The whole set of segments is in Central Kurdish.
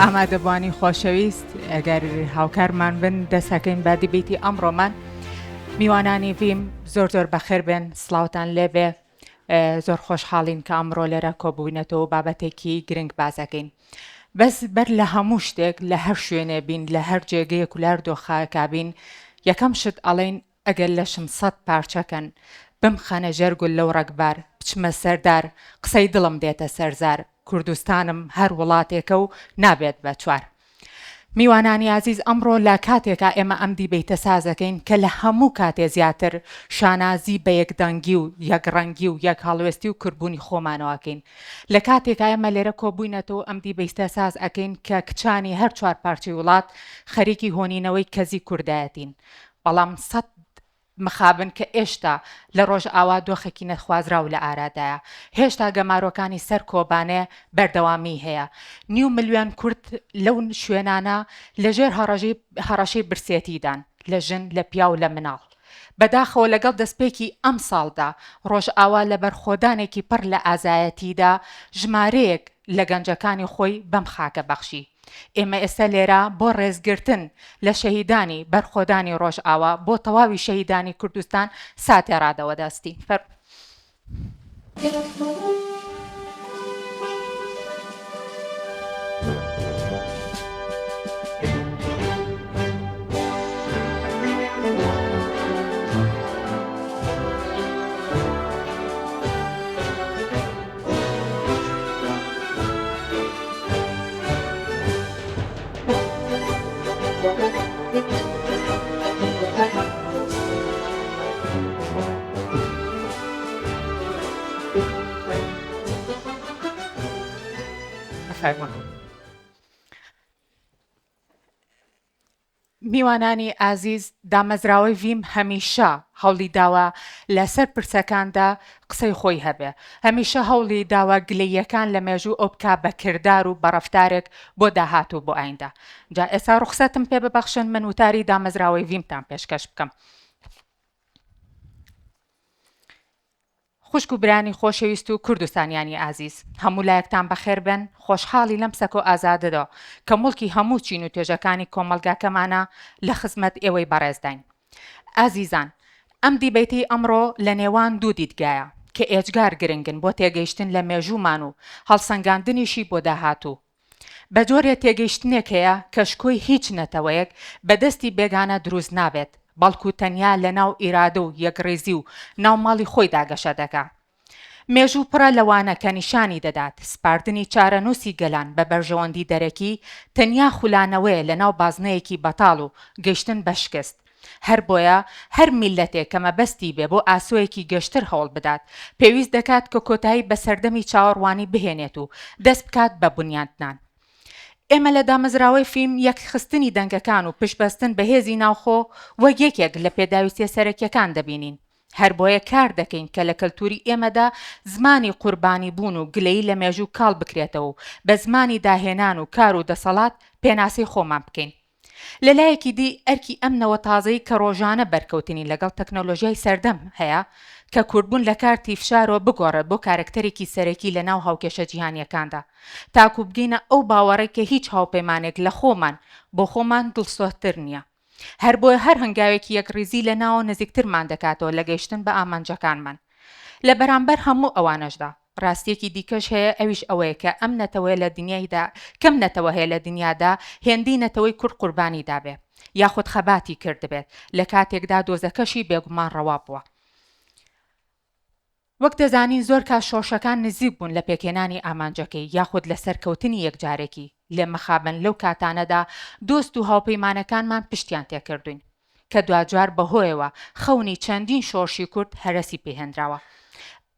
ئامادەبووانی خۆشەویست ئەگەر هاوکارمان بن دەستەکەین بە دیبیتی ئەمڕۆمان میوانانی ڤیم زۆر زۆر بەخێر بێن سڵاوتان لێبێ زۆر خۆشحاڵین کە ئەمڕۆ لێرە کۆبووینەتەوە بابەتێکی گرنگ باسەکەین بەس بەر لە هەموو شتێک لە هەر شوێنێ بین لە هەر جێگەیەک و لە هەر دۆخاکا بین یەکەم شت ئەڵێین ئەگەر لەشم سەت پارچە کەن بمخەنە ژێر گوللە و ڕەگبار بچمە سەر دار قسەی دڵم دێتە سەر زار کوردستانم هەر وڵاتێکە و نابێت بە چوار. میوانانی ئازیز ئەمڕۆ لە کاتێکا ئێمە ئەم دیبەیتە سازەکەین کە لە هەموو کاتێ زیاتر شانازی بە یەکدەنگی و یەکڕەنگی و یەکهەڵوێستی و کوردبوونی خۆمانەوە ئەکەین لە کاتێکا ئێمە لێرە کۆبووینەتەوە ئەم دیبەیتە ساز ئەکەین کە کچانی هەر چوار پارچەی وڵات خەریکی هۆنینەوەی کەزی کوردایەتین بەڵام سەت مخابن کە ئێشتا لە ڕۆژئاوا دۆخێکی نەخوازراو لە ئارادایە. هێشتا گەمارۆکانی سەر کۆبانێ بەردەوامیی هەیە. نیو ملیۆن کورد لەو شوێنانە لە ژێر هەڕەشەی برسێتیدان، لە ژن، لە پیاو، لە مناڵ. بەداخەوە لەگەڵ دەستپێکی ئەمساڵدا ڕۆژئاوا لە بەرخۆدانێکی پڕ لە ئازایەتیدا ژمارەیەک لە گەنجەکانی خۆی بەم خاکە بەخشی. ئێمە ئێستا لێرە بۆ ڕێزگرتن لە شەهیدانی بەرخۆدانی ڕۆژئاوا، بۆ تەواوی شەهیدانی کوردستان ساتێ ڕادەوەدەستین. فەرموو. فەرموون. میوانانی ئازیز، دامەزراوەی ڤیم هەمیشە هەوڵی داوە لەسەر پرسەکاندا قسەی خۆی هەبێ. هەمیشە هەوڵی داوە گلەییەکان لە مێژوو ئەو بکا بە کردار و بە ڕەفتارێک بۆ داهاتوو بۆ ئایندە. جا ئێستا ڕوخسەتم پێ ببەخشن من وتاری دامەزراوەی ڤیمتان پێشکەش بکەم. خوشک و برایانی خۆشەویست و کوردستانیانی ئازیز، هەموو لایەکتان بەخێر بێن، خۆشحاڵی لەم سەکۆ ئازادەدا کە موڵکی هەموو چین و توێژەکانی کۆمەڵگاکەمانە لە خزمەت ئێوەی بەڕێزداین. ئازیزان، ئەم دیبەیتەی ئەمڕۆ لە نێوان دوو دیدگایە کە ئێجگار گرنگن بۆ تێگەیشتن لە مێژوومان و هەڵسەنگاندنیشی بۆ داهاتوو. بە جۆرێ تێگەیشتنێک هەیە کە شکۆی هیچ نەتەوەیەک بە دەستی بێگانە دروست نابێت، بەڵکو تەنیا لە ناو ئیرادە و یەکڕیزی و ناو ماڵی خۆیدا گەشە دەکا. مێژوو پڕە لە وانە کە نیشانی دەدات سپاردنی چارەنووسی گەلان بە بەرژەوەندی دەرەکی تەنیا خولانەوەیە لە ناو بازنەیەکی بەتاڵ و گەیشتن بە شکست. هەر بۆیە هەر میللەتێک کە مەبەستی بێ بۆ ئاسۆیەکی گەشتر هەوڵ بدات، پێویست دەکات کە کۆتایی بە سەردەمی چاوەڕوانی بهێنێت و دەست بکات بە بنیاتنان. ئێمە لە دامەزراوەی فیم یەکخستنی دەنگەکان و پشتبەستن بە هێزی ناوخۆ وەک یەکێک لە پێداویستیە سەرەکیەکان دەبینین. هەر بۆیە کار دەکەین کە لە کەلتوری ئێمەدا زمانی قوربانی بوون و گلەیی لە مێژوو کاڵ بکرێتەوە و بە زمانی داهێنان و کار و دەسەڵات پێناسەی خۆمان بکەین. لە لایەکی دی ئەرکی ئەم نەوە تازەی کە ڕۆژانە بەرکەوتنی لەگەڵ تەکنۆلۆژیای سەردەم هەیە کە کوردبوون لە کارتی فشارەوە بگۆڕێت بۆ کارەکتەرێکی سەرەکی لە ناو هاوکێشە جیهانیەکاندا تاکو بگەینە ئەو باوەڕەی کە هیچ هاوپەیمانێک لە خۆمان بۆ خۆمان دڵسۆزتر نیە. هەر بۆیە هەر هەنگاوێکی یەکڕیزی لە ناوەوە نزیکترمان دەکاتەوە لە گەیشتن بە ئامانجەکانمان. لە بەرامبەر هەموو ئەوانەشدا، ڕاستییەکی دیکەش هەیە ئەویش ئەوەیە کە ئەم نەتەوەیە لە دنیایدا کەم نەتەوە هەیە لە دنیادا هێندەی نەتەوەی کورد قوربانی دابێ یاخود خەباتی کردبێت لە کاتێکدا دۆزەکەشی بێگومان ڕەوا بووە. وەک دەزانین زۆر کات شۆڕشەکان نزیک بوون لە پێکهێنانی ئامانجەکەی یاخود لە سەرکەوتنی یەکجارەکی، لێ مەخابن لەو کاتانەدا دۆست و هاوپەیمانەکانمان پشتیان تێکردوین کە دواجار بەهۆیەوە خەونی چەندین شۆڕشی کورد هەرەسی پێهێنراوە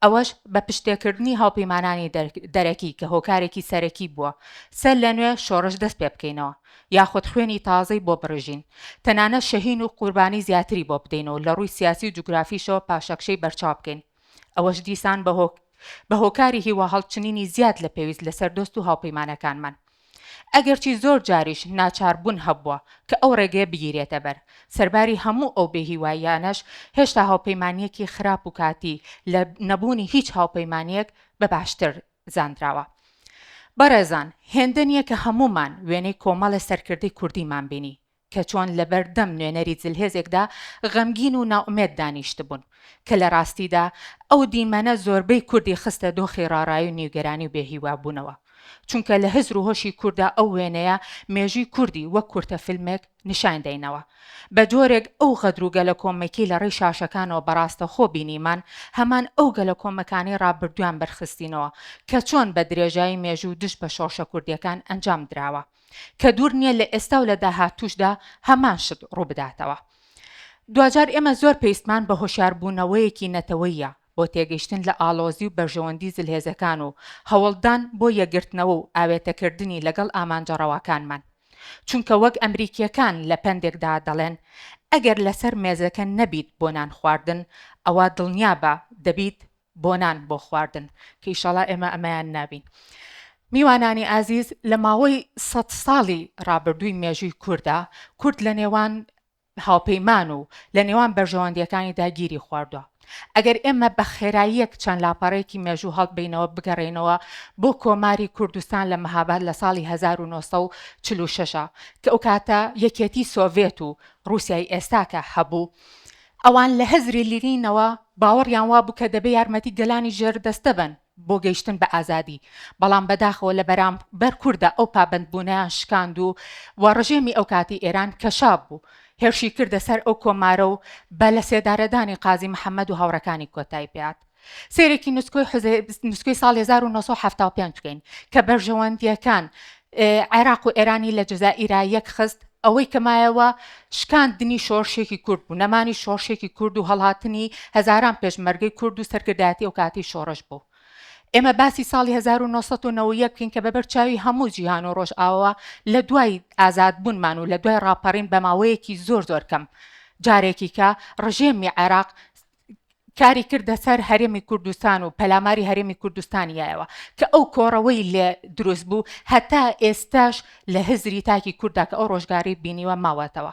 ئەوەش بە پشتتێکردنی هاوپەیمانانی دەرەکی کە هۆکارێکی سەرەکی بووە سەر لەنوێ شۆڕش دەست پێبکەینەوە یاخود خوێنی تازەی بۆ بڕژین تەنانەت شەهین و قوربانی زیاتری بۆ بدەین و لە ڕووی سیاسی و جوگرافیشەوە پاشەکشەی بەرچاو بکەین ئەوەش دیسان بە هۆکاری هیواهەڵچنینی زیاد لە پێویست لەسەر دۆست و هاوپەیمانەکانمان. ئەگەرچی زۆر جاریش ناچاربوون هەبووە کە ئەو ڕێگەیە بگیرێتە بەر. سەرباری هەموو ئەو بێهیواییانەش هێشتا هاوپەیمانییەکی خراپ و کاتی لە نەبوونی هیچ هاوپەیمانییەک بە باشتر زانراوە. بەڕێزان هێندە نییە کە هەموومان وێنەی کۆمەڵێ سەرکردەی کوردیمان بینی کە چۆن لەبەر دەم نوێنەری زلهێزێکدا غەمگین و نائومێد دانیشتبوون، کە لە ڕاستیدا ئەو دیمەنە زۆربەی کوردی خستە دۆخی ڕاڕایی و نیگەرانی و بێهیوابوونەوە. چونکە لە هزر و هۆشی کوردا ئەو وێنەیە مێژووی کوردی وەک کورتە فیلمێک نیشان دەینەوە. بە جۆرێک ئەو غەدر و گەلەکۆمەکی لە ڕێی شاشەکانەوە بە ڕاستەخۆ بینیمان، هەمان ئەو گەلەکۆمەکانەی ڕابردوویان بەرخستینەوە کە چۆن بە درێژایی مێژوو دژ بە شۆڕشە کوردییەکان ئەنجام دراوە. کە دوور نییە لە ئێستا و لە داهاتووشدا هەمان شت ڕووبداتەوە. دواجار ئێمە زۆر پێویستمان بە هۆشیاربوونەوەیەکی نەتەوەییە بۆ تێگەیشتن لە ئاڵۆزی و بەرژەوەندی زلهێزەکان و هەوڵدان بۆ یەکگرتنەوە و ئاوێتەکردنی لەگەڵ ئامانجە ڕەواکانمان. چونکە وەک ئەمریکییەکان لە پەندێکدا دەڵێن، ئەگەر لەسەر مێزەکە نەبیت بۆ نان خواردن، ئەوا دڵنیابە دەبیت بۆ نان بۆ خواردن کە ئیشەڵا ئێمە ئەمەیان نابین. میوانانی ئازیز لە ماوەی سەت ساڵی ڕابردووی مێژووی کوردا، کورد لە نێوان هاوپەیمان و لە نێوان بەرژەوەندییەکانیدا گیری خواردوە. ئەگەر ئێمە بە خێراییەک چەند لاپەڕەیەکی مێژوو هەڵبەینەوە بگەڕێینەوە بۆ کۆماری کوردستان لە مهاباد لە ساڵی 1946 کە ئەوکاتە یەکێتی سۆڤێت و ڕووسیای ئێستاکە هەبوو ئەوان لە هزری لینینەوە باوەڕیان وابوو کە دەبێ یارمەتی گەلانی ژێردەستە بەن بۆ گەیشتن بە ئازادی، بەڵام بەداخەوە لە بەرامبەر کورددا ئەو پابەندبوونەیان شکاند و و ڕژێمی ئەوکاتی ئێران کە شا بوو هێرشی کردە سەر ئەو کۆمارە و بە لەسێدارەدانی قازی محەمەد و هاوڕێکانی کۆتایی پێهات. سەیرێکی نسکۆی نسکۆی ساڵی 1975 بکەین کە بەرژەوەندییەکان عێراق و ئێرانی لە جەزائیرا یەک خست، ئەوەی کە مایەوە شکاندنی شۆڕشێکی کورد بوو، نەمانی شۆڕشێکی کورد و هەڵهاتنی هەزاران پێشمەرگەی کورد و سەرکردایەتی ئەوکاتی شۆڕش بوو. ئێمە باسی ساڵی 1991 بکەین کە بەبەر چاوی هەموو جیهان و ڕۆژئاوا لە دوای ئازادبوونمان و لە دوای ڕاپەڕین بە ماوەیەکی زۆر زۆر کەم جارێکیکە ڕژێمی عێراق کاری کردە سەر هەرێمی کوردستان و پەلاماری هەرێمی کوردستانی یایەوە کە ئەو کۆڕەوەی لێ دروست بوو هەتا ئێستاش لە هزری تاکی کورددا کە ئەو ڕۆژگارەی بینیوە ماوەتەوە.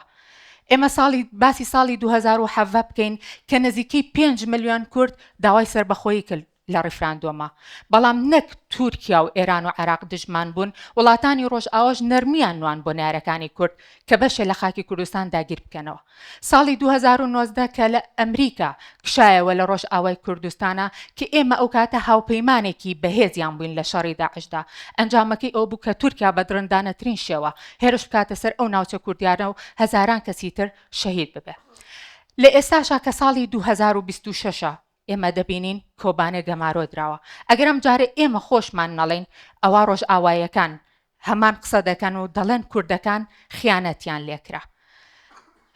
ئێمە ساڵی باسی ساڵی 2017 بکەین کە نزیکەی 5 ملیۆن کورد داوای سەربەخۆیی کرد لە ڕیفراندۆما بەڵام نەک تورکیا و ئێران و عێراق دژمان بوون وڵاتانی ڕۆژئاواش نەرمیان نوان بۆ نەیارەکانی کورد کە بەشێ لە خاکی کوردستان داگیر بکەنەوە. ساڵی 2019 کە لە ئەمریکا کشایەوە لە ڕۆژئاوای کوردستانا کە ئێمە ئەو کاتە هاوپەیمانێکی بەهێزیان بووین لە شەڕی داعشدا ئەنجامەکەی ئەوە بوو کە تورکیا بە دڕندانەترین شێوە هێرش بکاتە سەر ئەو ناوچە کوردیانە و هەزاران کەسی تر شەهید ببێ. لە ئێستاشا کە ساڵی 2026 ە ئێمە دەبینین کۆبانێ گەمارۆ دراوە. ئەگەر ئەم جارە ئێمە خۆشمان نەڵێین، ئەوا ڕۆژئاواییەکان هەمان قسە دەکەن و دەڵێن کوردەکان خیانەتیان لێکرا.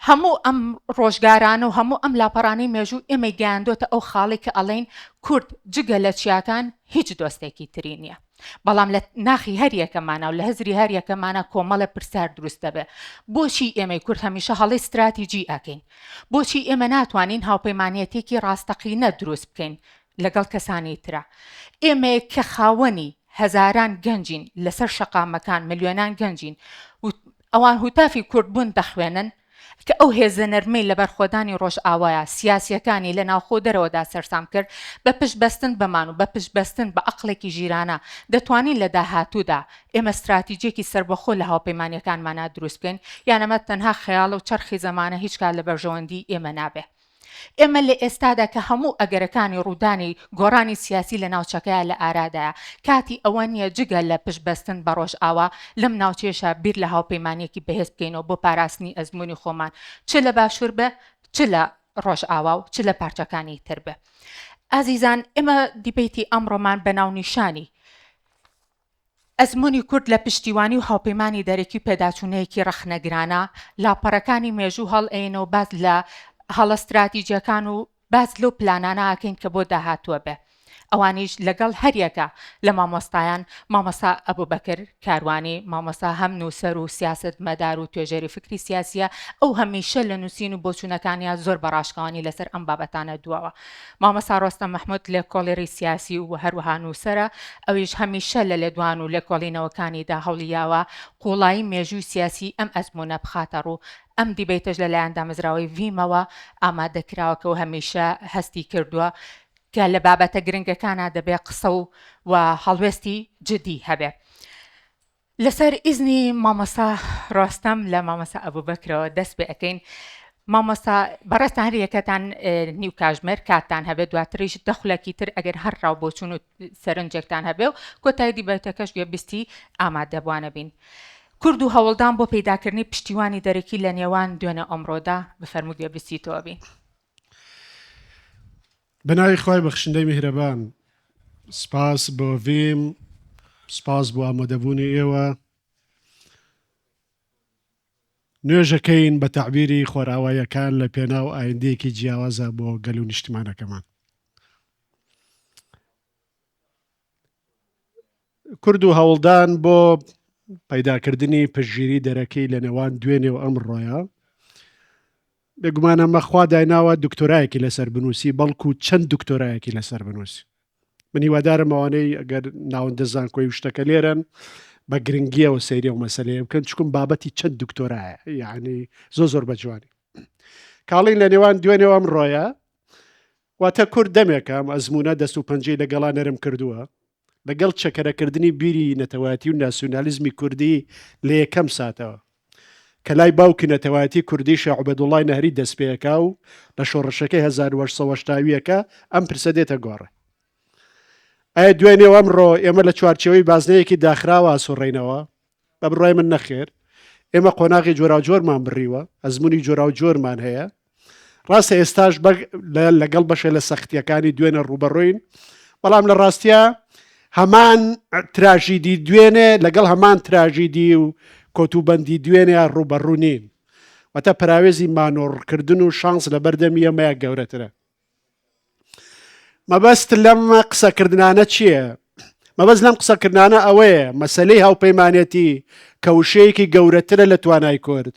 هەموو ئەم ڕۆژگارانە و هەموو ئەم لاپەڕانەی مێژوو ئێمەی گەیاندۆتە ئەو خاڵەی کە ئەڵێین کورد جگە لە چیاکان هیچ دۆستێکی تری نییە. بەڵام لە ناخی هەر یەکەمانا و لە هزری هەر یەکەمانا کۆمەڵێ پرسیار دروست دەبێ. بۆچی ئێمەی کورد هەمیشە هەڵەی ستراتیجی ئەکەین؟ بۆچی ئێمە ناتوانین هاوپەیمانیەتێکی ڕاستەقینە دروست بکەین لەگەڵ کەسانی ترا؟ ئێمەیەک کە خاوەنی هەزاران گەنجین لەسەر شەقامەکان ملیۆنان گەنجین و ئەوان هوتافی کوردبوون دەخوێنن، کە ئەو هێزە نەرمەی لە بەرخۆدانی ڕۆژئاوایە سیاسییەکانی لە ناوخۆ و دەرەوەدا سەرسام کرد، بە پشت بەستن بەمان و بە پشت بەستن بە ئەقڵێکی ژیرانە دەتوانین لە داهاتوودا ئێمە ستراتیجێکی سەربەخۆ لە هاوپەیمانییەکانمانا دروست بکەین یان ئەمە تەنها خەیاڵە و چەرخی زەمانە هیچ کات لە بەرژەوەندیی ئێمە نابێ. ئێمە لە ئێستادا کە هەموو ئەگەرەکانی ڕوودانی گۆڕانی سیاسی لە ناوچەکەیا لە ئارادایە، کاتی ئەوە نییە جگە لە پشت بەستن بە ڕۆژئاوا لەم ناوچەیەشا بیر لە هاوپەیمانییەکی بەهێز بکەینەوە بۆ پاراستنی ئەزموونی خۆمان چ لە باشوور بێ چ لە ڕۆژئاوا و چ لە پارچەکانی تر بێ. ئازیزان ئێمە دیبەیتی ئەمڕۆمان بە ناونیشانی ئەزموونی کورد لە پشتیوانی و هاوپەیمانی دەرەکی و پێداچوونەیەکی ڕەخنەگرانە لاپەڕەکانی مێژوو هەڵئەیەنەوە باس لە هەڵە ستراتیجیەکان و باس لەو پلانانە ئەکەین کە بۆ داهاتووە بێ ئەوانیش لەگەڵ هەریەکە لە مامۆستایان مامۆستا ئەبوبەکر کاروانی مامۆستا هەم نووسەر و سیاسەتمەدار و توێژەری فکری سیاسیە ئەو هەمیشە لە نووسین و بۆچوونەکانیا زۆر بە ڕاشکاوانی لەسەر ئەم بابەتانە دواوە مامۆستا ڕۆستەم مەحمود لێکۆڵێری سیاسی و هەروەها نووسەرە، ئەویش هەمیشە لە لێدوان و لێکۆڵینەوەکانیدا هەوڵییاوە قووڵایی مێژووی سیاسیی ئەم ئەزموونە بخاتە ڕوو، ئەم دیبەیتەش لە لایەن دامەزراوەی ڤیمەوە ئامادە کراوە کە هەمیشە هەستی کردووە کە لە بابەتە گرنگەکانا دەبێ قسە و و هەڵوێستی جدی هەبێ. لەسەر ئیزنی مامۆستا ڕۆستەم لە مامۆستا ئەبوبەکرەوە دەست پێ ئەکەین. مامۆستا بەڕێزتان هەر یەکەتان نیو کاژمێر کاتتان هەبێت دواتریش دە خولەکی تر ئەگەر هەر ڕاو بۆچوون و سەرنجێکتان هەبێ و کۆتایی دیبەیتەکەش گوێبیستی ئامادەبووانە بین. کورد و هەوڵدان بۆ پەیداکردنی پشتیوانی دەرەکی لە نێوان دوێنێ ئەمڕۆدا بفەرموو گوێبیستی تۆ بین. بە ناوی خوای بەخشندەی میهرەبان سپاس بۆ ڤیم سپاس بۆ ئامادەبوونی ئێوە نوێژەکەین بە تەعبیری خۆرئاواییەکان لە پێناو ئایندەیەکی جیاوازە بۆ گەل و نیشتیمانەکەمان. کورد و هەوڵدان بۆ پەیداکردنی پشتگیری دەرەکی لە نێوان دوێنێ و ئەمڕۆیە بێگومان ئەمە خوا دایناوە دکتۆرایەکی لەسەر بنووسی بەڵکو چەند دکتۆرایەکی لەسەر بنووسی من هیوادارم ئەوانەی ئەگەر ناوەندە زانکۆی و شتەکە لێرەن بە گرنگیەوە سەیری ئەو مەسەلەیە بکەن چکم بابەتی چەند دکتۆرایە یعنی زۆر زۆر بە جوانی کاڵین لە نێوان دوێنێ و ئەمڕۆیە واتە کورد دەمێکە ئەم ئەزموونە دەست و پەنجەی لەگەڵا نەرم کردووە لەگەڵ چەکەرەکردنی بیری نەتەوایەتی و ناسیونالیزمی کوردی لە یەکەم ساتەوە کە لای باوکی نەتەوایەتی کوردی شێخ عوبێدوڵڵای نەهری دەستپێکا و لە شۆڕشەکەی 1880 ئەم پرسە دێتە گۆڕێ. ئایا دوێنێ و ئەمڕۆ ئێمە لە چوارچێوەی بازنەیەکی داخراوە ئاسوڕێینەوە؟ بە بڕوای من نەخێر. ئێمە قۆناغی جۆراوجۆرمان بڕیوە، ئەزموونی جۆراوجۆرمان هەیە. ڕاستە ئێستاش لەگەڵ بەشێ لە سەختیەکانی دوێنێ ڕووبەڕووین، بەڵام لە ڕاستیا هەمان تراژیدی دوێنێ لەگەڵ هەمان تراژیدی و کۆتوبەندی دوێنێ ڕووبەڕوو نین. واتە پەراوێزی مانۆڕکردن و شانس لەبەردەمی ئێمەیە گەورەترە. مەبەست لەم قسەکردنانە چییە؟ مەبەست لەم قسەکردانە ئەوەیە مەسلەی هاوپەیمانەتی کە وشەیەکی گەورەترە لە توانای کورد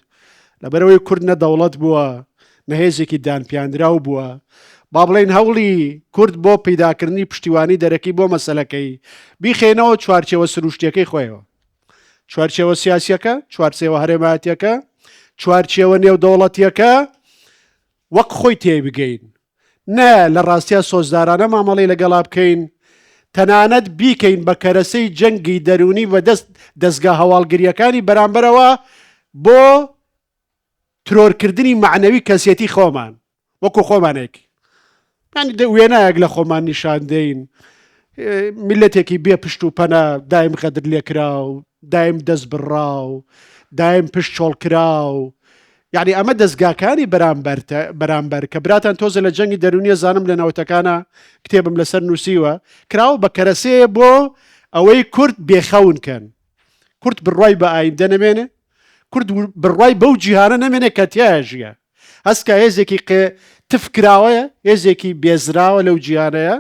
لەبەرەوەی کورد نە دەوڵەت بووە نە هێزێکی دانپیاندراو بووە با بڵێین هەوڵی کورد بۆ پەیداکردنی پشتیوانی دەرەکی بۆ مەسەلەکەی بیخێنەوە چوارچێوە سروشتیەکەی خۆیەوە چوارچێوە سیاسیەکە چوارچێوە هەرێمایەتیەکە چوارچێوە نێودەوڵەتیەکە وەک خۆی تێیبگەین، نە لە ڕاستیا سۆزدارانە مامەڵەی لەگەڵا بکەین، تەنانەت بیکەین بە کەرەسەی جەنگی دەروونی بەدەست دەزگا هەواڵگرییەکانی بەرامبەرەوە بۆ ترۆرکردنی مەعنەوی کەسێتی خۆمان وەکو خۆمانێک یانی وێنایەک لە خۆمان نیشان دەین میلەتێکی بێ پشت و پەنا دایم غەدر لێکراو دایم دەست بڕاو دایم پشت چۆڵکراو یعنی ئەمە دەستگاکانی بەرامبەر بەرامبەر کە براتان تۆزە لە جەنگی دەرونیە زانم لە نەوەتەکانە کتێبم لەسەر نووسیوە کراوە بە کەرەسەیە بۆ ئەوەی کورد بێخەون کەن کورد بڕوای بە ئایندە نەمێنێ کورد بڕوای بەو جیهانە نەمێنێ کە تیایا ژیە هەست کە هێزێکی قێ تف کراوەیە هێزێکی بێزراوە لەو جیهانەیە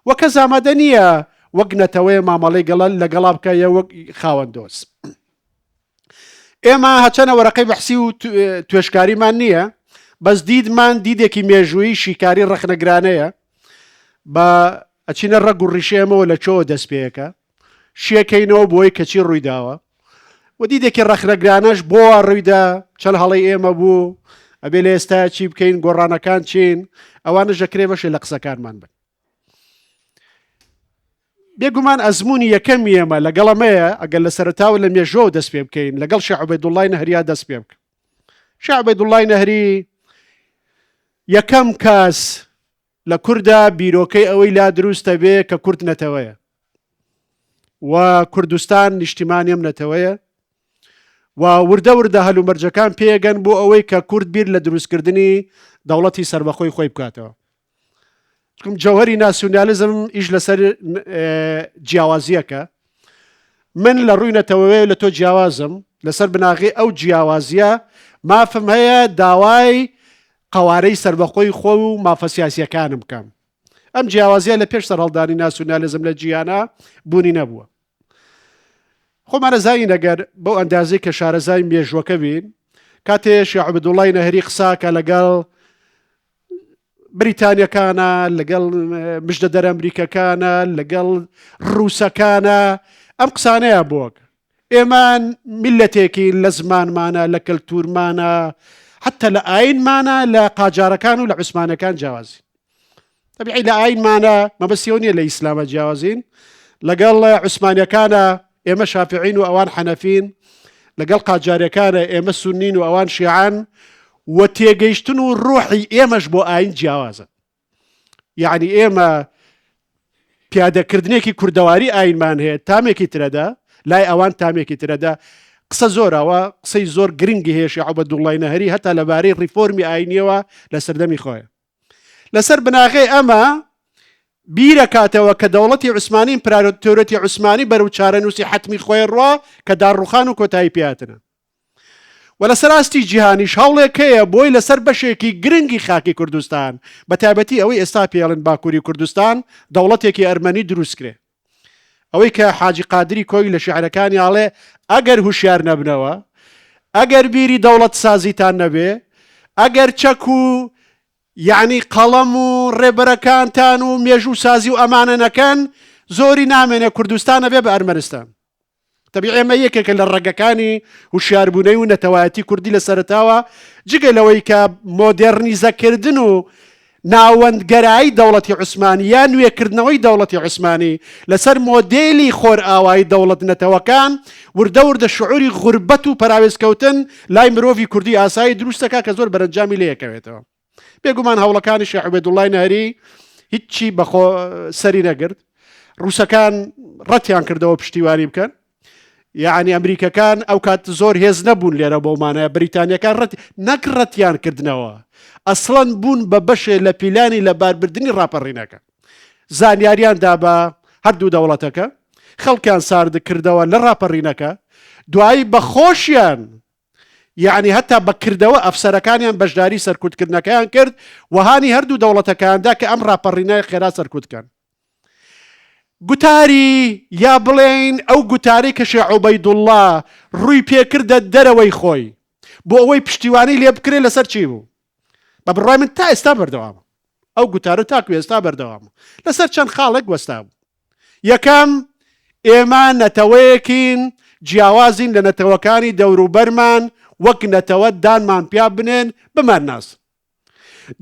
و کەس ئامادە نییە وەک نەتەوەیە مامەڵەی گەڵ لەگەڵا بکە یە وەک خاوەن دۆز ئێمە هەچەنە وەرەقەی بەحسی و توێشکاریمان نییە بەس دیدمان دیدێکی مێژوویی شیکاری ڕەخنەگرانەیە بە ئەچینە ڕەگ و ڕیشەی ئەمەوە لە کوێوە دەست پێەکە شیەکەینەوە بۆی کە چی ڕوویداوە و دیدێکی ڕەخنەگرانەش بۆ وا ڕوویدا چەند هەڵەی ئێمە بوو ئەبێ لە ئێستا چی بکەین گۆڕانەکان چین ئەوانەش دەکرێ بەشێ لە قسەکانمان بن بێگومان ئەزمموی یەکەم ئێمە لەگەڵ ئەمەیە ئەگەر لە سەرتاوە لە مێژەوە دەست پێ بکەین لەگەڵ شێخ عوبەیدوڵڵای نەهریا دەست پێ بکە شێخ عوبەیدوڵڵای نەهری یەکەم کەس لە کوردا بیرۆکەی ئەوەی لا دروست دەبێ کە کورد نەتەوەیە و کوردستان نیشتیمانی ئەم نەتەوەیە و وردە وردە هەلومەرجەکان پێگەن بۆ ئەوەی کە کورد بیر لە دروستکردنی دەوڵەتی سەربەخۆی خۆی بکاتەوە چکم جەوهری ناسیونالیزم ئیش لەسەر جیاوازیەکە من لە ڕووی نەتەوەیە لە تۆ جیاوازم لەسەر بناغی ئەو جیاوازیە مافم هەیە داوای قەوارەی سەربەخۆی خۆ و مافە سیاسیەکانم بکەم. ئەم جیاوازیە لە پێش سەرهەڵدانی ناسیونالیزم لە جیهانا بوونی نەبووە. خۆمان ئەزانین ئەگەر بەو ئەندازەی کە شارەزای مێژوەکە بین کاتێ شێخ عوبەیدوڵڵای نەهری قساکە لەگەڵ بریتانیەکانە لەگەڵ مژدە دەرەمریکەکانە لەگەڵ ڕووسەکانە ئەم قسانەیە بۆک ئێمە میللەتێکین لە زمانمانە، لە کەلتوورمانە، حەتتا لە ئایینمانە لە قاجارەکان و لە عوسمانەکان جیاوازین. تەبیعی لە ئایینمانە مەبەستی ئەوە نییە لە ئیسلامە جیاوازین لەگەڵ عوسمانیەکانە. ئێمە شافعین و ئەوان حەنەفین، لەگەڵ قاجارەکانە ئێمە سونین و ئەوان شیعان و تێگەیشتن و ڕۆحی ئێمەش بۆ ئاین جیاوازە. یعنی ئێمە پیادەکردنێکی کوردەواری ئاینمان هەیە تامێکی ترەدا لای ئەوان تامێکی ترەدا قسە زۆرەوە قسەی زۆر گرنگی هەیە شێخ عوبەدوڵڵای نەهری هەتا لەبارەی ڕیفۆرمی ئاینیەوە لە سەردەمی خۆی لەسەر بناغەی ئەمە بیرەکاتەوە کە دەوڵەتی عوسمانی ئیمپراتۆرەتی عوسمانی بەرەو چارەنووسی حەتمی خۆی ڕوا کە داڕوخان و کۆتایی پێهاتنە و لەسەر ئاستی جیهانیش هەوڵێک هەیە بۆی لەسەر بەشێکی گرنگی خاکی کوردستان بە تایبەتی ئەوەی ئێستا پێڵن باکووری کوردستان دەوڵەتێکی ئەرمەنی دروستکرێ ئەوەی کە حاجی قادری کۆی لە شعرەکانی ئاڵێ ئەگەر هوشیار نەبنەوە ئەگەر بیری دەوڵەت سازیتان نەبێ ئەگەر چەک و یعنی قەڵەم و ڕێبەرەکانتان و مێژوو سازی و ئەمانە نەکەن زۆری نامێنێ کوردستانە بێ بە ئەرمەنستان تەبیعی ئەمە یەکێکە لە ڕەگەکانی هوشیاربوونەی و نەتەوایەتی کوردی لە سەرەتاوە، جگە لەوەی کە مۆدێڕنیزەکردن و ناوەندگەرایی دەوڵەتی عوسمانی یا نوێکردنەوەی دەوڵەتی عوسمانی لەسەر مۆدێلی خۆرئاوایی دەوڵەت نەتەوەکان وردە وردە شعوری غوربەت و پەراوێزکەوتن لای مرۆڤی کوردی ئاسایی دروست دەکات کە زۆر بەرەنجامی لێکەوێتەوە. بێگومان هەوڵەکانی شێخ عوبێدوڵای نەهری هیچی بەخۆ سەری نەگرت ڕووسەکان ڕەتیان کردەوە پشتیوانی بکەن یعنی ئەمریکەکان ئەو کات زۆر هێز نەبوون لێرە بۆ مانایە بریتانیەکان ڕەت نەک ڕەتیان کردنەوە ئەسڵەن بوون بە بەشێ لە پیلانی لە باربردننی ڕاپەڕینەکە زانیاریان دا بە هەردوو دەوڵەتەکە خەڵکیان سارد کردەوە لە ڕاپەڕینەکە دوایی بە خۆشیان یەعنی هەتا بە کردەوە ئەفسەرەکانیان بەشداری سەرکوتکردنەکەیان کرد و هانی هەردوو دەوڵەتەکەیان دا کە ئەم ڕاپەڕینە خێرا سەرکوت کەن. گوتاری یا بڵێین ئەو گوتارەی کە شێخ عوبەیدوڵڵا ڕووی پێکردە دەرەوەی خۆی بۆ ئەوەی پشتیوانی لێ بکرێت لەسەر چی بوو؟ بە بڕوای من تا ئێستا بەردەوامە. ئەو گوتارە تاکو ئێستا بەردەوامە. لەسەر چەند خاڵێک وەستابوو. یەکەم، ئێمە نەتەوەیەکین جیاوازین لە نەتەوەکانی دەوروبەرمان وەک نەتەوە دانمان پیا بنێن بمانناسن.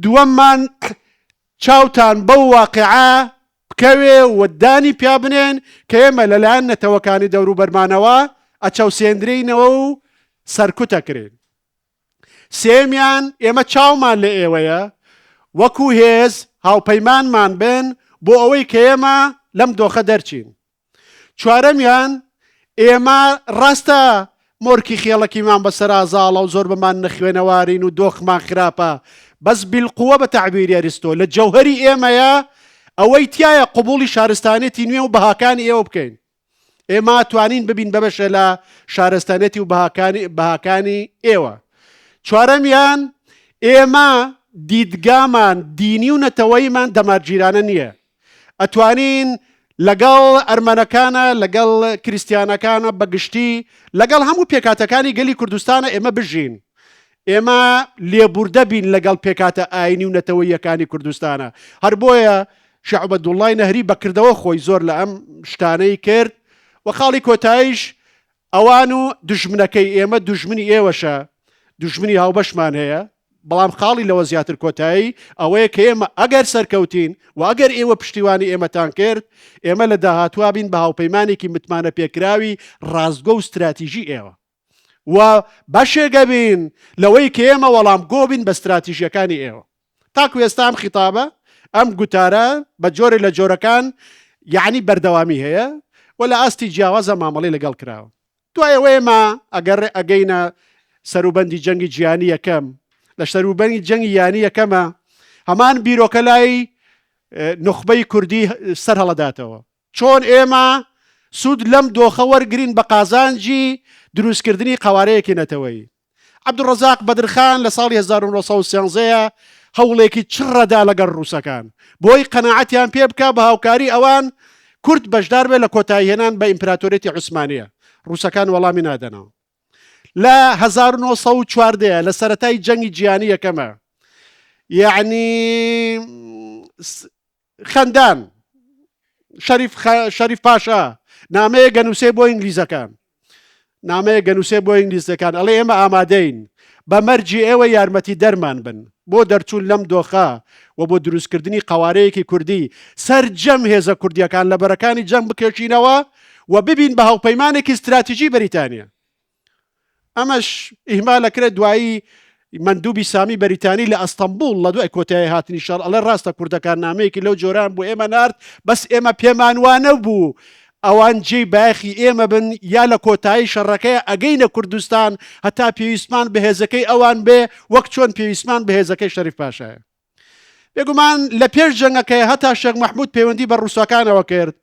دووەممان، چاوتان بەو واقیعە بکەوێ و دانی پیا بنێن کە ئێمە لەلایەن نەتەوەکانی دەوروبەرمانەوە ئەچەوسێندرێینەوە و سەرکوت ئەکرێین. سێیەمیان، ئێمە چاومان لە ئێوەیە وەکو هێز هاوپەیمانمان بن بۆ ئەوەی کە ئێمە لەم دۆخە دەرچین. چوارەمیان، ئێمە ڕاستە مۆرکی خێڵەکیمان بەسەرا زاڵە و زۆربەمان نەخوێنەوارین و دۆخمان خراپە، بەس بیلقوە بە تەعبیری ئەریستۆ لە جەوهەری ئێمەیە ئەوەی تیایە قبوڵی شارستانێتی نوێ و بەهاکانی ئێوە بکەین. ئێمە توانین ببین بە بەشێ لە شارستانێتی و بەهاکانی بەهاکانی ئێوە. چوارەمیان ئێمە دیدگامان دینی و نەتەوەییمان دەمارگیرانە نییە. ئەتوانین لەگەڵ ئەرمەنەکانە، لەگەڵ کریستیانەکانە بە گشتی، لەگەڵ هەموو پێکهاتەکانی گەلی کوردستانە ئێمە بژین. ئێمە لێبوردە بین لەگەڵ پێکهاتە ئایینی و نەتەوەییەکانی کوردستانە. هەر بۆیە شێخ عوبەدوڵڵای نەهری بە کردەوە خۆی زۆر لە ئەم شتانەی کرد و خاڵی کۆتاییش ئەوان و دوژمنەکەی ئێمە دوژمنی ئێوەشە، دوژمنی هاوبەشمان هەیە، بەڵام خاڵی لەوە زیاتر کۆتایی ئەوەیە کە ئێمە ئەگەر سەرکەوتین و ئەگەر ئێوە پشتیوانی ئێمەتان کرد، ئێمە لە داهاتووا بین بە هاوپەیمانێکی متمانەپێکراوی ڕاستگۆ و ستراتیژی ئێوە و بەشێک ئەبین لەوەی کە ئێمە وەڵامگۆ بین بە ستراتیژییەکانی ئێوە. تاکو ئێستا ئەم خیتابە، ئەم گوتارە بە جۆرێ لە جۆرەکان یەعنی بەردەوامی هەیە و لە ئاستی جیاوازا مامەڵەی لەگەڵ کراوە. دوای ئەوە ئێمە ئەگەر ئەگەینە سەروبەندی جەنگی جیهانی یەکەم، لە سەروبەنی جەنگی یانی یەکەمە هەمان بیرۆکە لای نوخبەی کوردی سەر هەڵەداتەوە. چۆن ئێمە سوود لەم دۆخە وەرگرین بە قازانجی دروستکردنی قەوارەیەکی نەتەوەیی؟ عەبدولڕەزاق بەدرخان لە ساڵی 1913 هەوڵێکی چڕەدا لەگەڵ ڕووسەکان بۆی قەناعەتیان پێ بکا بە هاوکاری ئەوان کورد بەشدار بێت لە کۆتاییهێنان بە ئیمپراتۆریەتی عوسمانییە. ڕووسەکان وەڵامی نادەنەوە. لە 1914 لە سەرەتای جەنگی جیهانی یەکەمە یەعنی خەندان شەریف شەریف پاشا نامەیە گەنووسێ بۆ ئینگلیزەکان نامەیە گەنووسێ بۆ ئینگلیزەکان ئەڵێ ئێمە ئامادەین بە مەرجی ئێوە یارمەتی دەرمان بن بۆ دەرچوون لەم دۆخە و بۆ دروستکردنی قوارەیەکی کوردی سەرجەم هێزە کوردیەکان لە بەرەکانی جەنگ بکێشینەوە و ببین بە هاوپەیمانێکی ستراتیژی بەریتانیا. ئەمەش ئیهمال ئەکرێت دوایی مەندوبی سامی بەریتانی لە ئەستەمبوڵ لە دوای کۆتایی هاتنی شەڕ ئەڵێ ڕاستە کوردەکان نامەیەکی لەو جۆران بۆ ئێمە نارد بەس ئێمە پێمان وا نەبوو ئەوان جێی بایەخی ئێمە بن یا لە کۆتایی شەڕەکەی ئەگەینە کوردستان هەتا پێویستمان بە هێزەکەی ئەوان بێ وەک چۆن پێویستمان بە هێزەکەی شەریف پاشایە. بێگومان لە پێش جەنگەکەی هەتا شێخ مەحمود پەیوەندی بە ڕووسەکانەوە کرد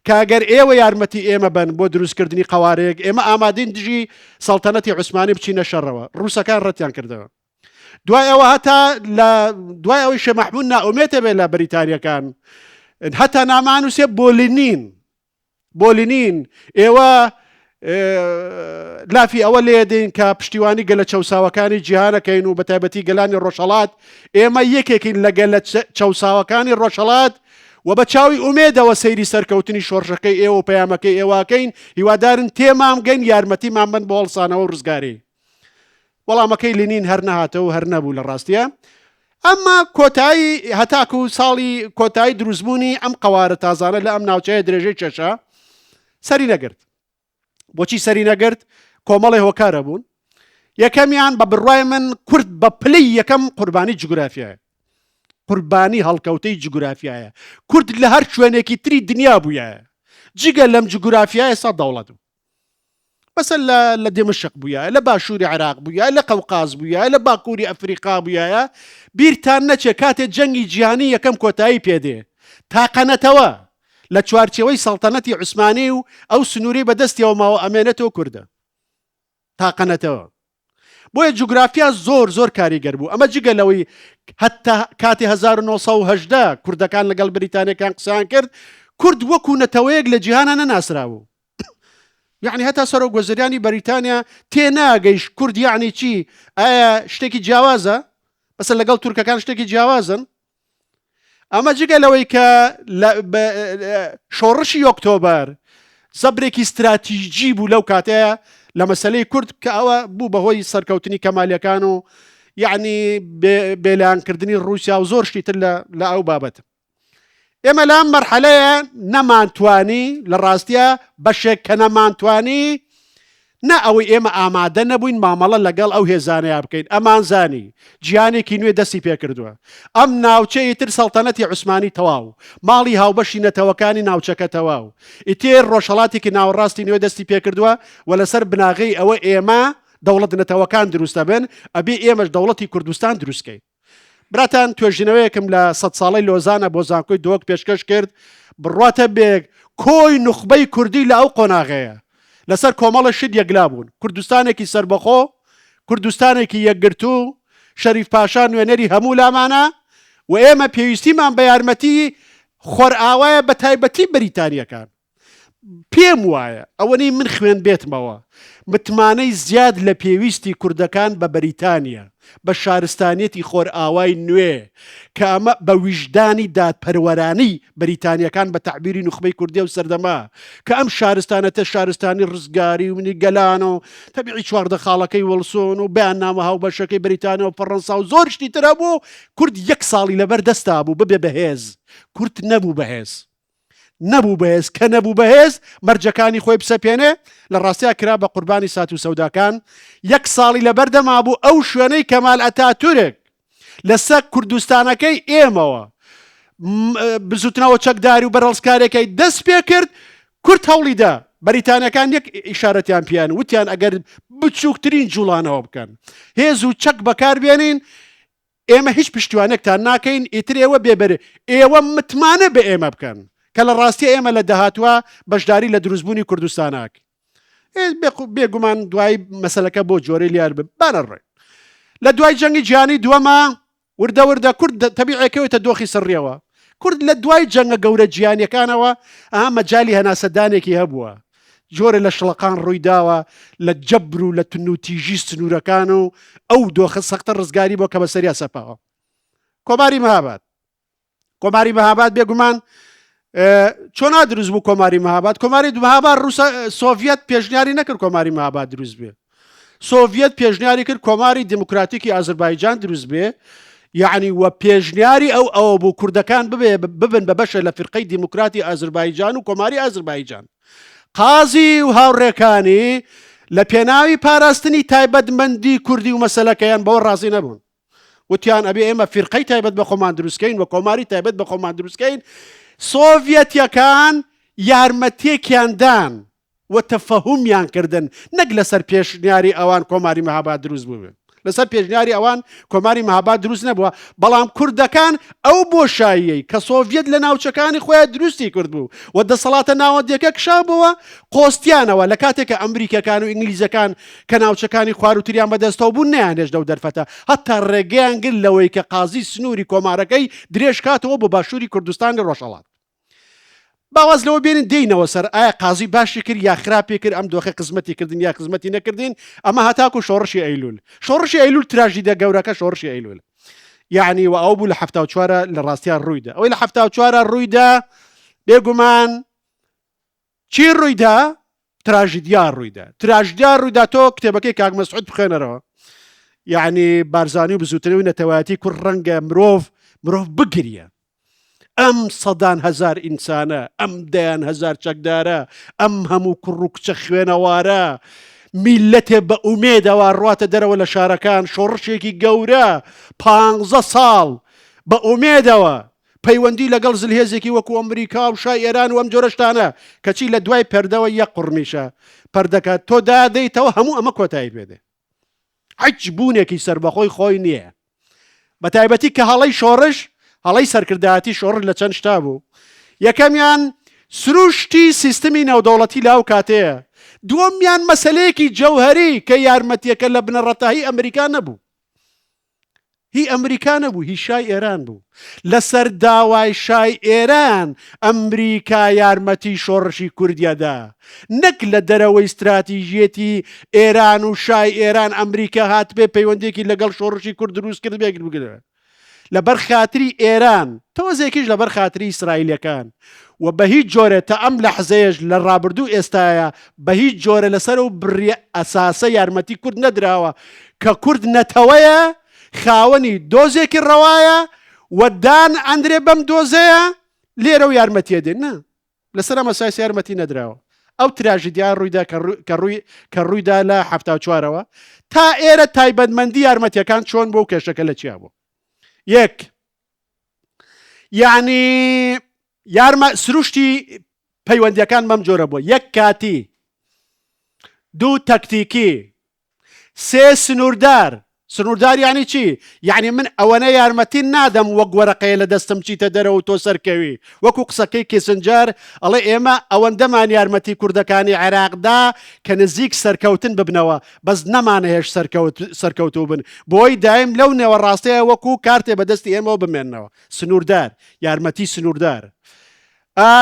کە ئەگەر ئێوە یارمەتی ئێمە بن بۆ دروستکردنی قەوارەیەک ئێمە ئامادەین دژی سەڵتەنەتی عوسمانی بچینە شەڕەوە ڕووسەکان ڕەتیان کردەوە دوای ئەوە هەتا لە دوای ئەوەی شێخ مەحمود نائومێتە بێ لە بەریتانیەکان هەتا نامانوسێ بۆ لینین بۆ لینین، ئێوە لافی ئەوە لێدەین کە پشتیوانی گەلە چەوساوەکانی جیهانەکەین و بەتایبەتی گەلانی ڕۆژهەڵات، ئێمە یەکێکین لە گەلە چەوساوەکانی ڕۆژهەڵات و بە چاوی ئومێدەوە سەیری سەرکەوتنی شۆڕشەکەی ئێوە و پەیامەکەی ئێوەکەین، هیوادارن تێمان بگەین، یارمەتیمان بن بۆ هەڵسانەوە و ڕزگاری. وەڵامەکەی لینین هەر نەهاتەوە و هەر نەبوو لە ڕاستیە. ئەمە کۆتایی هەتاکو ساڵی کۆتایی دروستبوونی ئەم قەوارە تازانە لە ئەم ناوچەیە درێژەی کێشا سەری نەگرت. بۆچی سەری نەگرت؟ کۆمەڵی هۆکارە بوون. یەکەمیان بە بڕوای من کورد بە پلەی یەکەم قوربانی جوگرافیایە. قوربانی هەڵکەوتەی جوگرافیایە. کورد لە هەر شوێنێکی تری دنیا بوویایە. جگە لەم جوگرافیایە سا دەوڵەت بوو. مەسەل لە لە دمشق بوویایە لە باشووری عێراق بوویایە لە قەوقاز بوویایە لە باکووری ئەفریقا بوویایە بیرتان نەچێ کاتێ جەنگی جیهانی یەکەم کۆتایی پێدێ تاقەنەتەوە لە چوارچێوەی سەڵتەنەتی عوسمانی و ئەو سنووری بەدەستیەوە ماوە ئەمێنێتەوە کوردە تاقەنەتەوە بۆیە جوگرافیا زۆر زۆر کاریگەر بوو ئەمە جگە لەوەی هەتا کاتی 1970 کوردەکان لەگەڵ بریتانەکان قسەیان کرد کورد وەکو نەتەوەیەک لە جیهانە نەناسرابوو یعنی هەتا سەرۆک وەزیرانی بەریتانیا تێناگەیش کورد یعنی چی ئایا شتێکی جیاوازە بەسەر لەگەڵ تورکەکان شتێکی جیاوازن ئەمە جگە لەوەی کە شۆڕشی ئۆکتۆبەر زەبرێکی ستراتیژی بوو لەو کاتەیە لە مەسلەی کورد کە ئەوە بوو بەهۆی سەرکەوتنی کەمالیەکان و یعنی بێلایەنکردنی رووسیا و زۆر شتی تر لە ئەو بابەت ئێمە لام مەرحەلەیە نەمانتوانی لە ڕاستە بەشێک کە نەمانتوانی نا ئەوەی ئێمە ئامادە نەبووین مامەڵە لەگەڵ ئەو هێزانەیا بکەین، ئەمانزانی جیهانێکی نوێ دەستی پێکردووە، ئەم ناوچە ئیتر سەڵتەنەتی عوسمانی تەواو، ماڵی هاوبەشی نەتەوەکانی ناوچەکە تەواو، ئیتر ڕۆژهەڵاتێکی ناوەڕاستی نوێ دەستی پێکردووە و لەسەر بناغەی ئەوە ئێمە دەوڵەت نەتەوەکان دروست دەبن، ئەبێ ئێمەش دەوڵەتی کوردستان دروست کەین. براتان توێژینەوەیەکم لە سەدساڵەی لۆزانە بۆ زانکۆی دهۆک پێشکەش کرد، بڕواتە بێ کۆی نوخبەی کوردی لە ئەو قۆناغەیە لەسەر کۆمەڵە شت یەکلا بوون، کوردستانێکی سەربەخۆ، کوردستانێکی یەکگرتوو، شەریف پاشا نوێنەری هەموو لامانە و ئێمە پێویستیمان بە یارمەتی خۆرئاوایە بەتایبەتی بەریتانییەکان. پێم وایە ئەوەنەی من خوێندبێتمەوە متمانەی زیاد لە پێویستی کوردەکان بە بەریتانیا، بە شارستانیەتی خۆرئاوای نوێ کە ئەمە بە ویژدانی دادپەروەرانەی بەریتانیەکان بە تەعبیری نوخبەی کوردی ئەو سەردەمە کە ئەم شارستانەتە شارستانی ڕزگاری و منی گەلان و تەبیعی 14 خاڵەکەی وڵسۆن و بەیاننامە هاوبەشەکەی بەریتانیا و فەڕەنسا و زۆر شتی تر هەبوو کورد یەک ساڵی لەبەر دەستا بوو ببێ بەهێز کورد نەبوو بەهێز. نەبوو بەهێز کە نەبوو بەهێز مەرجەکانی خۆی بسەپێنێ لە ڕاستیا کرا بە قوربانی سات و سەوداکان یەک ساڵی لەبەر دەما بوو ئەو شوێنەی کەمال ئەتاتورک لەسەر کوردستانەکەی ئێمەوە بزوتنەوە چەکداری و بەرەڵسکارێکەی دەست پێ کرد کورد هەوڵیدا بەریتانەکان یەک ئیشارەتیان پیان وتیان ئەگەر بچووکترین جوڵانەوە بکەن هێز و چەک بەکاربێنین ئێمە هیچ پشتیوانێکتان ناکەین ئیتر ئێوە بێبەر ئێوە متمانە بە ئێمە بکەن کە لە ڕاستیە ئێمە لە داهاتوە بەشداری لە دروستبوونی کوردستاناک بێگومان دوای مەسلەکە بۆ جۆرەی لیار بانەڕێ لە دوای جەنگی جیهانی دووەمە وردە وردە کورد تەبیعەکەوێتە دۆخی سڕیەوە کورد لە دوای جەنگە گەورە جیهانیەکانەوە ئەها مەجالی هەناسەدانێکی هەبووە جۆرە لە شڵەقان ڕوویداوە لە جەبر و لە تونوتیژی سنوورەکان و ئەو دۆخە سەختە ڕزگاری بۆ کە بەسەریا سەپاوە کۆماری مەهاباد کۆماری مەهاباد بێگومان چۆنا دروست بوو کۆماری مەهاباد کۆماری مەهاباد ڕووسە سۆڤیەت پێشنیاری نەکرد کۆماری مەهاباد دروست بێ سۆڤیەت پێشنیاری کرد کۆماری دیموکراتیکی ئازربایجان دروست بێ یعنی وە پێشنیاری ئەو ئەوە بوو کوردەکان ببێ ببن بە بەشە لە فرقەی دیموکراتی ئازربایجان و کۆماری ئازربایجان. قازی و هاوڕێکانی لە پێناوی پاراستنی تایبەتمەندی کوردی و مەسەلەکەیان بەوە ڕازی نەبوون. وتیان ئەبێ ئێمە فیرقەی تایبەت بە خۆمان دروستکەین و کۆماری تایبەت بە خۆمان دروستکەین. سۆڤیەتیەکان یارمەتیەکیان دان و تەفەهومیان کردن نەک لەسەر پێشنیاری ئەوان کۆماری مەهاباد دروست بووبێ. لەسەر پێشنیاری ئەوان کۆماری مەهاباد دروست نەبووە، بەڵام کوردەکان ئەو بۆشاییەی کە سۆڤیەت لە ناوچەکانی خۆیان دروستی کردبوو و دەسەڵاتە ناوەندییەکە کشابۆوە، قۆستیانەوە، لە کاتێک کە ئەمریکییەکان و ئینگلیزەکان کە ناوچەکانی خوارووتریان بەدەستەوە بوون نەیانهێشت لەو دەرفەتە، هەتا ڕێگەیان گرت لەوەی کە قازی سنووری کۆمارەکەی درێژ کاتەوە بۆ باشووری کوردستانی ڕۆژهەڵات. با واز لەوە بێنین دێینەوە سەر ئایا قازی باشی کرد یا خراپی کرد ئەم دۆخە خزمەتی کردن یا خزمەتی نەکردین ئەمە هەتاکو شۆڕشی ئەیلول شۆڕشی ئەیلول تراژیدە گەورەکە شۆڕشی ئەیلول یعنی و ئەو بوو لە حەفتا و چوارە لە ڕاستیان ڕوویدا ئەوەی لە حەفتا و چوارە ڕوویدا بێگومان چی ڕوویدا تراژیدیا ڕوویدا تراژدیا ڕوویدا تۆ کتێبەکەی کاک مەسعود بخوێنەرەوە یعنی بارزانی و بزوتنەوەی نەتەوایەتی کوڕ ڕەنگە مرۆڤ مرۆڤ بگریە ئەم سەدان هەزار ئینسانە ئەم دەیان هەزار چەکدارە ئەم هەموو کوڕ و کچە خوێنەوارە میلەتێ بە ئومێدەوە ڕواتە دەرەوە لە شارەکان شۆڕشێکی گەورە پ ساڵ بە ئومێدەوە پەیوەندی لەگەڵ زلهێزێکی وەکو ئەمریکا و شای ئێران و ئەم جۆرە شتانە، کەچی لە دوای پەردەوە یەک قوڕمیشە پەردەکە تۆ دادەیتەوە هەموو ئەمە کۆتایی پێ دێ. هیچ بوونێکی سەربەخۆی خۆی نییە. بە تایبەتی کە هەڵەی شۆڕش، هەڵەی سەرکردایەتی شۆڕش لە چەند شتا بوو. یەکەمیان سروشتی سیستمی نێودەوڵەتی لە ئەو کاتەیە. دووەمیان مەسەلەیەکی جەوهەری کە یارمەتییەکە لە بنەڕەتا هی ئەمریکا نەبوو. هی ئەمریکا نەبوو هی شای ئێران بوو لەسەر داوای شای ئێران ئەمریکا یارمەتی شۆڕشی کوردیەدا نەک لە دەرەوەی ستراتیژیەتی ئێران و شای ئێران ئەمریکا هاتبێ پەیوەندێکی لەگەڵ شۆڕشی کورد دروست کرد بێ بگرێ لەبەر خاتری ئێران تۆزێکیش لەبەر خاتری ئیسرائیلەکان و بە هیچ جۆرێ تا ئەم لەحزەیەش لە ڕابردوو ئێستایا بە هیچ جۆرە لەسەر ئەو بڕیە ئەساسە یارمەتی کورد نەدراوە کە کورد نەتەوەیە خاوەنی دۆزێکی ڕەوایە و دان ئەندرێ بەم دۆزەیە لێرە و یارمەتیە دێن نا لەسەر ئەم ئەساس یارمەتی نەدراوە ئەو تراژیدیا ڕوویدا کە ڕووی کە ڕوویدا لە حەفتا و چوارەوە تا ئێرە تایبەتمەندی یارمەتیەکان چۆن بۆ و کێشەکە لە چیا بوو یەک یعنی یارمە سروشتی پەیوەندیەکان بەم جۆرە بووە یەک کاتی دوو تەکتیکی سێ سنووردار سنووردار یعنی چی یعنی من ئەوەنە یارمەتی نادەم وەک وەرەقەیە لە دەستم چیتە دەرەوە و تۆ سەرکەوی وەکو قسەکەی کیسنجەر ئەڵێ ئێمە ئەوەندەمان یارمەتی کوردەکانی عێراقدا کە نزیک سەرکەوتن ببنەوە بەس نەمانەهێشت سەرکەوت سەرکەوتوو بن بۆی دایم لەو نێوە ڕاستەیە وەکو کارتێ بەدەستی ئێمەوە بمێننەوە سنووردار یارمەتی سنووردار ئا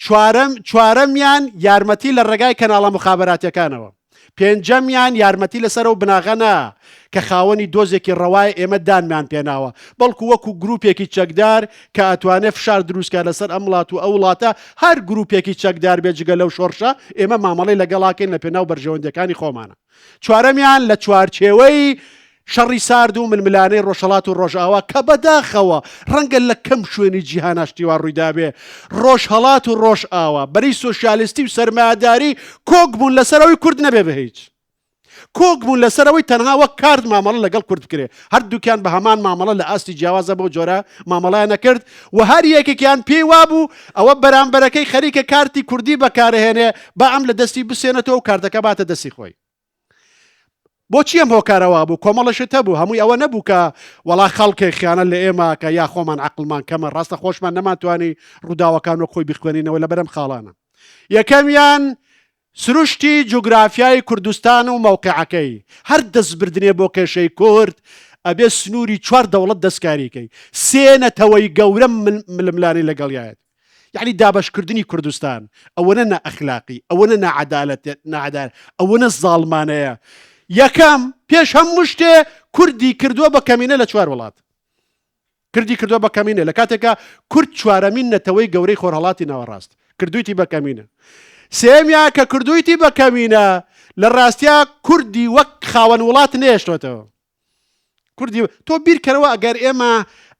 چوارەم چوارەمیان یارمەتی لە ڕێگای کەناڵە مخابراتیەکانەوە پێنجەمیان یارمەتی لەسەر ئەو بناغە نا کە خاوەنی دۆزێکی ڕەوای ئێمە دانمان پێناوە بەڵکو وەکو گروپێکی چەکدار کە ئەتوانێ فشار دروستکە لەسەر ئەم وڵات و ئەو وڵاتە هەر گروپێکی چەکدار بێ جگە لەو شۆڕشە ئێمە مامەڵەی لەگەڵاکەین لە پێناو بەرژەوەندیەکانی خۆمانە چوارەمیان لە چوارچێوەی شەڕی سارد و ململانێی ڕۆژهەڵات و ڕۆژئاوا کە بەداخەوە ڕەنگە لە کەم شوێنی جیهانا شتی وا ڕوویدابێ، ڕۆژهەڵات و ڕۆژئاوا، بەرەی سۆسیالیستی و سەرمایەداری کۆک بوون لەسەر ئەوەی کورد نەبێ بە هیچ. کۆک بوون لەسەر ئەوەی تەنها وەک کارت مامەڵە لەگەڵ کورد بکرێ. هەردووکیان بە هەمان مامەڵە لە ئاستی جیاوازە بەو جۆرە مامەڵەیان ئەکرد و هەر یەکێکیان پێی وابوو ئەوە بەرامبەرەکەی خەریکە کارتی کوردی بەکارئەهێنێ با ئەم لە دەستی بسێنێتەوە و کارتەکە باتە دەستی خۆی. بۆچی ئەم هۆکارە وابوو؟ کۆمەڵە شت هەبوو، هەمووی ئەوە نەبوو کە وەڵا خەڵکێک خیانەت لە ئێمە ئەکا یا خۆمان عەقڵمان کەمە، ڕاستە خۆشمان نەمانتوانی ڕووداوەکان وەک خۆی بخوێنینەوە لەبەر ئەم خاڵانە. یەکەمیان سروشتی جوگرافیای کوردستان و مەوقعەکەی، هەر دەستبردنێ بۆ کێشەی کورد ئەبێ سنووری چوار دەوڵەت دەستکاری کەی، سێ نەتەوەی گەورە ململانێی لەگەڵیایەت. یەعنی دابەشکردنی کوردستان ئەوەنە نائەخلاقی ئەوەنە ناعەدالەت ناعەدال ئەوەنە زاڵمانەیە یەکەم پێش هەموو شتێ کوردی کردووە بە کەمینە لە چوار وڵات کردی کردووە بە کەمینە لە کاتێکا کورد چوارەمین نەتەوەی گەورەی خۆرهەڵاتی ناوەڕاست کردوویتی بە کەمینە سێمیان کە کردوویتی بە کەمینە لە ڕاستیا کوردی وەک خاوەن وڵات نێشتۆتەوە کوردی تۆ بیرکەرەوە ئەگەر ئێمە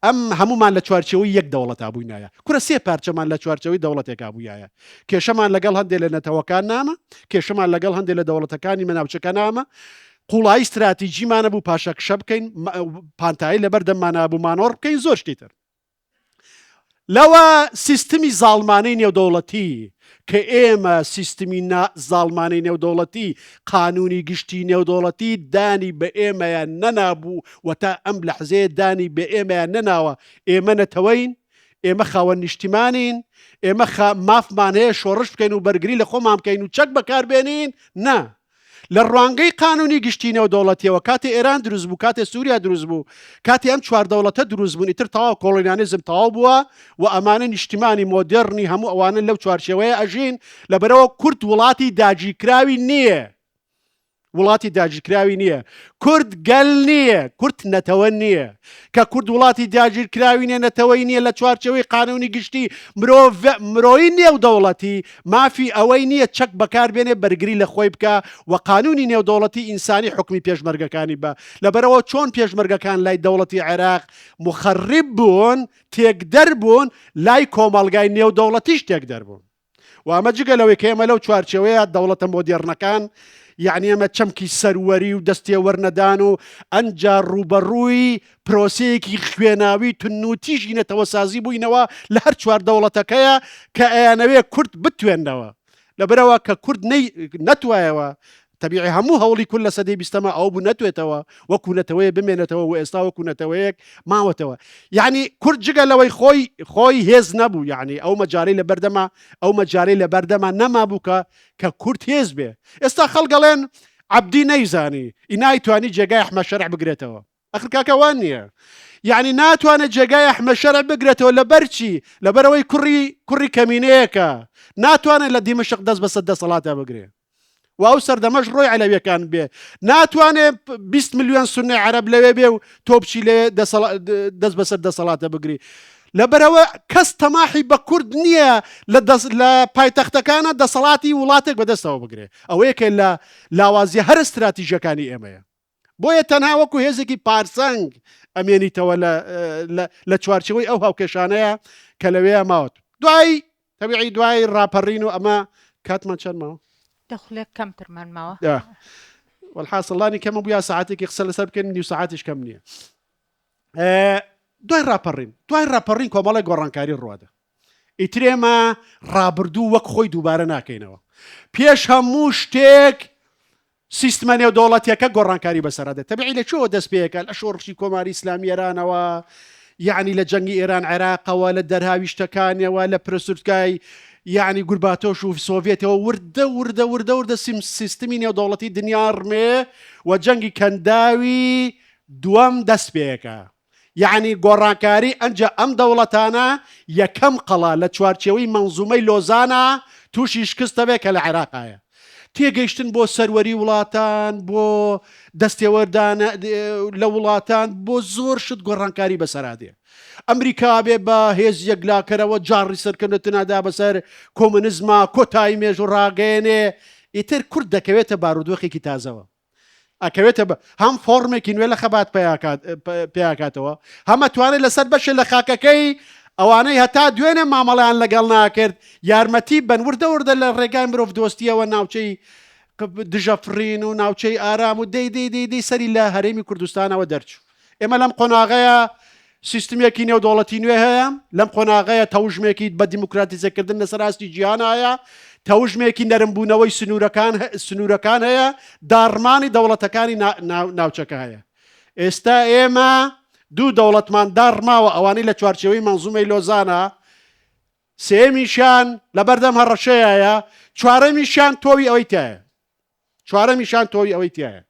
ئەم هەموومان لە چوارچێوەی یەک دەوڵەتا بووینایە. کورە سێ پارچەمان لە چوارچێوەی دەوڵەتێکا بوویایە. کێشەمان لەگەڵ هەندێ لە نەتەوەکان نامە، کێشەمان لەگەڵ هەندێ لە دەوڵەتەکانی ناوچەکە نامە، قوڵایی ستراتیجیمان نەبوو پاشەکشە بکەین، پانتایی لەبەر دەممان نابوو مانۆڕ بکەین، زۆر شتی تر. لەوە سیستمی زاڵمانەی نێودەوڵەتی کە ئێمە سیستمی نا زاڵمانەی نێودەوڵەتی قانونی گشتی نێودەوڵەتی دانی بە ئێمەیان نەنابوو و تا ئەم لەحزەیە دانی بە ئێمەیان نەناوە ئێمە نەتەوەین ئێمە خاوەن نیشتیمانین ئێمە مافمان هەیە شۆڕش بکەین و بەرگری لە خۆمان بکەین و چەک بەکاربێنین نا لە ڕوانگەی قانونی گشتی نێودەوڵەتیەوە کاتێ ئێران دروست بوو، کاتێ سوریا دروست بوو، کاتێ ئەم چوار دەوڵەتە دروست بوون ئیتر تەواو کۆڵۆنیالیزم تەواو بووە و ئەمانە نیشتیمانی مۆدێڕنی هەموو ئەوانە لەو چوارچێوەیە ئەژین، لەبەرئەوە کورد وڵاتی داگیرکراوی نییە. وڵاتی داگیرکراوی نییە. کورد گەل نییە، کورد نەتەوە نییە. کە کورد وڵاتی داگیرکراوی نیە نەتەوەی نیە لە چوارچێوەی قانونی گشتی مرۆڤ مرۆیی نێودەوڵەتی مافی ئەوەی نیە چەک بەکار بێنێ بەرگری لە خۆی بکا و قانونی نێودەوڵەتی ئینسانی حوکمی پێشمەرگەکانی بە لەبەرئەوە چۆن پێشمەرگەکان لای دەوڵەتی عێراق مخرب بوون تێکدەر بوون لای کۆمەڵگای نێودەوڵەتیش تێکدەر بوون. و ئەمە جگە لەوەی کە ئێمە لەو چوارچێوەیە دەوڵەتە مۆدێرنەکان یعنی ئێمە چەمکی سەروەری و دەستێوەرنەدان و ئەنجا ڕووبەڕووی پرۆسەیەکی خوێناوی تونوتیژی نەتەوەسازی بووینەوە لە هەر چوار دەوڵەتەکەیە کە ئەیانەوێ کورد بتوێنەوە لەبەرەوە کە کورد نەتوایەوە تەبیعی هەموو هەوڵی کورد لە سەدەی بیستەما ئەوە بوو نەتوێتەوە وەکو نەتەوەیە بمێنێتەوە و ئێستا وەکو نەتەوەیەک ماوەتەوە یعنی کورد جگە لەوەی خۆی خۆی هێز نەبوو یعنی ئەو مەجارەی لە بەردەما ئەو مەجارەی لە بەردەما نەمابوو کە کە کورد هێز بێ ئێستا خەڵگەڵێن عەبدی نەیزانی ئینای توانی جێگای ئەحمە شەرع بگرێتەوە ئەخر کاکە وا نییە یعنی ناتوانێت جێگای ئەحمە شەرع بگرێتەوە لەبەر چی لەبەرەوەی کوڕی کوڕی کەمینەیەکە ناتوانێت لە دیمەشق دەست بەسەر دەسەڵاتە بگرێ و ئەو سەردەمەش ڕۆی عەلەویەکان بێ ناتوانێت 20 میلیۆن سوننەی عەرەب لەوێ بێ و تۆ بچی لەوێ دەست بەسەر دەسەڵاتە بگری لەبەرەوە کەس تەماحی بە کورد نییە لە لە پایتەختەکانە دەسەڵاتی وڵاتێک بەدەستەوە بگرێ ئەوەیە کە لە لاوازیە هەرە ستراتیژەکانی ئێمەیە بۆیە تەنها وەکو هێزێکی پارسەنگ ئەمێنیتەوە لە چوارچەوەی ئەو هاوکێشانەیە کە لەوەیە ماوەت دوای تەبیعی دوای ڕاپەڕین و ئەمە کاتمان چەند ماوە؟ دە خولەک کەمترمان ماوە. وەلحاسڵ لانی کەمە بوویا سەعاتێکی قسە لەسەر بکەین نیو سەعاتیش کەم نییە. دوای ڕاپەڕین دوای ڕاپەڕین کۆمەڵێک گۆڕانکاری ڕوادە ئیتر ئێمە ڕابردوو وەک خۆی دووبارە ناکەینەوە پێش هەموو شتێک سیستمە نێودەوڵەتیەکە گۆڕانکاری بەسەرا دێت تەبیعی لە کوێوە دەست پێکا لە شۆڕشی کۆماری ئیسلامی ئێرانەوە یعنی لە جەنگی ئێران عێراقەوە لە دەرهاویشتەکانیەوە لە پرسورتکای یعنی گورباتۆش و سۆڤێتەوە وردە وردە وردە وردە سیم سیستمی نێودەوڵەتی دنیا ڕمێ و جەنگی کەنداوی دووەم دەست پێکا یەعنی گۆڕانکاری ئەنجا ئەم دەوڵەتانە یەکەم قەڵا لە چوارچێوەی مەنزومەی لۆزانا تووشی شکست دەبێت کە لە عێراقایە. تێگەیشتن بۆ سەروەری وڵاتان، بۆ دەستێوەردان لە وڵاتان، بۆ زۆر شت گۆڕانکاری بەسەرا دێ. ئەمریکا بێ بە هێز یەکلاکەرەوە جاڕی سەرکەوتنەدا بەسەر کۆمۆنیزما کۆتایی مێژوو ڕاگەیەنێ، ئیتر کورد دەکەوێتە بارودۆخێکی تازەوە. ئەکەوێتە بە هەم فۆڕمێکی نوێ لە خەبات پیاکاتەوە هەم ئەتوانێت لەسەر بەشێ لە خاکەکەی ئەوانەی هەتا دوێنێ مامەڵیان لەگەڵ ناکرد یارمەتی بن وردە وردە لە ڕێگای مرۆڤ دۆستیەوە ناوچەی دژە فڕین و ناوچەی ئارام و دەی دەی دەی دەی سەری لە هەرێمی کوردستانەوە دەرچوو ئێمە لەم قۆناغەیە سیستمێکی نێودەوڵەتی نوێ هەیە، لەم قۆناغەیە تەوژمێکی بە دیموکراتیزەکردن لەسەر ئاستی جیهان هەیە، تەوژمێکی نەرمبوونەوەی سنوورەکان سنوورەکان هەیە، داڕمانی دەوڵەتەکانی ناوچەکە هەیە. ئێستا ئێمە دوو دەوڵەتمان داڕماوە ئەوانەی لە چوارچێوەی مەنزومەی لۆزانە، سێیەمیشیان لەبەردەم هەڕەشەیایە، چوارەمیشیان تۆوی ئەوەی تایە. چوارەمیشان تۆوی ئەوەی تایە.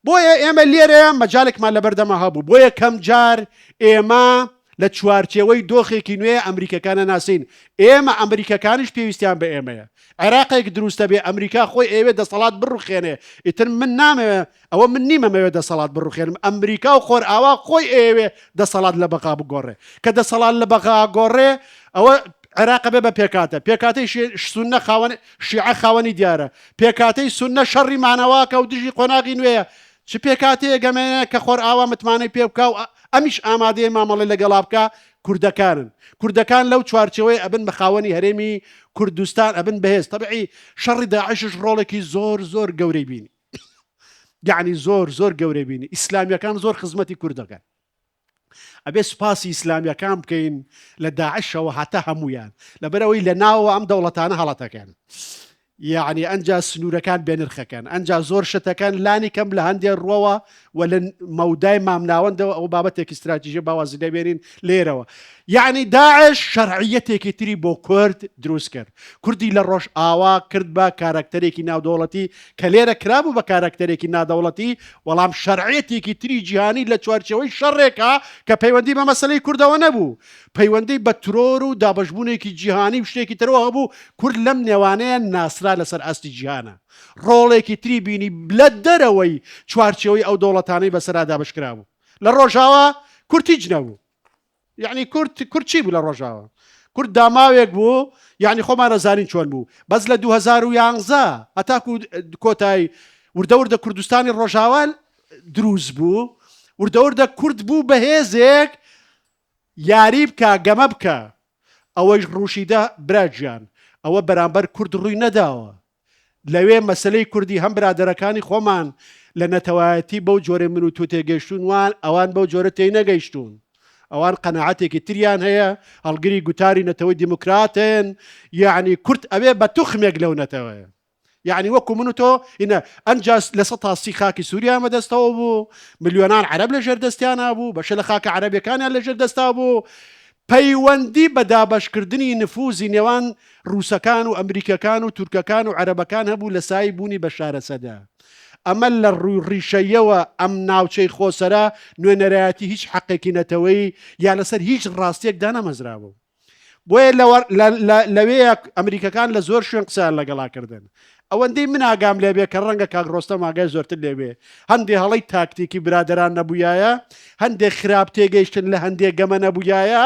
بۆیە ئێمە لێرەیە مەجالێکمان لەبەردەما هەبوو بۆ یەکەم جار ئێمە لە چوارچێوەی دۆخێکی نوێ ئەمریکەکانە ناسین ئێمە ئەمریکەکانیش پێویستیان بە ئێمەیە عێراقێک دروستە بێ ئەمریکا خۆی ئەوێ دەسەڵات بڕوخێنێ ئیتر من نامەوێ ئەوە من نیمەمەوێ دەسەڵات بڕوخێنم ئەمریکا و خۆرئاوا خۆی ئەیەوێ دەسەڵات لە بەغا بگۆڕێ کە دەسەڵات لە بەغا گۆڕێ ئەوە عێراق بێ بە پێکاتە پێکاتەی سوننە خاوەن شیعە خاوەنی دیارە پێکاتەی سوننە شەڕی مانەواکە و دژی قۆناغی نوێیە. چ پێکهاتەیەک ئەمەیە کە خۆرئاوا متمانەی پێ بکا و ئەمیش ئامادەیە مامەڵەی لەگەڵا بکا؟ کوردەکانن. کوردەکان لەو چوارچێوەیە ئەبن بە خاوەنی هەرێمی کوردستان، ئەبن بەهێز. تەبعی شەڕی داعشش ڕۆڵێکی زۆر زۆر گەورەی بینی. یەعنی زۆر زۆر گەورەی بینی. ئیسلامییەکان زۆر خزمەتی کورد دەکەن. ئەبێ سوپاسی ئیسلامیەکان بکەین لە داعشەوە هەتا هەمویان لەبەرئەوەی لە ناوەوە ئەم دەوڵەتانە هەڵەتەکەن یعنی ئەنجا سنوورەکان بێنرخەکەن ئەنجا زۆر شتەکان لانی کەم لە هەندێ ڕوەوە و لە مەودای مامناوەندەوە ئەو بابەتێکی استراتیژی باوازی لێبێنین لێرەوە یعنی داعش شەرعیەتێکی تری بۆ کورد دروست کرد کوردی لە ڕۆژئاوا کرد بە کارەکتەرێکی ناودەوڵەتی کە لێرە کرابوو بە کارەکتەرێکی نادەوڵەتی، وەڵام شەرعیەتێکی تری جیهانی لە چوارچێوەی شەڕێکا کە پەیوەندی بە مەسەلەی کوردەوە نەبوو، پەیوەندی بە ترۆر و دابەشبوونێکی جیهانی و شتێکی ترەوە هەبوو، کورد لەم نێوانەیە ناسرا لەسەر ئاستی جیهانا ڕۆڵێکی تری بینی لە دەرەوەی چوارچێوەی ئەو دەوڵەتانەی بەسەرا دابەشکرابوو. لە ڕۆژاوا کورد هیچ نەبوو. یەعنی کورد کورد چی بوو لە ڕۆژاوا؟ کورد داماوێک بوو یەعنی خۆمان ئەزانین چۆن بوو بەس لە 2011 هەتاکو کۆتایی وردە وردە کوردستانی ڕۆژاوا دروست بوو وردە وردە کورد بوو بە هێزێک یاری بکە گەمە بکە ئەوەیش ڕووشیدە برا گیان ئەوە بەرامبەر کورد ڕووی نەداوە لەوێ مەسەلەی کوردی هەم برادەرەکانی خۆمان لە نەتەوایەتی بەو جۆرەی من و تۆ تێگەیشتوون وان ئەوان بەو جۆرە تێینەگەیشتوون. ئەوان قەناعەتێکی تریان هەیە، هەڵگری گوتاری نەتەوەی دیموکراتن، یەعنی کورد ئەوێ بە توخمێک لەو نەتەوەیە. یەعنی وەکو من و تۆ ئینە ئەنجا 30% خاکی سووریان بەدەستەوە بوو، ملیۆنان عەرەب لەژێر دەستیانا بوو، بەشێ لە خاکە عەرەبیەکانیان لەژێر دەستا بوو. پەیوەندی بە دابەشکردنی نفوزی نێوان ڕووسەکان و ئەمریکیەکان و تورکەکان و عەرەبەکان هەبوو لە سایەی بوونی بەشار ئەسەدە. ئەمە لە ڕووی ڕیشەییەوە ئەم ناوچەی خۆسەرە نوێنەرایەتی هیچ حەقێکی نەتەوەیی یا لەسەر هیچ ڕاستیەک دانەمەزرابوو. بۆیە لەوێیە ئەمریکەکان لە زۆر شوێن قسەیان لەگەڵا کردن. ئەوەندەی من ئاگام لێ بێ کە ڕەنگە کاک ڕۆستەم ئاگای زۆرتر لێ بێ هەندێ هەڵەی تاکتیکی برادەران نەبوویایە هەندێ خراپ تێگەیشتن لە هەندێ گەمە نەبوویایە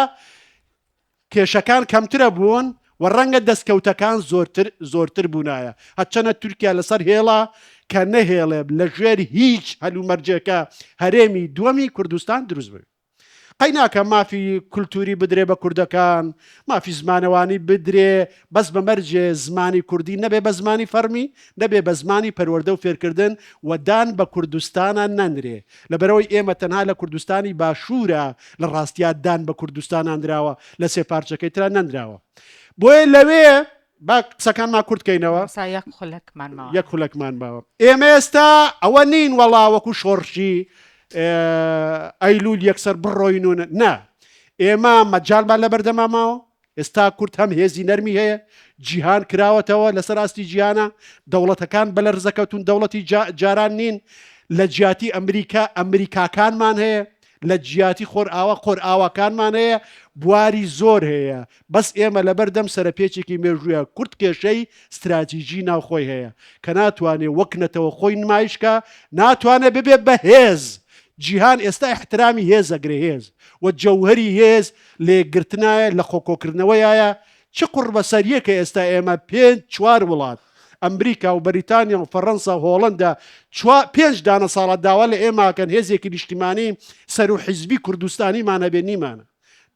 کێشەکان کەمترە بوون و ڕەنگە دەستکەوتەکان زۆرتر زۆرتر بوونایە هەرچەنە تورکیا لەسەر هێڵە کە نەهێڵێ لە ژێر هیچ هەلومەرجێکە هەرێمی دووەمی کوردستان دروست بێ. قەیناکە مافی کولتوری بدرێ بە کوردەکان، مافی زمانەوانی بدرێ، بەس بە مەرجێ زمانی کوردی نەبێ بە زمانی فەڕمی، نەبێ بە زمانی پەروەردە و فێرکردن و دان بە کوردستانا نەنرێ. لەبەرئەوەی ئێمە تەنها لە کوردستانی باشوورا لە ڕاستیا دان بە کوردستانا نراوە، لە سێ پارچەکەی ترا نەنراوە. بۆیە لەوێ با قسەکانمان کورت کەینەوە. مامۆستا یەک خولەکمان ماوە. یەک خولەکمان ماوە. ئێمە ئێستا ئەوە نین وەڵا وەکو شۆڕشی ئەیلول یەکسەر بڕۆین و نا ئێمە مەجالمان لە بەردەما ماوە ئێستا کورد هەم هێزی نەرمی هەیە جیهان کراوەتەوە لەسەر ئاستی جیهانە دەوڵەتەکان بەلەرزەکەوتون دەوڵەتی جاران نین لە جیاتی ئەمریکا ئەمریکاکانمان هەیە لە جیاتی خۆرئاوا خۆرئاواکانمان هەیە بواری زۆر هەیە بەس ئێمە لەبەر دەم سەرەپێچێکی مێژوویە کورد کێشەی ستراتیجی ناوخۆی هەیە کە ناتوانێ وەک نەتەوە خۆی نمایش کا ناتوانێ ببێ بە هێز جیهان ئێستا ئیحترامی هێز ئەگرێ هێز و جەوهەری هێز لە یەکگرتنایە لە خۆکۆکردنەوەیایە چ قوڕبەسەریەکە ئێستا ئێمە پێنج چوار وڵات ئەمریکا و بەریتانیا و فەڕەنسا و هۆڵەندا چوا پێنج دانە ساڵە داوا لە ئێماکەن هێزێکی نیشتیمانی سەرو حیزبی کوردستانیمان هەبێ نیمانە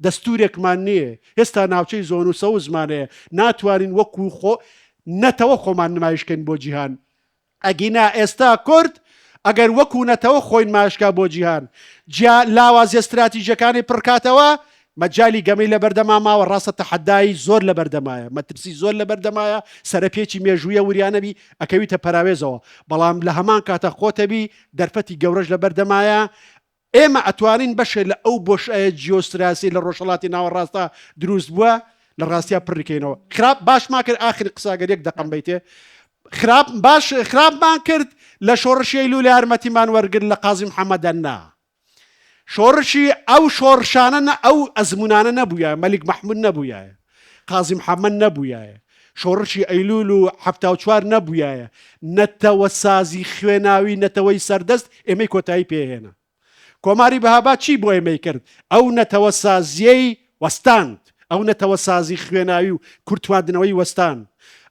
دەستورێکمان نییە هێستا ناوچەی زۆن و سەوزمان هەیە ناتوانین وەکو خۆ نەتەوە خۆمان نمایشکەین بۆ جیهان ئەگینا ئێستا کورد ئەگەر وەکو نەتەوە خۆی نمایشکا بۆ جیهان جیا لاوازیە ستراتیژیەکانی پڕکاتەوە مەجالی گەمەی لەبەردەما ماوە ڕاستە تەحەدای زۆر لەبەردەمایە مەترسی زۆر لەبەردەمایە سەرەپێچی مێژوویە وریانەبی ئەکەویتە پەراوێزەوە بەڵام لە هەمان کاتە خۆتەبی دەرفەتی گەورەش لەبەردەمایە ئێمە ئەتوانین بەشێ لە ئەو بۆشایە جیۆستراسی لە ڕۆژهەڵاتی ناوەڕاستا دروست بووە لە ڕاستیا پڕی کەینەوە. خراپ باشمان کرد ئاخرین قسە گەر یەک دەقەم بەیتێ خراپ باش خراپمان کرد لە شۆڕشی ئەیلوول یارمەتیمان وەرگرت لە قازی محەممەدە نا شۆڕشی ئەو شۆڕشانە نە ئەو ئەزمونانە نەبوویە مەلیک مەحمود نەبوویایە قازی محەممەد نەبوویایە شۆڕشی ئەیلوول و 74 نەبوویایە نەتەوەسازی خوێناوی نەتەوەی سەردەست ئێمەی کۆتایی پێهێنا کۆماری بەهاباد چی بۆ ئێمەی کرد؟ ئەو نەتەوەسازییەی وەستاند، ئەو نەتەوەسازی خوێناوی و کورتواندنەوەی وەستاند.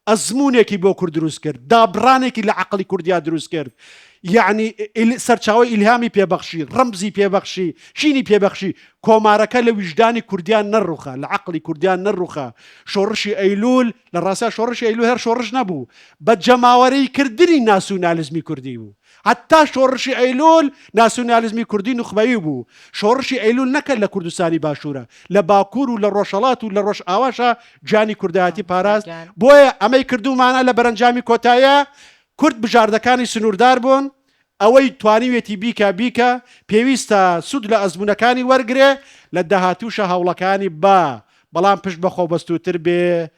ئەزموونێکی بۆ کورد دروست کرد، دابڕانێکی لە عەقڵی کوردیا دروست کرد، یەعنی سەرچاوەی ئیلهامی پێ بەخشی، ڕەمزی پێ بەخشی، شینی پێ بەخشی، کۆمارەکە لە ویژدانی کوردیا نەڕوخا، لە عەقڵی کوردیا نەڕوخا، شۆڕشی ئەیلوول، لە ڕاستیا شۆڕشی ئەیلوول هەر شۆڕش نەبوو، بە جەماوەریی کردنی ناسیونالیزمی کوردی بوو. هەتا شۆڕشی ئەیلول ناسیونالیزمی کوردی نوخبەیی بوو. شۆڕشی ئەیلول نەکە لە کوردستانی باشوورە، لە باکوور و لە ڕۆژهەڵات و لە ڕۆژئاواشا گیانی کوردایەتی پاراست. بۆیە ئەمەی کردوومانە لە بەرەنجامی کۆتاییا کورد بژاردەکانی سنووردار بوون. ئەوەی توانیوێتی بیکا بیکا، پێویستە سوود لە ئەزموونەکانی وەرگرێ، لە داهاتووشا هەوڵەکانی با، بەڵام پشت بەخۆبەستووتر بێ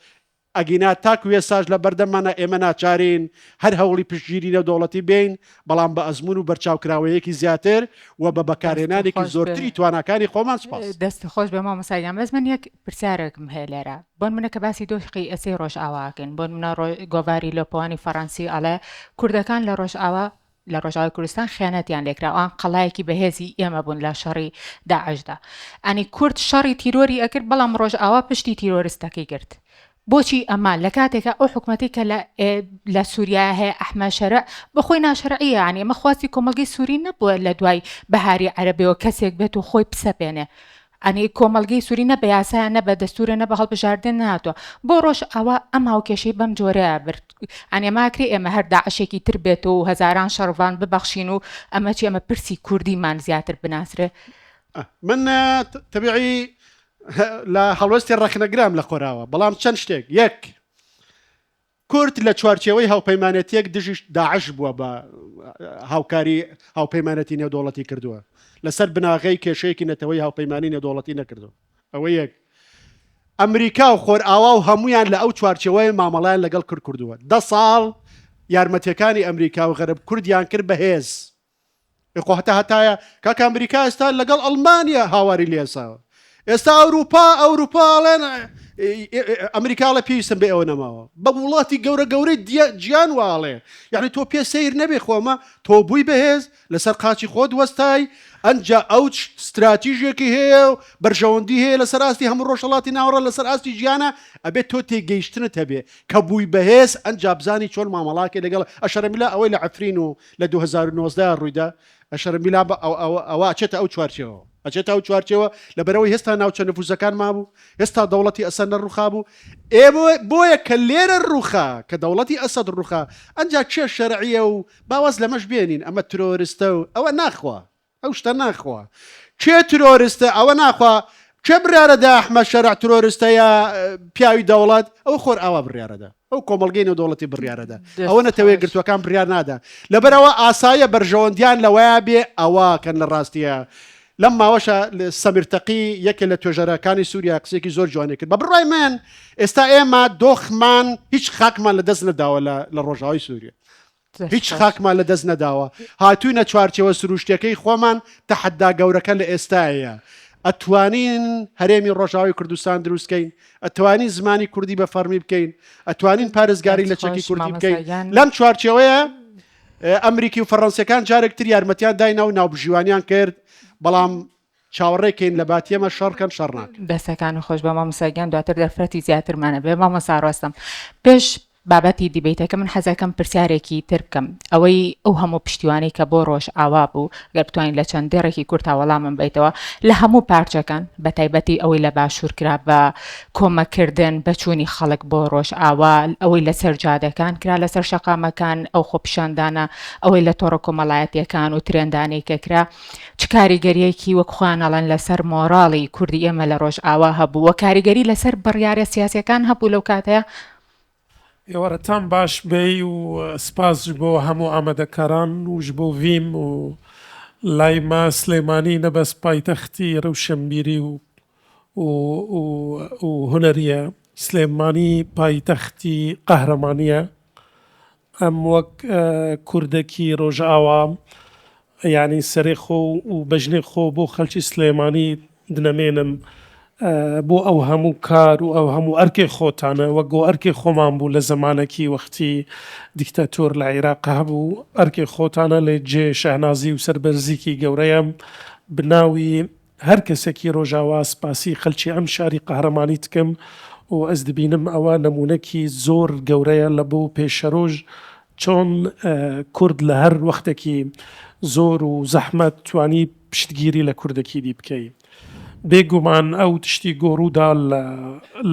ئەگینا تاکو ئێستاش لە بەردەممانە ئێمە ناچارین هەر هەوڵی پشتگیری نێودەوڵەتی بێین، بەڵام بە ئەزموون و بەرچاوکراوەیەکی زیاتر و بە دەست بەکارهێنانێکی خۆش بێ. زۆرتری تواناکانی خۆمان. سوپاس. دەست خۆش بێ مامۆستا گیان بەس من یەک پرسیارێکم هەیە لێرە بۆنمونە کە باسی دۆخی ئێستەی ڕۆژئاوا ئەکەین بۆنمونە گۆڤاری لۆپۆانی فەڕەنسی ئەڵێ کوردەکان لە ڕۆژئاوا لە ڕۆژئاوای کوردستان خیانەتیان لێکرا ئەوان قەڵایەکی بەهێزی ئێمە بوون لە شەڕی داعشدا ئەنی کورد شەڕی تیرۆری ئەکرد بەڵام ڕۆژئاوا پشتی تیرۆرستەکەی گرت بۆچی ئەمە لە کاتێکا ئەو حکومەتی کە لە لە سووریا هەیە ئەحمە شەرع بەخۆی ناشەرعیە یانی ئەمە خواستی کۆمەڵگەی سووری نەبووە لە دوای بەهاری عەرەبیەوە کەسێک بێت و خۆی بسەپێنێ ئەنی کۆمەڵگەی سوری نە بە یاسایە نە بە دەستورە نە بە هەڵبژاردن نەهاتوە بۆ ڕۆژئاوا ئەم هاوکێشەی بەم جۆرەیە برد ئەنی ئەمە ئەکرێ ئێمە هەر داعشێکی تر بێت و هەزاران شەڕڤان ببەخشین و ئەمە چی ئەمە پرسی کوردیمان زیاتر بناسرێ. من تەبیعی لە هەڵوێستی ڕەخنەگرام لە خۆراوە بەڵام چەند شتێک یەک کورد لە چوارچێوەی هاوپەیمانێتییەک دژی داعش بووە بە هاوکاری هاوپەیمانێتی نێودەوڵەتی کردووە، لەسەر بناغەی کێشەیەکی نەتەوەی هاوپەیمانی نێودەوڵەتی نەکردووە. ئەوە یەک. ئەمریکا و خۆرئاوا و هەموویان لە ئەو چوارچێوەیە مامەڵەیان لەگەڵ کورد کردووە. دە ساڵ یارمەتییەکانی ئەمریکا و غەرب کوردیان کرد بە هێز. خۆ هەتا هەتایە کاکە ئەمریکا ئێستا لەگەڵ ئەڵمانیا هاواری لێساوە ئێستا ئەوروپا ئەوروپا ئەڵێن ئەمریکا ئەڵێ پێویستم بە ئێوە نەماوە بە وڵاتی گەورە گەورەی جیان واڵێ یعنی تۆ پێ سیر نەبێ خۆمە تۆ بووی بەهێز لەسەر قاچی خۆت وەستای ئەنجا ئەو ستراتیژێکی هەیە و بەرژەوەندی هەیە لەسەر ئاستی هەموو ڕۆژهەڵاتی ناوەڕا لەسەر ئاستی جیانە ئەبێت تۆ تێگەیشتنت هەبێ کە بووی بەهێز ئەنجا بزانی چۆن مامەڵاکەی لەگەڵ ئەشەرەمیلا ئەوەی لە عەفرین و لە 2019 ڕوویدا ئەشەرم بیلا بە ئەوە ئەچێتە ئەو چوارچێوە ئەچێتە ئەو چوارچێوە لەبەرەوەی هێستا ناوچە نفوزەکان مابوو هێستا دەوڵەتی ئەسەد نەڕوخابوو ئێ بۆیە کە لێرە ڕوخا کە دەوڵەتی ئەسەد ڕوخا ئەنجا کێ شەرعیە و باواز لەمەش بێنین ئەمە ترۆرستە و ئەوە ناخوا ئەو شتە ناخوا کێ ترۆرستە ئەوە ناخوا کێ بڕیارەدا ئەحمەد شەرع ترۆرستە یا پیاوی دەوڵەت ئەو خۆر ئاوا بڕیارەدا ئەو کۆمەڵگەی نێودەوڵەتی بڕیارەدا ئەوە نەتەوەیە گرتووەکان بڕیار نادا لەبەرەوە ئاساییە بەرژەوەندیان لەوەیە بێ ئەوە کەن لە ڕاستیە لەم ماوەشە سەمیر تەقی یەکێ لە توێژەرەکانی سووریا قسێکی زۆر جوانی کرد بە بڕای من ئێستا ئێمە دۆخمان هیچ خاکمان لە دەست نەداوە لە ڕۆژاوای سووریا هیچ خاکمان لە دەست نەداوە هاتوینە چوارچێوە سروشتیەکەی خۆمان تەحەدا گەورەکە لە ئێستایە ئەتوانین هەرێمی ڕۆژاوای کوردستان دروست کەین ئەتوانین زمانی کوردی بە فەڕمی بکەین ئەتوانین پارێزگاری لە چەکی کوردی بکەین لەم چوارچێوەیە ئەمریکی و فەڕەنسیەکان جارێک تر یارمەتیان داینا و ناوبژیوانیان کرد بەڵام چاوەڕێ کەین لە باتی ئێمە شەڕ کەن شەڕ ناکەن. دەستەکانت خۆش بێ مامۆستا گیان دواتر دەرفەتی زیاترمان ئەبێ مامۆستا ڕۆستەم پێش بابەتی دیبەیتەکە من حەزەکەم پرسیارێکی تر بکەم ئەوەی ئەو هەموو پشتیوانی کە بۆ ڕۆژئاوا بوو گەر بتوانین لە چەند دێڕێکی کورتا وەڵامم بەیتەوە لە هەموو پارچەکان بە تایبەتی ئەوەی لە باشوور کرا بە کۆمەکردن بە چوونی خەڵک بۆ ڕۆژئاوا ئەوەی لەسەر جادەکان کرا لەسەر شەقامەکان ئەو خۆپیشاندانە ئەوەی لە تۆڕە کۆمەڵایەتیەکان و ترێندانەی کە کرا چ کاریگەریەکی وەک خۆیان ئەڵێن لەسەر مۆڕاڵی کوردی ئێمە لە ڕۆژئاوا هەبوو وە کاریگەری لەسەر بڕیارە سیاسیەکان هەبوو لەو کاتەیا؟ ئێوارەتان باش بێی و سپاس ژ بۆ هەموو ئامادەکاران و ژ بۆ ڤیم و لای مە سلێمانی نە بەس پایتەختی رەوشەنبیری و و و هونەریە سلێمانی پایتەختی قەهرەمانیە ئەم وەک کوردەکی ڕۆژئاوا یانی سەرێ خۆ و بەژنێ خۆ بۆ خەلکی سلێمانی دنەمێنم بۆ ئەو هەموو کار و ئەو هەموو ئەرکێ خۆتانە وەک گۆ ئەرکێ خۆمان بوو لە زەمانەکی وەختی دیکتاتۆر لە عیراق هەبوو ئەرکێ خۆتانە لێ جێ شەهنازی و سەربەرزیکی گەورەیە بناوی هەر کەسەکی رۆژاوا سپاسی خەلکی ئەم شاری قەهرەمانی تکم و ئەز دبینم ئەوە نموونەکی زۆر گەورەیە لە بۆ پێشەرۆژ چۆن کورد لە هەر وەختێکی زۆر و زەحمەت توانی پشتگیری لە کوردەکی دی بکەی. بێ گومان ئەو تشتی گۆ ڕوودا لە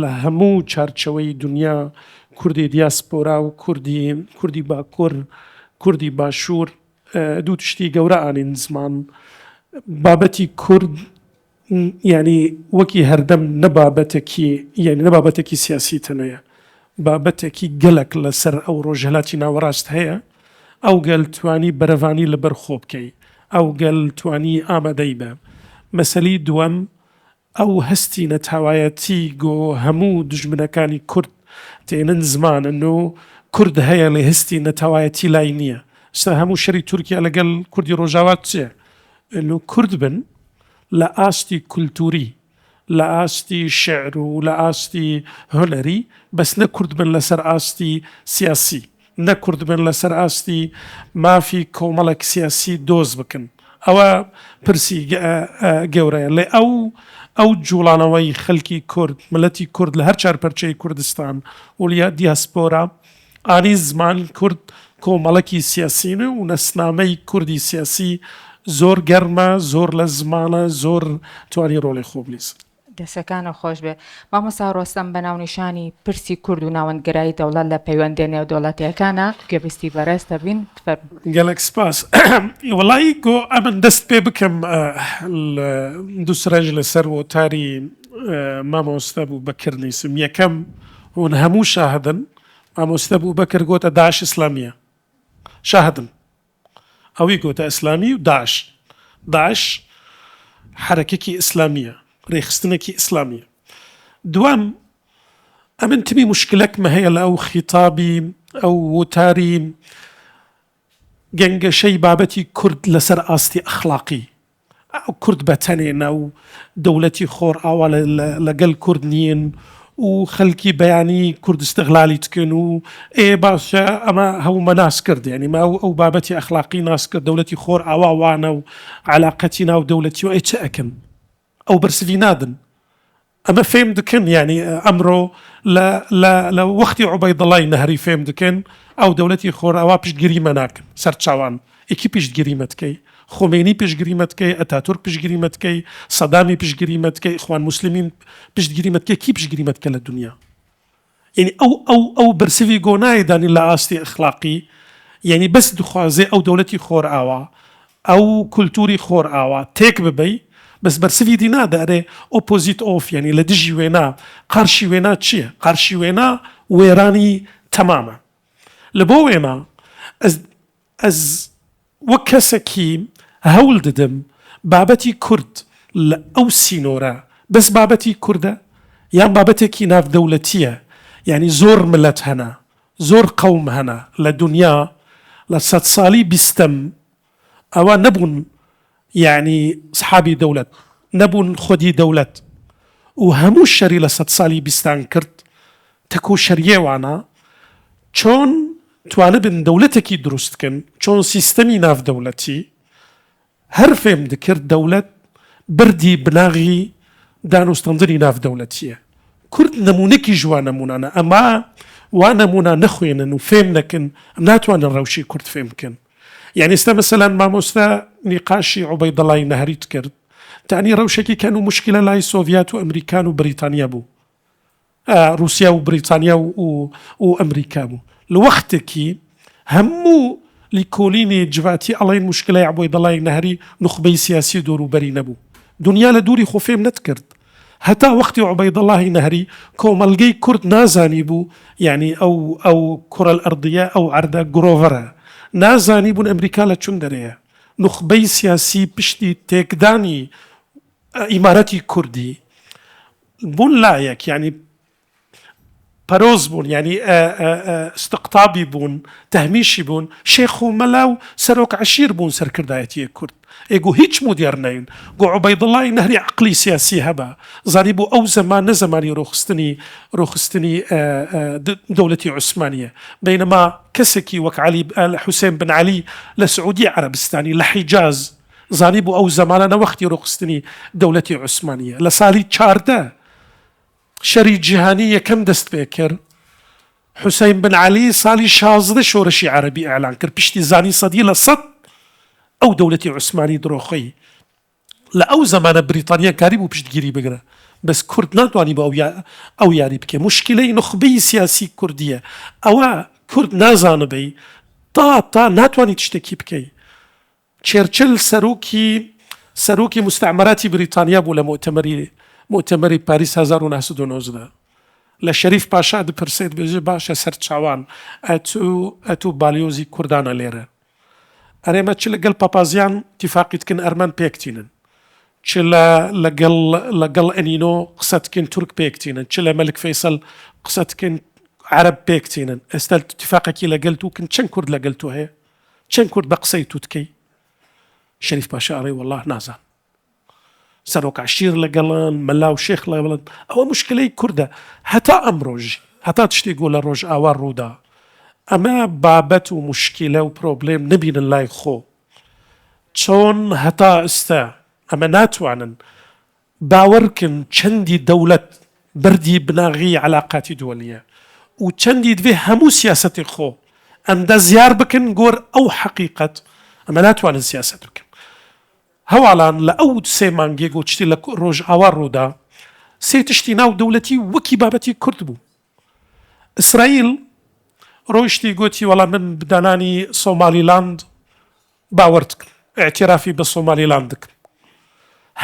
لە هەموو چارچەوەی دونیا کوردی دیاسپۆرا و کوردی کوردی باکور کوردی باشوور دوو تشتی گەورە ئانین زمان بابەتی کورد یانی وەکی هەردەم نە بابەتەکی یانی نە بابەتەکی سیاسی تەنەیە بابەتەکی گەلەک لە سەر ئەو ڕۆژهەلاتی ناوەڕاست هەیە ئەو گەل توانی بەرەڤانی لە بەر خۆ بکەی ئەو گەل توانی ئامادەی بە مەسەلی دووەم ئەو هەستی نەتاوایەتی گۆ هەموو دوژمنەکانی کورد تێنن زمانن و کورد هەیە لێ هەستی نەتەوایەتی لای نییە ئستا هەموو شەری تورکیا لەگەل کوردی ڕۆژاوا چیە لۆ کورد بن لە ئاستی کولتوری لە ئاستی شیعر و لە ئاستی هونەری بەس نە کورد بن لەسەر ئاستی سیاسی نە کورد بن لەسەر ئاستی مافی کۆمەڵێک سیاسی دۆز بکن ئەوە پرسی گەورەیە لێ ئەو ئەو جوڵانەوەی خەلکی کورد ملەتی کورد لە هەر چارپەرچەی کوردستان و لە دیاسپۆرا ئانی زمان کورد کۆمەڵەکی سیاسینە و نەسنامەی کوردی سیاسی زۆر گەرمە زۆر لە زمانە زۆر توانی ڕۆڵی خۆ بلیزن. دەسەکانت خۆش بێ مامۆستا ڕۆستەم بە ناونیشانی پرسی کورد و ناوەندگەرایی دەوڵەت لە پەیوەندیە نێودەوڵەتیەکانا گوێبیستی بەڕێز دەبین فەرموو. گەلەک سپاس. وەڵایی گۆ ئەمن دەست پێ بکەم لە دوسرەش لەسەر وۆتاری مامۆستا بوبەکر نیسم یەکەم هون هەموو شاهدن مامۆستا بوبەکر گۆتە داعش ئیسلامیە شاهدن ئەوی گۆتە ئیسلامی و داعش داعش حەرەکەکی ئیسلامیە رێخستنەکی ئیسلامیە دووەم ئەمن تمی موشکلەکمە هەیە لە ئەو خیتابی ئەو وتاری گەنگەشەی بابەتی کورد لەسەر ئاستی ئەخلاقی کورد بە تەنێ نا و دەولەتی خۆرئاوا لە گەل کورد نیین و خەلکی بەیانی کورد ئستغلالی تکن و ئێ باشە ئەمە هەوو مە ناس کرد یانی مە ئەو بابەتی ئەخلاقی ناس کرد دەولەتی خۆرئاوا وانە و عەلاقەتی ناو دەولەتی و ئێ چ ئەکەن ئەو بەرسڤی نادن ئەمە فێم دکن یانی ئەمرۆ لە لە لە وەختی عوبەیدڵای نەهری فێم دکن ئەو دەولەتی خۆرئاوا پشتگیری مە ناکن سەرچاوان ئیکی پشتگیری مە دکەی خومەینی پشتگیری مە دکەی ئەتاتورک پشتگیری مە دکەی سەدامی پشتگیری مە دکەی ئیخوان موسلمین پشتگیری مە دکەی کی پشتگیری مە دکە لە دونیا یەنی ئەو ئەو ئەو بەرسڤی گۆ نایە دانی لە ئاستی ئەخلاقی یەنی بەس دخوازێ ئەو دەولەتی خۆرئاوا ئەو کولتوری خۆرئاوا تێک ببەی بەس بەرسڤی دی نادە ئەرێ opposite of یەنی لە دژی وێنا قارشی وێنا چیە قارشی وێنا وێرانی تەمامە لە بۆ وێنا ئەز ئەز وەک کەسەکی هەول ددم بابەتی کورد لە ئەو سینۆرە بەس بابەتی کوردە یان بابەتێکی ناڤدەولەتیە یانی زۆر ملەت هەنە زۆر قەوم هەنە لە دونیا لە سەدسالی بیستەم ئەوە نەبوون یانی سحابی دەولەت نەبوون خۆدی دەولەت و هەموو شەری لە سەدسالی بیستان کرد تەکۆشەریێ وانە چۆن توانبن دەولەتەکی دروست کەن چۆن سیستەمی ناڤ دەولەتی هەر فێم دکرد دەولەت بردی بناغی دانوستاندنی ناڤ دەولەتیە کورد نمونەکیش وا نمونانە ئەما وا نمونا نەخوێنن و فێم نەکن ناتوانن رەوشی کورد فێم بکەن یانی ئێستا مەسەلەن مامۆستا نیقاشی عوبەیدەڵای نەهریت کرد تانی رەوشەکی کەن و موشکیلە لای سۆڤیات و ئەمریکان و بریتانیا بوو ڕوسیا و بریتانیا و و ئەمریکا بوو لە وەختێکی هەموو لیکۆلینی جڤاتی ئەڵین موشکلەی عەبۆیدەڵای نەهری نوخبەی سیاسی و دەوروبەری نەبوو دونیا لە دووری خۆ فێم نەدکرد هەتا وەختی عوبەیدەڵاهی نەهری کۆمەڵگەی کورد نازانیبوو یانی ئەو ئەو کورە الارضیە ئەو عەردە گرۆڤەرە نازانیبوون ئەمریکا لە چون دەرێیە نوخبەی سیاسی پشتی تێکدانی ئیمارەتی کوردی بوون لایەک یانی پەرۆز بوون یانی استقطابی بوون تهمیشی بوون شێخ و مەلا و سەرۆک عەشیر بوون سەرکردایەتیە کورد ئێ گو هیچ مودێرنەین گو عوبەیدوڵای نەهری عەقلی سیاسی هەبا زانی بوو ئەو زەمان نە زەمانی ڕوخستنی ڕوخستنی دەولەتی عوسمانیە بەینەما کەسێکی وەک عەلی حوسێن بن عەلی لە سعودی عەرەبستانی لە حیجاز زانی بوو ئەو زەمانە نە وەختی ڕوخستنی دەولەتی عوسمانیە لە سالی 14. شەری جیهانی یەکەم دەست پێ کرد حوسەین بن عەلی سالی 16 شۆرشی عەرەبی ئیعلان کرد پشتی زانی سەدی لە سەد ئەو دەولەتی عوسمانی درۆخی لە ئەو زەمانە بریتانیا کاری بوو پشتگیری بگرە بەس کورد ناتوانی بۆ ئەو یاری بکێ موشکیلەی نوخبەی سیاسی کوردیە ئەوە کورد نازانبی تا تا ناتوانی تشتێکی بکەی چێرچل سەرۆکی سەرۆکی مستعمراتی بریتانیا بوو لە موئتەمەری موئتەمەری پاریس 1919 لە شەریف پاشا دپرسێت بێژێ باشە سەرچاوان ئەتوو ئەتوو بالیۆزی کوردانە لێرە ئەرێ مە چ لەگەل پاپازیان تیفاقی دکن ئەرمەن پێک تینن چ لە لەگەڵ لەگەڵ ئەنینۆ قسە دکن تورک پێک تینن چ لە مەلک فەیسەل قسە دکن عەرەب پێک تینن ئێستا تیفاقەکی لەگەل تو کن چەند کورد لەگەل تو هەیە چەند کورد بە قسەی تو دکەی شەریف پاشا ئەڵێ وەڵا نازان سەرۆک عەشیر لەگەڵن، مەلا و شێخ لەگەڵن، ئەوە موشکیلەی کوردە هەتا ئەمڕۆش، هەتا تشتێک گۆ لە ڕۆژئاوا ڕوودا، ئەمە بابەت و موشکیلە و پرۆبلێم نبینن لای خۆ، چۆن هەتا ئستا ئەمە ناتوانن باوەڕکن چەندی دەولەت بەردی بناغەی عەلاقاتی دوەلیە و چەندی دڤێ هەموو سیاسەتی خۆ ئەندازیار بکن گۆر ئەو حەقیقەت، ئەمە ناتوانن سیاسەت بکەن. هەواڵان لە ئەو سێ مانگێ گۆچتی لە ڕۆژئاوا ڕوودا، سێ تشتی ناو دەولەتی وەکی بابەتی کورد بوو. ئیسرائیل ڕۆیشتی گۆتی وەڵا من دانانی سۆمالیلاند باوەر دکم، ئیعتیرافی بە سۆمالیلاند دکم.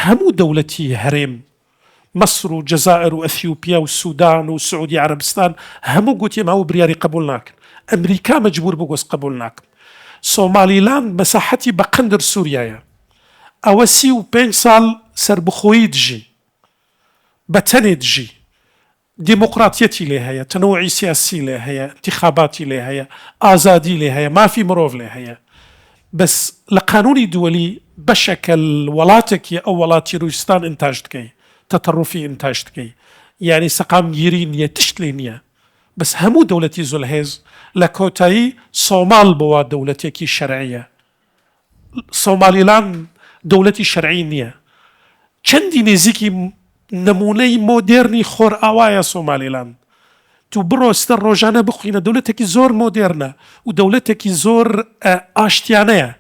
هەموو دەولەتی هەرێم مەسر و جەزائر و ئەثیوپیا و سودان و سعودی عەرەبستان هەموو گوتی ئێمە ئەو بریاری قبول ناکەن ئەمریکا مەجبور بوو گۆست قبول ناکەم سۆمالیلاند مەساحەتی بە قەندر سوریایە ئەوە 35 ساڵ سەربخۆیی دژی بە تەنێ دژی دیموقراتیەتی لێ هەیە، تەنەوعی سیاسی لێ هەیە، ئینتیخاباتی لێ هەیە، ئازادی لێ هەیە، مافی مرۆڤ لێ هەیە. بەس لە قانونی دوەلی بەشەکە وەڵاتەکی ئەو وەڵات تیرۆریستان ئینتاج دکەی، تەتەڕوفی ئینتاج دکەی. یانی سەقامگیری نیە، تشت لێ نیە. بەس هەموو دەولەتی زلهێز لە کۆتایی سۆماڵ بۆوە دەولەتێکی شەرعیە. سۆمالیلاند دەولەتی شەرعی نیە. چەندی نێزیکی نمونەی مۆدێرنی خۆرئاوایە سۆمالیلاند. تو بڕۆ ستە ڕۆژانە بخوینە دەولەتێکی زۆر مۆدێرنە و دەولەتێکی زۆر ئاشتیانەیە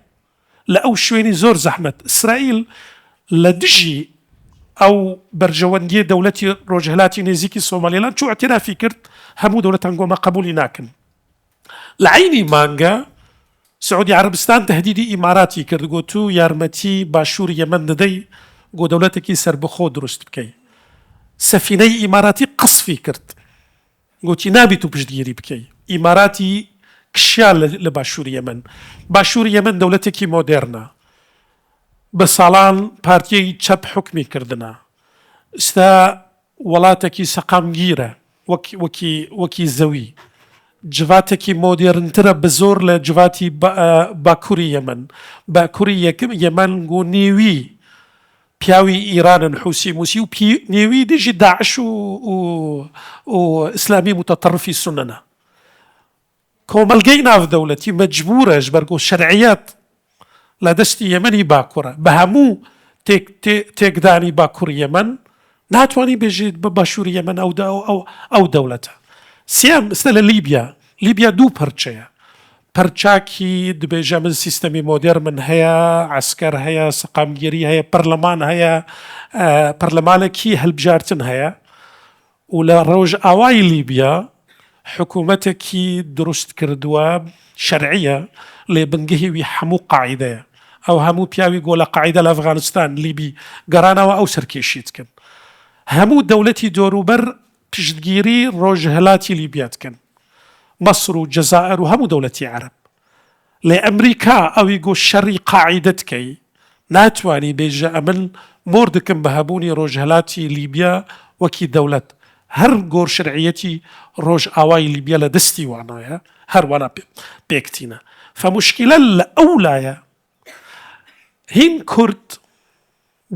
لە ئەو شوێنی زۆر زەحمەت. ئیسرائیل لە دژی ئەو بەرژەوەندیە دەولەتی ڕۆژهەلاتی نێزیکی سۆمالیلاند چوو ئیعترافی کرد هەموو دەولەتان گۆمە قەبولی ناکەن. لە عەینی مانگە سعودی عەرەبستان تەهدیدی ئیماراتی کرد گۆ تو یارمەتی باشوور یەمەن دەدەی گۆ دەولەتێکی سەربەخۆ دروست بکەی سەفینەی ئیماراتی قەسفی کرد گۆتی نابی تو پشتگیری بکەی ئیماراتی کشیا لە باشوور یەمەن باشوور یەمەن دەولەتێکی مۆدێرنە بە ساڵان پارتیی چەپ حوکمی کردنە ئستا وڵاتەکی سەقامگیرە وەک وەکی وەکی زەوی جڤاتەکی مۆدێرنترە بە زۆر لە جڤاتی باکوری یەمەن باکوری یەمەن گۆ نێوی پیاوی ئیرانن حوسی موسی و نێوی دژی داعش و و ئیسلامی موتەتەڕفی سوننە. کۆمەلگەی ناودەولەتی مەجبورە ژبەر گۆ شەرعیەت لە دەستی یەمەنی باکورە بە هەموو تێکدانی باکوری یەمەن ناتوانی بێژیت بە باشوری یەمەن ئەو ئەو دەولەتە. سێیەم ئستا لە لیبیا لیبیا دوو پەرچەیە پەرچاکی دبێژە من سیستەمی مۆدێرمن هەیە عەسکەر هەیە سەقامگیری هەیە پەرلەمان هەیە پەرلەمانێکی هەلبژارتن هەیە و لە ڕۆژئاوای لیبیا حکوومەتێکی دروست کردووە شەرعیە لێ بنگهی وی هەموو قاعیدەیە ئەو هەموو پیاوی گۆ لە قاعیدە لە ئەفغانستان لیبی گەڕانەوە ئەو سەرکێشی دکەن هەموو دەولەتی دۆروبەر پشتگیری ڕۆژهەلاتی لیبیا دکەن مەسر و جەزائر و هەموو دەولەتی عەرەب لێ ئەمریکا ئەوی گۆ شەری قاعیدە دکەی ناتوانی بێژە ئەمن مۆر دکم بە هەبوونی ڕۆژهەلاتی لیبیا وەکی دەولەت هەر گۆر شەرعیەتی ڕۆژئاوای لیبیا لە دەستی وانایە هەر وانا پێک تینە فەموشکیلە لە ئەو لایە هین کورد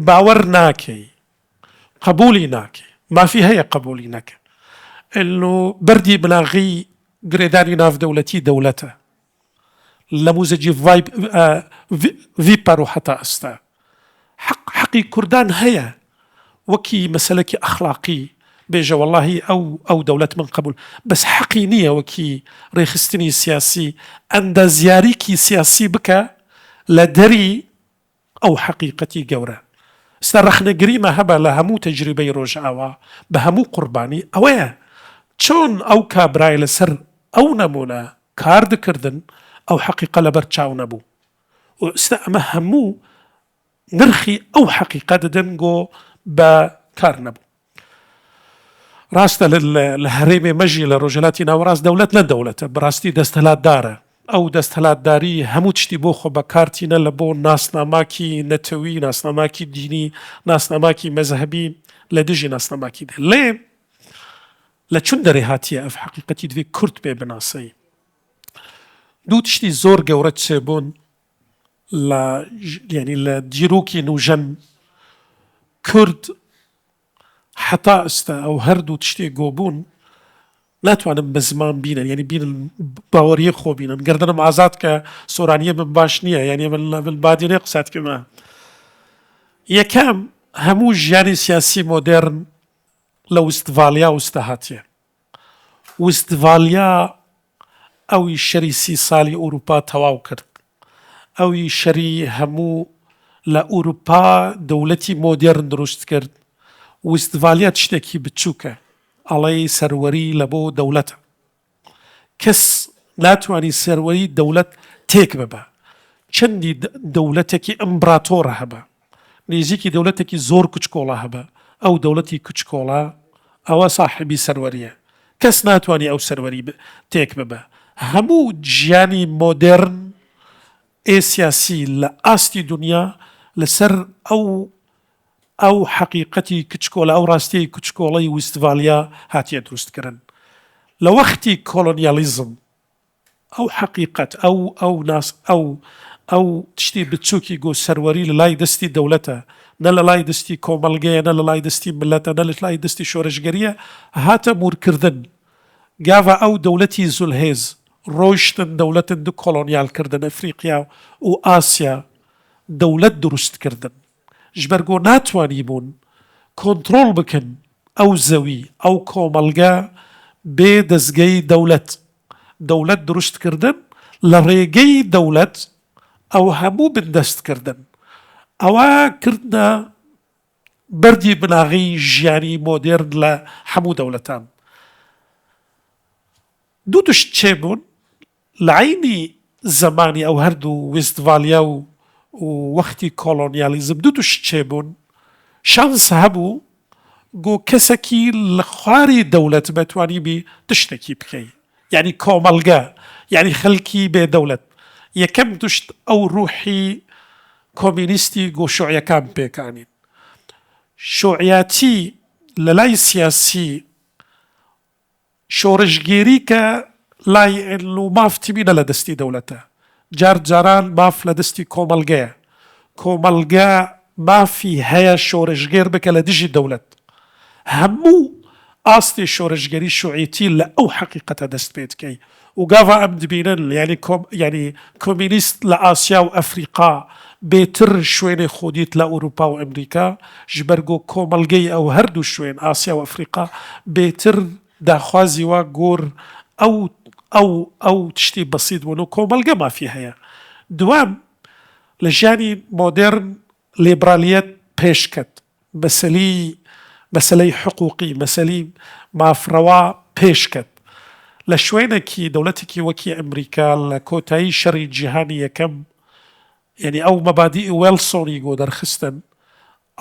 باوەر ناکەی قبولی ناکەی مافی هەیە قبولی نەکە انو بەردی بناغەی گرێدانی ناودەولەتی دەولەتە لە موزەجی ڤیپەر و هەتا ئەستا حەق حەقی کوردان هەیە وەکی مەسەلەکی ئەخلاقی. بێژە وەڵاهی ئەو ئەو دەولەت من قەبول بەس حەقی نییە وەکی رێخستنی سیاسی ئەندازیاریکی سیاسی بکە لە دەری ئەو حەقیقەتی گەورە. ئستا رەخنەگریمە هەبە لە هەموو تەجریبەی رۆژئاوا بە هەموو قوربانی ئەوەیە چۆن ئەو کابرای لە سەر ئەو نەمونە کار دکردن ئەو حەقیقە لەبەر چاو نەبوو و ئستا ئەمە هەموو نرخی ئەو حەقیقە دەدەن گۆ بە کار نەبوو. ڕاستە لە هەرێمێ مەژی لە ڕۆژهەلاتی ناوەڕاست دەولەت نە دەولەتە بەڕاستی دەستهەلاتدارە ئەو دەستهەلاتداری هەموو تشتی بۆ خۆ بەکارتینە لە بۆ ناسناماکی نەتەوی ناسناماکی دینی ناسناماکی مەزهەبی لە دژی ناسناماکی دێ لێ لە چون دەرێ هاتیە ئەف حەقیقەتی دوێ کورد پێ بناسەی دوو تشتی زۆر گەورە چێ بوون لە یعنی لە دیرۆکی نوژەن کورد حەتا ئستا ئەو هەردوو تشتێ گۆ بوون ناتوانم بە زمان بینن یعنی بینن باوەریە خۆ بینن گەردنم ئازاد کە سۆرانیە من باش نییە یعنی من من بادینێ قسات کەمە یەکەم هەموو ژیانی سیاسی مۆدێرن لە وستڤالیا وستە هاتیە وستڤالیا ئەوی شەری سی سالی ئوروپا تەواو کرد. ئەوی شەری هەموو لە ئوروپا دەولەتی مۆدێرن دروست کرد. وستڤالیا تشتێکی بچوکە. ئەڵێی سەروەری لە بۆ دەولەتە. کەس ناتوانی سەروەری دەولەت تێک ببا. چەندی دەولەتێکی ئمبراتۆر هەبا. نیزیکی دەولەتێکی زۆر کوچکۆڵە هەبا ئەو دەولەتی کوچکۆڵە ئەوە ساحێبی سەروەریە کەس ناتوانی ئەو سەروەری تێک ببا هەموو ژیانی مۆدێرن ئێ سیاسی لە ئاستی دونیا لەسەر ئەو ئەو حەقیقەتی کچکۆلە ئەو ڕاستیەی کوچکۆڵەی ویستڤالیا هاتیە دروست کرن لە وەختی کۆلۆنیالیزم ئەو حەقیقەت، ئەو ئەو ناس ئەو ئەو تشتی بچووکی گۆ سەروەری لە لای دەستی دەولەتە، نە لە لای دەستی کۆمەلگەیە، نە لە لای دەستی ملەتە، نە لە لای دەستی شۆرشگەریە هاتە موور کردن. گاڤا ئەو دەولەتی زولهێز رۆیشتن دەولەتن دو کۆلۆنیال کردن ئەفریقیا و ئاسیا دەولەت دروست کردن. ژبەر گۆ ناتوانیبوون کۆنترۆڵ بکن ئەو زەوی ئەو کۆمەلگە بێ دەزگەی دەولەت. دەولەت دروست کردن لە ڕێگەی دەولەت ئەو هەموو بندەست کردن ئەوە کردنە بەردی بناغەی ژیانی مۆدێرن لە هەموو دەولەتان. دوو تشت چێ بوون لە عەینی زەمانی ئەو هەردوو ویستڤالیا و وەختی کۆڵۆنیالیزم دوو تشت چێ بوون شانس هەبوو گۆ کەسەکی لە خواری دەولەت بە توانیبی تشتەکی بکەی یانی کۆمەلگە یانی خەلکی بێ دەولەت یەکەم تشت ئەو روحی کۆمینیستی گۆ شوعیەکان پێکانین شوعیاتی لە لای سیاسی شۆڕشگێری کە لای ئێن و ماف تیمینە لە دەستی دەولەتە. جار جاران ماف لە دەستی کۆمەلگەیە. کۆمەلگە مافی هەیە شۆرشگێر بکە لە دژی دەولەت. هەموو ئاستی شۆرشگێری شوعیتی لە ئەو حەقیقەتە دەست پێ دکەی. و گاڤا ئەم دبینن یانی کۆم یانی کۆمینیست لە ئاسیا و ئەفریقا بێتر شوێنێ خۆ دیت لە ئوروپا و ئەمریکا ژبەر گۆ کۆمەلگەی ئەو هەردوو شوێن ئاسیا و ئەفریقا بێتر داخوازی وا گۆر ئەو ئەو ئەو تشتی بەسیت بوون و کۆمەلگە مافی هەیە دوام لە ژیانی مۆدێرن لیبرالیەت پێش کەت مەسەلی مەسەلەی حقوقی، مەسەلی ماف ڕەوا پێش کەت. لە شوێنەکی دەولەتێکی وەکی ئەمریکا لە کۆتایی شەری جیهانی یەکەم یانی ئەو مەبادیئی وێلسۆنی گۆ دەرخستن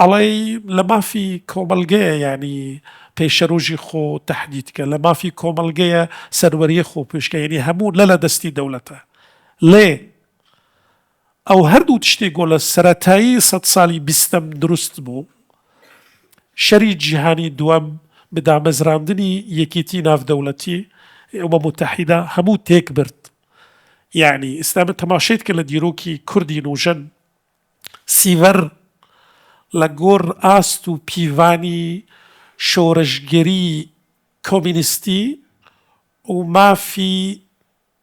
ئەڵێی لە مافی کۆمەلگەیە یانی پێشەرۆژی خۆ تەحدید کە لە مافی کۆمەلگەیە سەروەریە خۆ پێش کە یانی هەموو نە لە دەستی دەولەتە لێ ئەو هەردوو تشتێ گۆ لە سەرەتایی سەدسالی بیستەم دروست بوو، شەری جیهانی دووەم بە دامەزراندنی یەکیتی ناڤدەولەتی، امم متحدە، هەموو تێک برد. یەعنی ئیستا من تەماشەیت کە لە دیرۆکی کوردی نوژەن سیڤەر لە گۆر ئاست و پیڤانی شۆرشگێری کۆمینیستی و مافی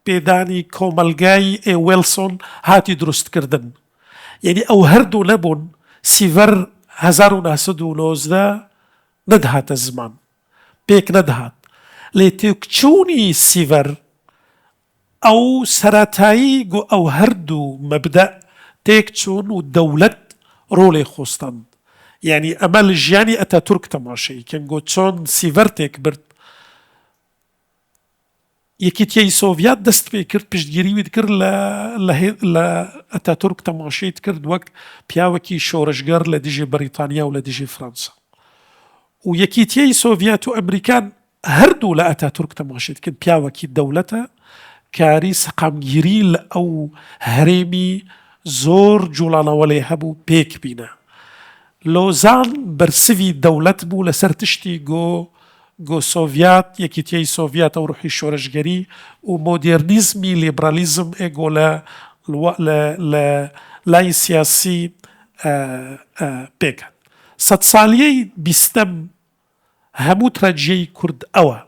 پێدانی کۆمەلگای ئێ وێلسۆن هاتی دروست کردن یەنی ئەو هەردوو نەبوون سیڤەر 1919 نەدهاتە زمان. پێک نەدەهات. لێ تێکچوونی سیڤەر ئەو سەرەتایی گۆ ئەو هەردوو مەبدەئ تێک چوون و دەولەت ڕۆلێ خۆ ستەند. یانی ئەمە لە ژیانی ئەتاتورک تەماشەی کەن گۆ چۆن سیڤەر تێک برد. یەکیتیی سۆڤیات دەست پێ کرد پشتگیری وی دکرد لە لە ئەتاتورک تەماشەی دکرد وەک پیاوەکی شۆرشگەر لە دژی بەریتانیا و لە دژی فرەنسا و یەکیتیی سۆڤیات و ئەمریکان هەردوو لە ئەتاتورک تەماشەی دکرد پیاوەکی دەولەتە کاری سەقامگیری لە ئەو هەرێمی زۆر جوڵانەوە لێ هەبوو پێک بینە. لۆزان بەرسڤی دەولەت بوو لەسەر تشتی گۆ گۆ سۆڤیات، یەکیتیی سۆڤیات ئەو ڕوحی شۆرشگەری و مۆدێرنیزمی لیبرالیزم ئێ گۆ لە لە لە لای سیاسی پێک هات. سەدسالیەی بیستەم هەموو تراجیەی کورد ئەوە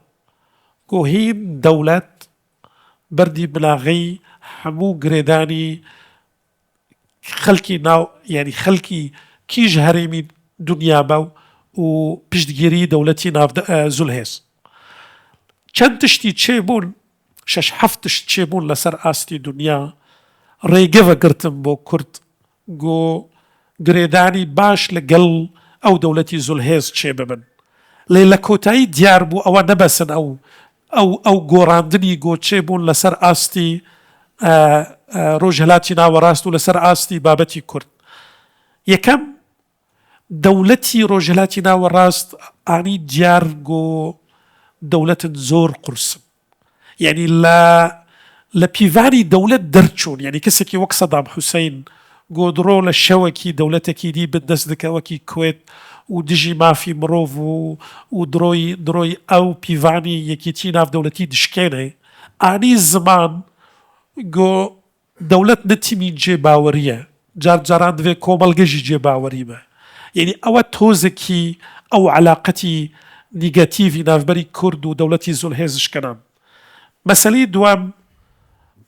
گۆ هین دەولەت بەردی بناغەی هەموو گرێدانی خەلکی ناو یانی خەلکی کیژ هەرێمی دونیا بە و پشتگیری دەولەتی ناڤ زولهێز چەند تشتی چێ بوون شەش حەفت تشت چێ بوون لەسەر ئاستی دونیا ڕێگە ڤەگرتن بۆ کورد گۆ گرێدانی باش لە گەل ئەو دەولەتی زولهێز چێ ببن لێ لە کۆتایی دیار بوو ئەوە نەبەسن ئەو ئەو ئەو گۆڕاندنی گۆچێ بوون لەسەر ئاستی ڕۆژهەلاتی ناوەڕاست و لەسەر ئاستی بابەتی کورد. یەکەم دەولەتی ڕۆژهەلاتی ناوەڕاست ئانی دیار گۆ دەولەتن زۆر قورسن. یانی لە لە پیڤانی دەولەت دەرچوون. یانی کەسێکی وەک سەدام حوسەین گۆدڕۆ لە شەوەکی دەولەتەکی دی بن دەست دکە وەکی کوێت و دژی مافی مڕۆڤ و و درۆی درۆی ئەو پیڤانی یەکیتی ناڤدەولەتی دشکێنێ ئانی زمان گۆ دەولەت نە تیمی جێ باوەریە جار جاران دڤێ کۆمەلگە ژی جێ باوەری بە یەنی ئەوە تۆزەکی ئەو عەلاقەتی نیگەتیڤی ناڤبەری کورد و دەولەتی زولهێز شکەنان. مەسەلەی دووەم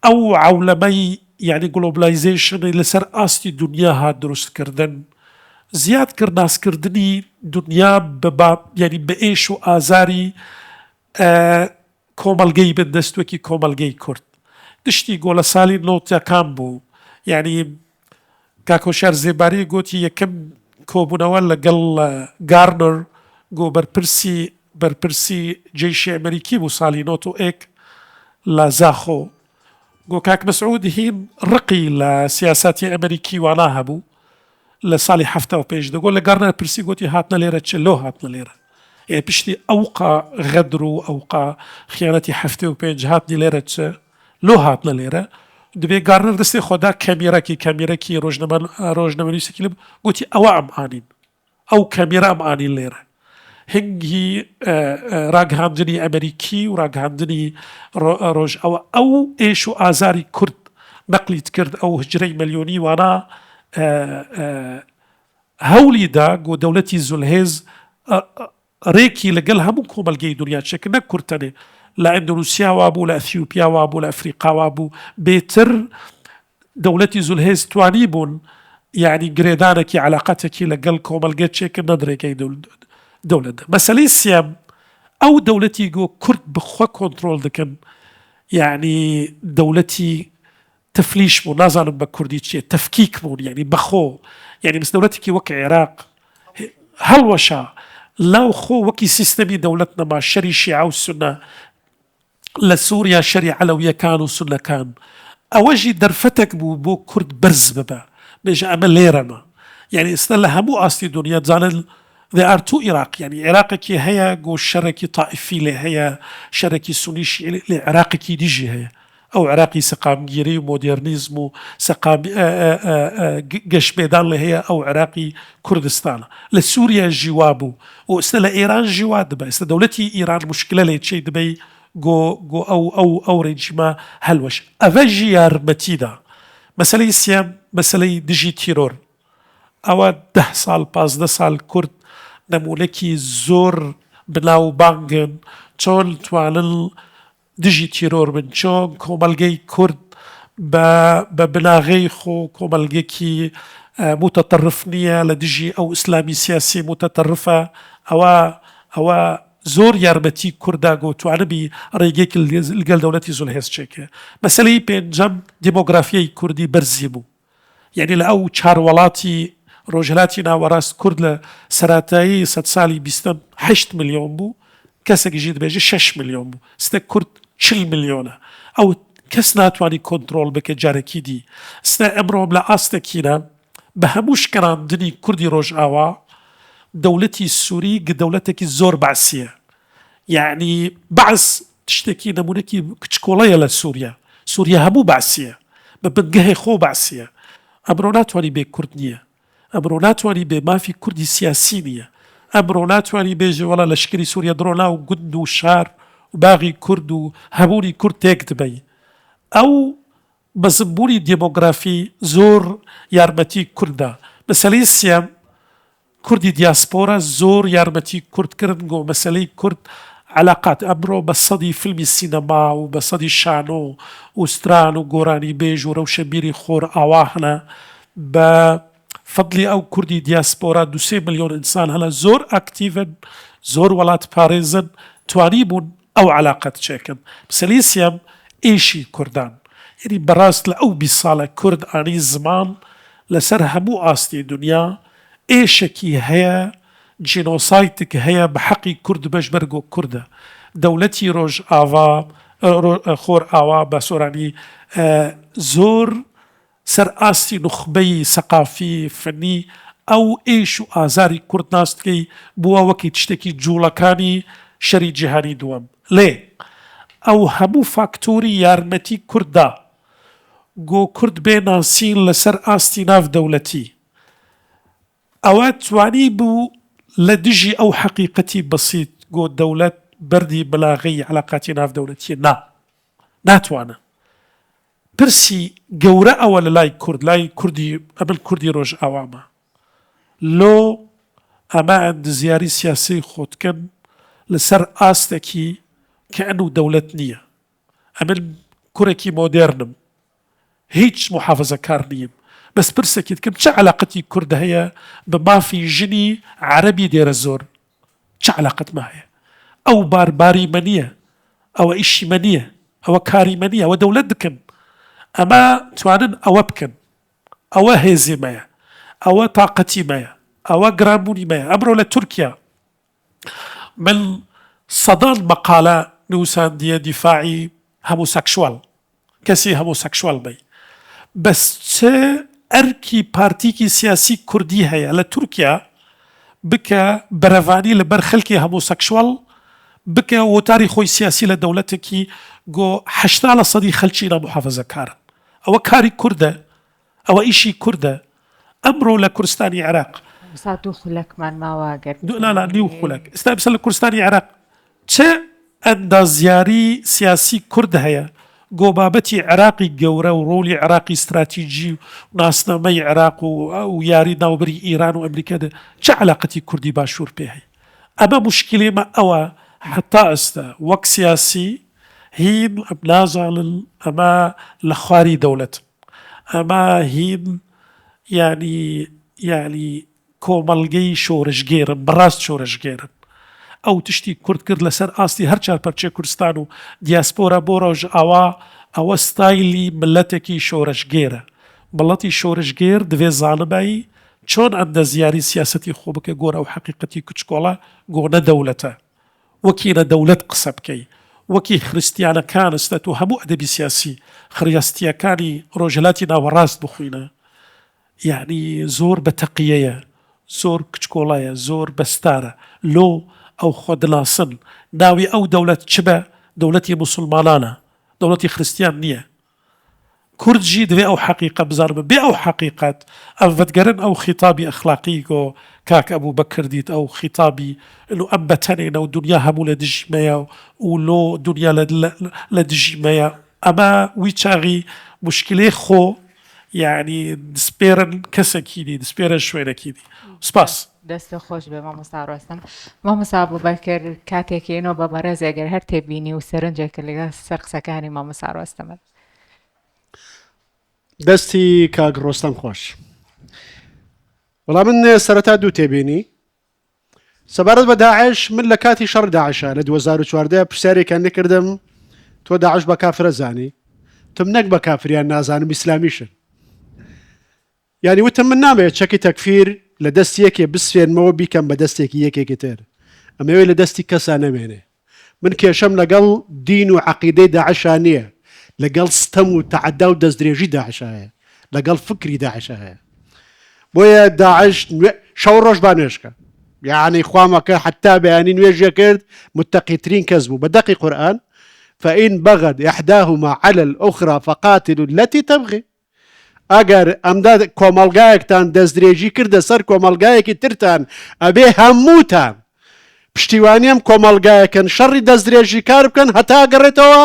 ئەو عەولەمەی یانی گڵۆبلایزەیشنی لەسەر ئاستی دونیا هات دروست کردن زیاد کرد ناسکردنی دونیا بە با یانی بە ئێش و ئازاری کۆمەلگەی بندەست وەکی کۆمەلگەی کورد گشتی گۆ لە سالی نۆتەکان بوو یانی کاک هۆشیار زێباری گۆتی یەکەم کۆبوونەوە لەگەڵ گارنەر گۆ بەرپرسی بەرپرسی جەیشی ئەمەریکی بوو سالی نۆت و ئێک لە زاخۆ گۆ کاک مەسعود هین ڕقی لە سیاساتی ئەمەریکی وانا هەبوو لە سالی 75 دەگۆ لە گارنەر پرسی گۆتی هاتنە لێرە چ لۆ هاتنە لێرە یعنی پشتی ئەوقا غەدر و ئەوقا خیانەتی 75 هاتنی لێرە چ لۆ هاتنە لێرە دبێ گارنەر دەستێ خۆدا کەمیرەکی کەمیرەکی ڕۆژنەمە ڕۆژنەمەنووسێکی لێ گوتی ئەوە ئەم ئانین ئەو کەمیرە ئەم ئانین لێرە هنگی ڕاگهاندنی ئەمریکی و ڕاگهاندنی ڕۆژ ئەوە ئەو ئێش و ئازاری کورد نەقلیت کرد ئەو هجرەی ملیۆنی وانا هەولی دا گۆ دەولەتی زولهێز رێکی لە گەل هەموو کۆمەلگەی دونیا چێ کرد نەک کورد تەنێ لە ئەندونوسیا وابوو لە ئەثیوپیا وابوو لە ئەفریقا وابوو بێتر دەولەتی زولهێز توانی بوون یانی گرێدانەکی عەلاقەتەکی لە گەل کۆمەلگە چێ کرد نەد رێگەی دەولەت دا مەسەلەی سیەم ئەو دەولەتی گۆ کورد بخوە کۆنترۆل دکن یانی دەولەتی تفلیش بوون نازانم بە کوردی چیە تەفکیک بوون یانی بەخۆ یانی مس دەولەتێکی وەک عێراق هەڵوەشا لاو خۆ وەکی سیستەمی دەولەت نەما شەری شیعە و سونە لە سوریا شەری عەلەویەکان و سونەکان ئەوەژی دەرفەتێک بوو بۆ کورد بەرز ببە بێژە ئەمە لێرەمە یانی ئێستا لە هەموو ئاستی دنیا دزانن There are two Iraq یانی عێراقێکی هەیە گۆ شەرێکی تائیفی لێ هەیە شەرێکی سونی شیعی لێ عێراقێکی دیژی هەیە ئەو عێراقی سەقامگیری و مۆدێرنیزم و سەقام گەشپێدان لێ هەیە ئەو عێراقی کوردستانە لە سووریا ژی وا بوو و ئێستا لە ئێران ژی وا دبە ئێستا دەولەتی ئیران موشکلە لێ چێ دبەی گۆ گۆ ئەو ئەو ئەو رێجیمە هەلوەش ئەڤە ژی یارمەتی دا مەسەلەی سیەم مەسەلەی دژی تیرۆر ئەوە دە ساڵ 15 ساڵ کورد نموونەکی زۆر بناوبانگن چۆن توانن دژی تیرۆر بن، چۆن کۆمەلگەی کورد بە بە بناغەی خۆ کۆمەلگەکی موتەتەڕف نییە لە دژی ئەو ئیسلامی سیاسی موتەتەڕفە ئەوە ئەوە. زۆر یارمەتی کورد دا گۆ توانبی ڕێگەیک لگەل دەولەتی زلهێز چێکێ. مەسەلەی پێنجەم دیمۆگرافیای کوردی بەرزی بوو. یەعنی لە ئەو چار وەڵاتی ڕۆژهەلاتی ناوەڕاست کورد لە سەراتایی سەدسالی بیستەم هەشت ملیۆن بوو، کەسێک ژی دبێژێ شەش ملیۆن بوو، ستە کورد 40 ملیۆنە. ئەو کەس ناتوانی کۆنترۆڵ بکێ جارەکی دی. ستە ئەمرۆ لە ئاستەکینە بە هەموو شکراندنی کوردی ڕۆژئاوا دەولەتی سوری گ دەولەتێکی زۆر بەعسیە یەعنی بەعس تشتێکی نمونەکی کچکۆڵەیە لە سوریا سوریا هەموو بەعسیە بە بنگەهێ خۆ بەعسیە ئەمرۆ ناتوانی بێ کورد نیە ئەمرۆ ناتوانی بێ مافی کوردی سیاسی نیە ئەمرۆ ناتوانی بێژێ وەڵا لەشکری سوریا دڕۆ ناو گوند و شار و باغی کورد و هەبوونی کورد تێک دبەی ئەو مەزنبوونی دێمۆگرافی زۆر یارمەتی کورد دا. مەسەلەی سیەم، کوردی دیاسپۆرا زۆر یارمەتی کورد کردن گۆ مەسەلەی کورد عەلاقات ئەمرۆ بە سەدی فیلمی سینەما و بە سەدی شانۆ و ستران و گۆرانیبێژ و رەوشەنبیری خۆرئاوا هەنە بە فەدلی ئەو کوردی دیاسپۆرا دوو سێ ملیۆن ئینسان هەنە زۆر ئاکتیڤن زۆر وەلاتپارێزن توانیبوون ئەو عەلاقەت چێکەن. مەسەلەی سیەم ئێشی کوردان. یەنی بەڕاست لە ئەو 20 ساڵە کورد ئانی زمان لەسەر هەموو ئاستی دونیا ئێشەکی هەیە جینۆسایتک هەیە بە حەقی کورد بەش بەرگۆ کوردە دەولەتی رۆژئاڤا خۆرئاوا بە سۆرانی زۆر سەر ئاستی نوخبەی سەقافی، فەنی، ئەو ئێش و ئازاری کورد ناستکەی بووە وەکی تشتێکی جووڵەکانی شەری جیهانی دووەم. لێ ئەو هەموو فاکتۆری یارمەتی کورد دا گۆ کورد بێ ناسین لە سەر ئاستی ناڤ دەولەتی. ئەوە توانی بوو لە دژی ئەو حەقیقەتی بەسیت گۆ دەولەت بەردی بلاغەی عەلاقاتی ناڤ دەولەتیە نا ناتوانە. پرسی گەورە ئەوە لە لای کورد، لای کوردی ئەمن کوردی رۆژئاوامە لۆ ئەمە ئەندزیاری سیاسی خۆتکەن لە سەر ئاستەکی کە ئەنو دەولەت نیە. ئەمن کورێکی مۆدێرنم هیچ موحافزەکار نیم بەس پرسێکی دکەم چ عەلاقەتی کورد هەیە بە مافی ژنی عەرەبی دێرەزۆر؟ چ عەلاقەت مە هەیە؟ ئەو بار باری مە نیە، ئەوە ئیشی مە نیە، ئەوە کاری مە نیە، ئەوە دەولەت دکەن. ئەمە توانن ئەوە بکەن. ئەوە هێزی مەیە، ئەوە تاقەتی مەیە، ئەوە گرانبوونی مەیە. ئەمرۆ لە تورکیا من سەدان مەقالە نووساندیە دیفاعی هەموسەکشوال کەسی هەمۆسەکشواڵ بی بەس چ ئەرکی پارتیکی سیاسی کوردی هەیە لە تورکیا بکە بەرەڤانی لە بەر خەلکی هەمۆسەکشواڵ بکە وتاری خۆی سیاسی لە دەولەتێکی گۆ 80 لە سەدی خەلکی ناموحافەزەکارن ئەوە کاری کوردە ئەوە ئیشی کوردە ئەمرۆ لە کورستانی عێراق. مامۆستا دوو خولەکمان ماوە گەر دوو نا نا نیو خولەک ئێستا بسە لە کورستانی عێراق چ ئەندازیاری سیاسی کورد هەیە گۆ بابەتی عێراقی گەورە و ڕۆلی عێراقی ستراتیجی و ناسنامەی عێراق و و یاری ناوبری ئیران و ئەمریکا دە چ عەلاقەتی کوردی باشوور پێ هەیە ئەمە موشکیلەی مە ئەوە هەتا ئێستا وەک سیاسی هین ئەم نازانن ئەمە لە خواری دەولەتن ئەمە هین یانی یانی کۆمەڵگەی شۆرشگێرن بەڕاست شۆرشگێرن ئەو تشتی کورد کرد لەسەر ئاستی هەر چار پەرچەی کوردستان و دیاسپۆرا بۆ ڕۆژئاوا ئەوە ستایلی ملەتێکی شۆرشگێرە مڵەتی شۆرشگێر دڤێ زانبای چۆن ئەندەزیاری سیاسەتی خۆ بکە گۆر ئەو حەقیقەتی کچکۆڵە گۆ نە دەولەتە وەکی نە دەولەت قسە بکەی وەکی خریستیانەکان ئستە تۆ هەموو ئەدەبی سیاسی خریاستیەکانی ڕۆژهەلاتی ناوەڕاست بخوینە یەعنی زۆر بە تەقیەیە زۆر کچکۆڵەیە زۆر بە ستارە لۆ ئەو خۆ دناسن ناوی ئەو دەولەت چ بە دەولەتی موسولمانانە دەولەتی خریستیان نیە کورد ژی دڤێ ئەو حەقیقە بزانبن بێ ئەو حەقیقەت ئەم ڤدگەرن ئەو خیتابی ئەخلاقی گۆ کاک ئەبو بەکر دیت ئەو خیتابی لۆ ئەم بەتەنێ نەو دونیا هەموو لە دژی مەیە و لۆ دونیا لە لە دژی مەیە ئەمە وی چاغی موشکلەی خۆ یەعنی دسپێرن کەسەکی دی دسپێرن شوێنەکی دی سپاس. دەستت خۆش بێ مامۆستا ڕۆستەم. مامۆستا ئەبوبەکر کاتێک ینۆ بە بەڕێزێ گەر هەر تێبینی و سەرنجێکت لەگەڵ سەر قسەکانی مامۆستا ڕۆستەمە. دەستی کاک ڕۆستەم خۆش. وەڵا من سەرەتا دوو تێبینی. سەبارەت بە داعش من لە کاتی شەڕی داعشا لە 2014 پرسیارێکیان لێکردم تۆ داعش بە کافرە زانی تم نەک بە کافریان نازانم ئیسلامیشن یانی وتم من نامەوێت چەکی تەکفیر لە دەستی یەکێ بسێنمەوە بیکەم بە دەستێکی یەکێکی تر ئەمەوێ لە دەستی کەسا نەمێنێ من کێشەم لەگەڵ دین و عەقیدەی داعشا نییە لەگەڵ ستەم و تەعەدا و دەستدرێژی داعشا هەیە لەگەڵ فکری داعشا هەیە بۆیە داعش شەو ڕۆژ با نوێژکە یعنی خوامەکە حتا بەیانی نوێژێ کرد متەقیترین کەس بوو بە دەقی قورئان فإن بغت إحداهما على الأخرى فقاتلوا التي تبغي ئەگەر ئەمدا کۆمەڵگایەکتان دەستدرێژی کردە سەر کۆمەڵگایەکی ترتان ئەبێ هەمووتان پشتیوانی ئەم کۆمەڵگایەکەن شەڕی دەستدرێژی کار بکەن هەتا گەڕێتەوە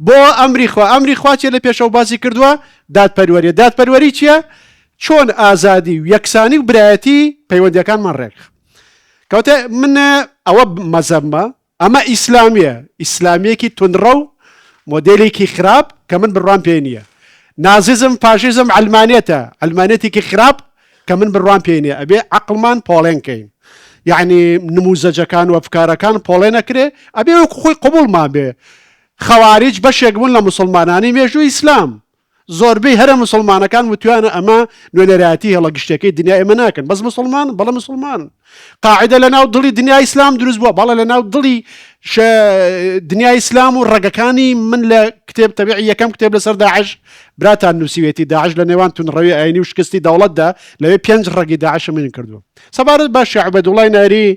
بۆ ئەمری خوا ئەمری خوا چیە لە پێشەوە باسی کردووە دادپەروەریە دادپەروەری چییە چۆن ئازادی و یەکسانی و برایەتی پەیوەندیەکانمان ڕێک کەوتە من ئەوە مەزەمە ئەمە ئیسلامیە، ئیسلامیەکی توندڕەو، مۆدێلێکی خراپ کە من بڕوام پێی نیە. نازیزم، فاشیزم عەلمانیەتە، عەلمانیەتێکی خراپ کە من بڕوام پێی نیە. ئەبێ عەقڵمان پۆڵێن کەین. یەعنی نموزەجەکان و ئەفکارەکان پۆڵێن ئەکرێ، ئەبێ وەکو خۆی قبوڵمان بێ. خەواریج بەشێک بوون لە موسڵمانانی مێژووی ئیسلام. زۆربەی هەرە موسڵمانەکان وتویانە ئەمە نوێنەرایەتی هێڵە گشتیەکەی دنیای ئێمە ناکەن بەس موسڵمانن بەڵێ موسڵمانن قاعدە لە ناو دڵی دنیای ئیسلام دروست بووە بەڵێ لە ناو دڵی دنیای ئیسلام و ڕەگەکانی من لە کتێب تەبیعی یەکەم کتێب لەسەر داعش براتان نووسیوێتی داعش لە نێوان تونڕەوی ئاینی و شکستی دەوڵەتدا لەوێ پێنج ڕەگی داعشم من کردووە سەبارەت بە شێخ عوبەیدوڵای ناری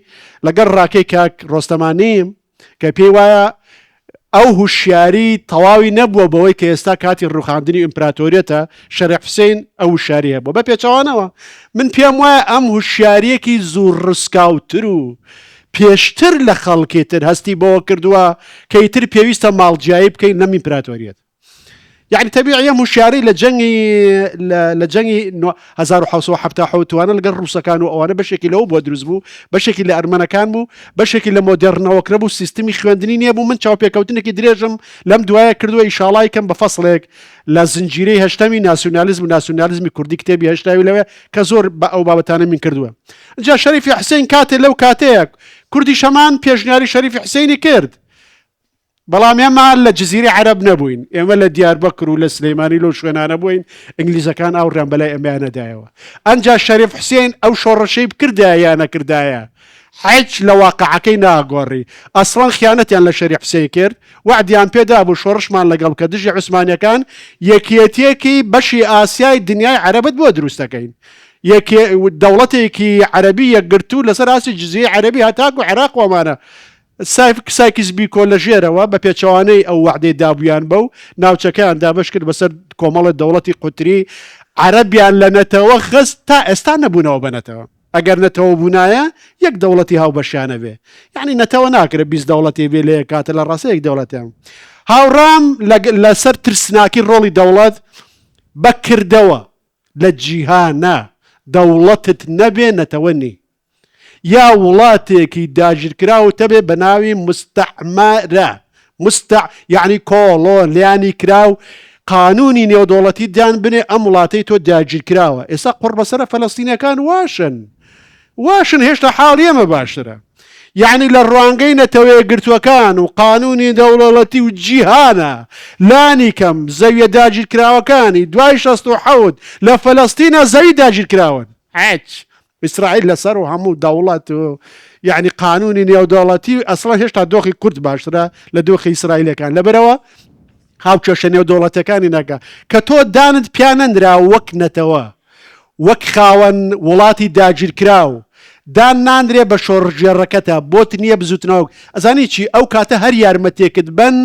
لەگەڵ ڕاکەی کاک ڕۆستەمانی کە پێی وایە ئەو هوشیاری تەواوی نەبووە بەوەی کە ئێستا کاتی ڕوخاندنی ئیمپراتۆریەتە، شەریف حوسین ئەو هوشیاری هەبووە. بە پێچەوانەوە من پێم وایە ئەم هوشیاریەکی زوو ڕسکاوتر و پێشتر لە خەڵکی تر هەستی بەوە کردووە کە ئیتر پێویستە ماڵجیایی بکەین لەم ئیمپراتۆریەت. یەعنی تەبیعی ئەم هوشیاری لە جەنگی لە جەنگی 1970 وانە لەگەڵ ڕووسەکان و ئەوانە بەشێکی لەوە بووە دروست بوو بەشێکی لە ئەرمەنەکان بوو بەشێکی لە مۆدێرنەوەکرە بوو سیستمی خوێندنی نییە بوو من چاوپێکەوتنێکی درێژم لەم دوایە کردووە ئیشاڵای کەم بە فەسڵێک لە زنجیرەی هەشتەمی ناسیونالیزم و ناسیونالیزمی کوردی کتێبی هەشتاوی لەوێ کە زۆر بە ئەو بابەتانە من کردووە جا شەریفی حسین کاتێ لەو کاتەیە کوردی شەمان پێشنیاری شەریفی حسینی کرد بەڵام ئێمە لە جزیرەی عەرەب نەبووین، ئێمە لە دیاربەکر و لە سلەیمانی لەو شوێنانە بووین، ئینگلیزەکان ئاوڕیان بەلای ئێمەیا نەدایەوە. ئەنجا شەریف حوسێن ئەو شۆڕشەی بکردایە یا نەکردایە، حیچ لە واقعەکەی ناگۆڕی. ئەسڵەن خیانەتیان لە شەریف حوسێن کرد، وەعدیان پێ دابوو شۆڕشمان لەگەڵ بکە دژی عوسمانیەکان، یەکێتیەکی بەشی ئاسیای دنیای عەرەبت بۆ دروست دەکەین. یەکێ دەوڵەتێکی عەرەبی یەکگرتوو لەسەر ئاستی جزیرەی عەرەبی هەتاکو عێراق و ئەمانە. سایکس بیکۆ لە ژێرەوە بە پێچەوانەی ئەو وەعدەی دابوویان بەو، ناوچەکەیان دابەش کرد بەسەر کۆمەڵە دەوڵەتی قوتری، عەرەبیان لە نەتەوە خست، تا ئێستا نەبوونەوە بە نەتەوە. ئەگەر نەتەوە بوونایە یەک دەوڵەتی هاوبەشیان ئەبێ. یەعنی نەتەوە ناکرێ 20 دەوڵەتی بێ لە یەک کاتە لە ڕاستە یەک دەوڵەتیان. هاوڕام لەسەر ترسناکی ڕۆڵی دەوڵەت بە کردەوە لە جیهانا دەوڵەتت نەبێ نەتەوە نی. یا وڵاتێکی داگیرکراوت هەبێ بە ناوی مستعمرە، مستع یەعنی کۆڵۆنیانی کراو، قانوونی نێودەوڵەتی دان بنێ ئەم وڵاتەی تۆ داگیرکراوە، ئێستا قوڕبەسەرە فەلەستینیەکان واشن واشن هێشتا حاڵی ئێمە باشترە. یەعنی لە ڕوانگەی نەتەوەیەکگرتووەکان و قانوونی نێودەوڵەتی و جیهانە لانیکەم زەویە داگیرکراوەکانی دوای 67 لە فەلەستینە زەوی داگیرکراون. هیچ ئیسرائیل لەسەر و هەموو دەوڵەت و یعنی قانونی نێودەوڵەتی ئەسڵەن هێشتا دۆخی کورد باشترە لە دۆخی ئیسرائیلەکان لەبەرەوە هاوکێشە نێودەوڵەتەکانی ناکە کە تۆ دانت پیانەنرا وەک نەتەوە وەک خاوەن وڵاتی داگیرکراو دان نانرێ بە شۆڕشگێڕەکەتە بۆت نییە بزوتنەوە ئەزانی چی ئەو کاتە هەر یارمەتێکت بەن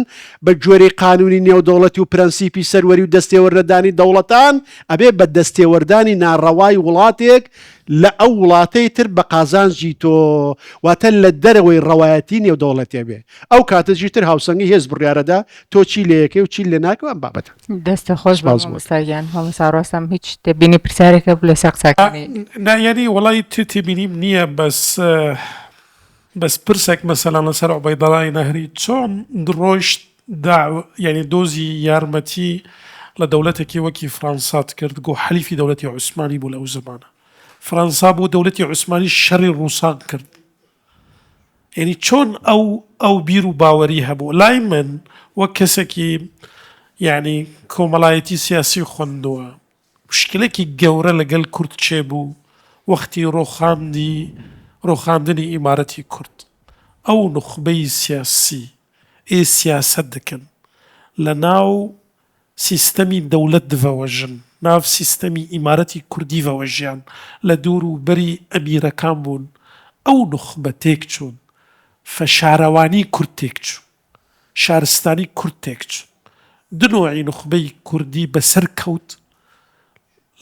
بە گوێرەی قانونی نێودەوڵەتی و پرەنسیپی سەروەری و دەستێوەرنەدانی دەوڵەتان ئەبێ بە دەستێوەردانی ناڕەوای وڵاتێک لە ئەو وڵاتەی تر بە قازانجی تۆ واتە لە دەرەوەی ڕەوایەتی نێودەوڵەتێ بێ ئەو کاتە جیتر هاوسەنگی هێز بڕیارەدا تۆ چی لێ یەکەی و چی لێ ناکەی و ئەم بابەتە. دەستت خۆش بێ سپاس بۆت. مامۆستا گیان. مامۆستا ڕۆستەم هیچ تێبینی پرسیارێک هەبوو لەسەر قسەکانی؟ نا یانی وەڵای تێبینیم نییە بەس بەس پرسێک مەسەلەن لەسەر عوبەیدەڵای نەهری چۆن ڕۆیشت داو یانی دۆزی یارمەتی لە دەولەتێکی وەکی فرانسات کرد گۆ حەلیفی دەولەتی عوسمانی بوو لە ئەو زەمانە فرانسا بۆ دەولەتی عوسمانی شەری ڕووسان کرد. یعنی چۆن ئەو ئەو بیر و باوەری هەبوو لای من وەک کەسێکی یعنی کۆمەڵایەتی سیاسی خوندووە مشکلێکی گەورە لەگەل کورد چێ بوو وەختی ڕۆخاندی ڕۆخاندنی ئیمارەتی کورد ئەو نوخبەی سیاسی ئێ سیاسەت دکەن لە ناو سیستەمی دەولەت دڤەوە ژن ناو سیستەمی ئیمارەتی کوردیڤەوە ژیان لە دور و بەری ئەمیرەکان بوون ئەو نوخبە تێک چوون فە شارەوانی کورد تێک چوو شارستانی کورد تێک چوو دو نۆعی نوخبەی کوردی بەسەر کەوت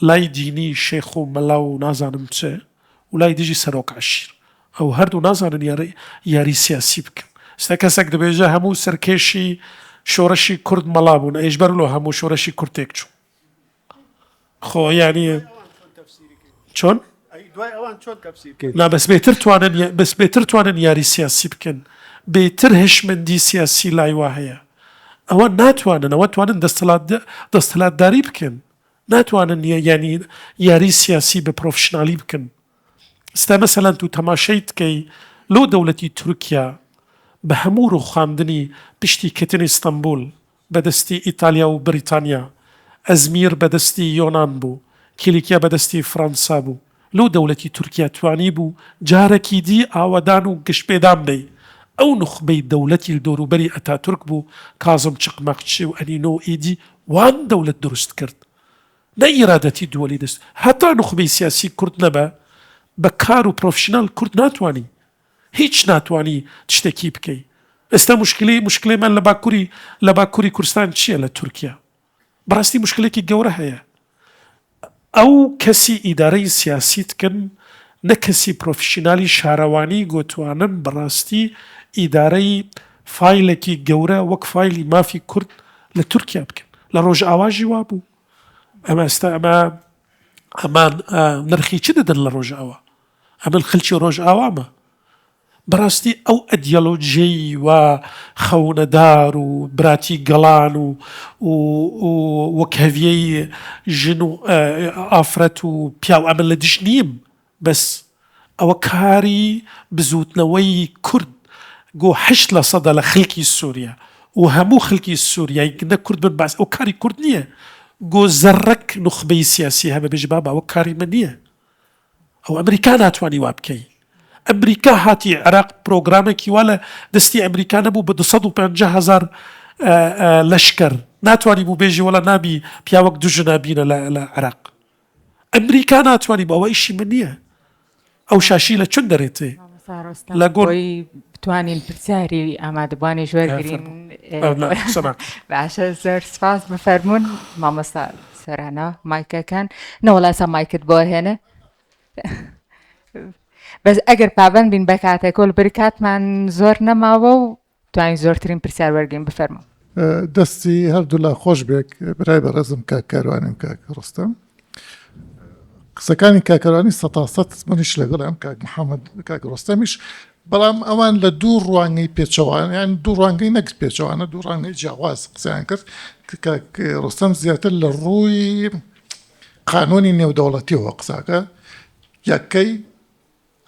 لای دینی شێخ و مەلا و نازانم چ و لای دژی سەرۆک عەشیر ئەو هەردوو نازانن یاری یاری سیاسی بکەن ئێستا کەسێک دەبێژە هەموو سەرکێشی شۆڕشی کورد مەڵا بوون ئەیش بەر لۆ هەموو شۆڕشی کورد تێک چوو خۆ یانی چۆن نا بەس بێتر توانن بەس بێتر توانن یاری سیاسی بکەن بێتر هشمەندی سیاسی لای وا هەیە ئەوە ناتوانن ئەوە توانن دەستەڵات دەستەلاتداری بکەن ناتوانن یانی یاری سیاسی بە پرۆفشنالی بکەن ئستا مەسەلەن تو تەماشەی تکەی لۆ دەولەتی تورکیا بە هەموو روخاندنی پشتی کەتنی ستەنبول بە دەستی ئیتالیا و بریتانیا ئەزمیر بە دەستی یۆنان بوو کیلیکیا بە دەستی فرەنسا بوو لۆ دەولەتی تورکیا توانی بوو جارەکی دی ئاوەدان و گەشپێدان بەی ئەو نوخبەی دەولەتی لدۆروبەری ئەتاتورک بوو کازم چقماقچی و ئەنینۆ و ئیدی وان دەولەت دروست کرد نە ئیرادەتی دووەلی دەست هەتا نوخبەی سیاسی کورد نەبە بە کار و پرۆفشنال کورد ناتوانی هیچ ناتوانی تشتەکی بکەی ئێستا مشکلی مشکلێمان لە باکوری لە باکوری کوردستان چییە لە تورکیا بەڕاستی مشکلێکی گەورە هەیە ئەو کەسی ئیدارەی سیاسی تکن نە کەسی پرۆفشینالی شارەوانی گۆتوانن بەڕاستی ئیدارەی فایلێکی گەورە وەک فایلی مافی کورد لە تورکیا بکەن لە ڕۆژئاواژی وابوو ئەمە ئێستا ئەمە ئەمان نرخی چ دەدەن لە ڕۆژئاوا ئەمن خەلکی ڕۆژئاوامە بەڕاستی ئەو ئەدیەلۆجیەی وا خەونەدار و براتی گەڵان و و وەکهەڤیەی ژن و ئافرەت و پیاو ئەمن لە دژ نیم بەس ئەوە کاری بزوتنەوەی کورد گۆ هەشت لە سەدە لە خەلکی سوریا و هەموو خەلکی سوریای نە کورد بن باس ئەو کاری کورد نییە گۆ زەڕەک نوخبەی سیاسی هەبە بێژ بابا ئەوە کاری من نییە ئەو ئەمریکا ناتوانی وا بکەی ئەمریکا هاتی عێراق پرۆگرامێکی وا لە دەستی ئەمریکا نەبوو بە 250 هزار لەشکر ناتوانی بوو بێژی وەڵا نابی پیاوەک دوو ژنە بینە لە عێراق ئەمریکا ناتوانی بۆ ئەوە ئیشی من نییە ئەو شاشی لە چون دەرێتێ لە گۆی بتوانین پرسیاری ئامادەبووانی ژوەرگرین باشە زۆر سپاس بفەرمونون مامۆستا سۆرانە مایکەکان نەوەڵا ئێستا مایکت بۆ هێنە بەس ئەگەر پابند بین بە کاتەکۆل برکاتمان زۆر نەماوە و توانین زۆرترین پرسیار وەرگین بفەرموو. دەستی هەردوولا خۆش بێک برای بەڕێزم کاک کاروانیم کاک ڕۆستەم قسەکانی کاک کاروانی سەتا سەت منیش لەگەڵم کاک محەممەد کاک ڕۆستەمیش بەڵام ئەوان لە دوو ڕوانگەی پێچەوان یان دوو ڕوانگەی نەک پێچەوانە دوو ڕوانگەی جیاواز قسەیان کرد کاک ڕۆستەم زیاتر لە ڕووی قانونی نێودەوڵەتیەوە قساکە یەکەی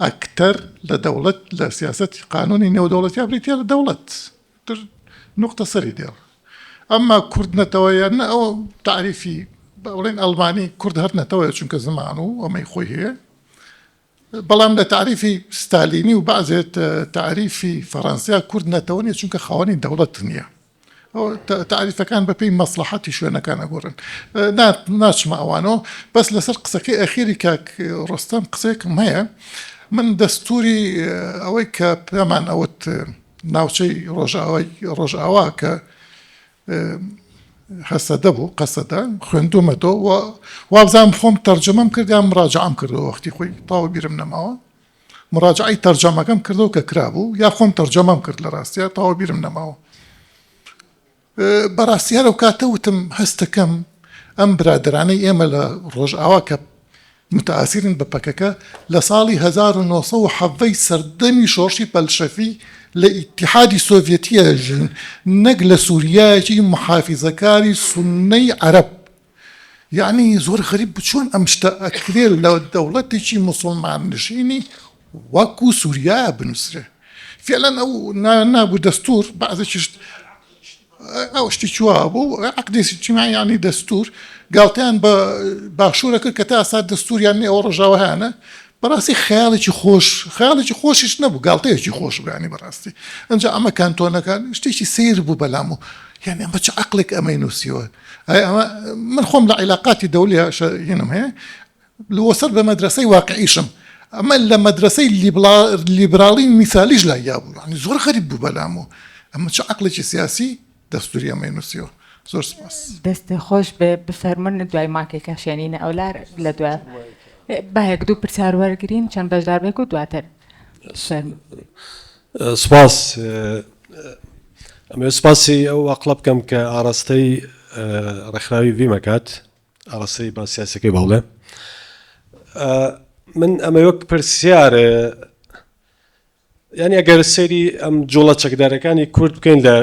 ئەکتەر لە دەوڵەت لە سیاسەتی قانونی نێودەوڵەتیا بریتیە لە دەوڵەت تر نوقتە سەری دێڕ ئەمما کورد نەتەوە یان نە ئەوە تاریفی بڵێن ئەڵمانی کورد هەر نەتەوەیە چونکە زمان و ئەمەی خۆی هەیە بەڵام لە تاریفی ستالینی و بەعزێ تاریفی فەڕەنسیا کورد نەتەوە نیە چونکە خاوەنی دەوڵەت نییە تاریفەکان بەپێی مەسڵەحەتی شوێنەکان ئەگۆڕن ناچمە ئەوانەوە بەس لەسەر قسەکەی ئەخیری کاک ڕۆستەم قسەیەکم هەیە من دەستوری ئەوەی کە پێمان ئەوت ناوچەی ڕۆژئاوای ڕۆژئاوا کە هەسەدە بوو قەسەدە خوێندومەتەوە و وابزانم خۆم تەرجەمەم کرد یان مراجعەم کردەوە وەختی خۆی تاوە بیرم نەماوە مراجعەی تەرجەمەکەم کردەوە کە کرابوو یا خۆم تەرجەمەم کرد لە ڕاستیا تەواو بیرم نەماوە بەڕاستی هەر ئەو کاتە وتم هەستەکەم ئەم برادەرانەی ئێمە لە ڕۆژئاوا کە متئاسیرن بە پەکەکە لە ساڵی 1970 سەردەمی شۆڕشی بەلشەفی لە ئیتیحادی سۆڤیەتیە ژن نەک لە سووریایەکی محافیزەکاری سوننەی عەرەب یەعنی زۆر غەریب بوو چۆن ئەم شتە ئەکرێ لە دەوڵەتێکی موسڵمان نشینی وەکو سوریایە بنووسرێ. فعلەن ئەو ناویان نابوو دەستور بەعزێکیش ئەو شتێکی وا بوو عقدی اجتماعی یعنی دەستور گاڵتەیان بە باشوورە کرد کە تا ئێستا دەستوریان نیە ئەوە ڕۆژاوا هەیانە بەڕاستی خەیاڵێکی خۆش خەیاڵێکی خۆشیش نەبوو گاڵتەیەکی خۆش بوو یعنی بەڕاستی ئەنجا ئەمە کانتۆنەکان شتێکی سەیر بوو بەلام و یعنی ئەمە چ عەقڵێک ئەمەی نووسیوە ئەی ئەمە من خۆم لە عیلاقاتی دەولیە هینم هەیە وەسەر بە مەدرەسەی واقعیشم ئەمە لە مەدرەسەی لیبراڵی میسالیش لای یابوو یعنی زۆر غەریب بوو بەلام و ئەمە چ عەقڵێکی سیاسی دەستوری ئەمەی نووسیوە زۆر سپاس. دەست خۆش بێ بفەرموون دوای ماکێکە شێنینە ئەولار لە دوای با یەک دوو پرسیار وەرگرین چەند بەشدار بێک و دواتر فەرموو. سپاس ئەمەوێت سپاسی ئەو ئەقڵە بکەم کە ئاراستەی ڕێکخراوی ڤیم ئەکات ئاراستەی با سیاسەکەی بەڵێ من ئەمە وەک پرسیار یعنی ئەگەر سەیری ئەم جوڵە چەکدارەکانی کورد بکەین لە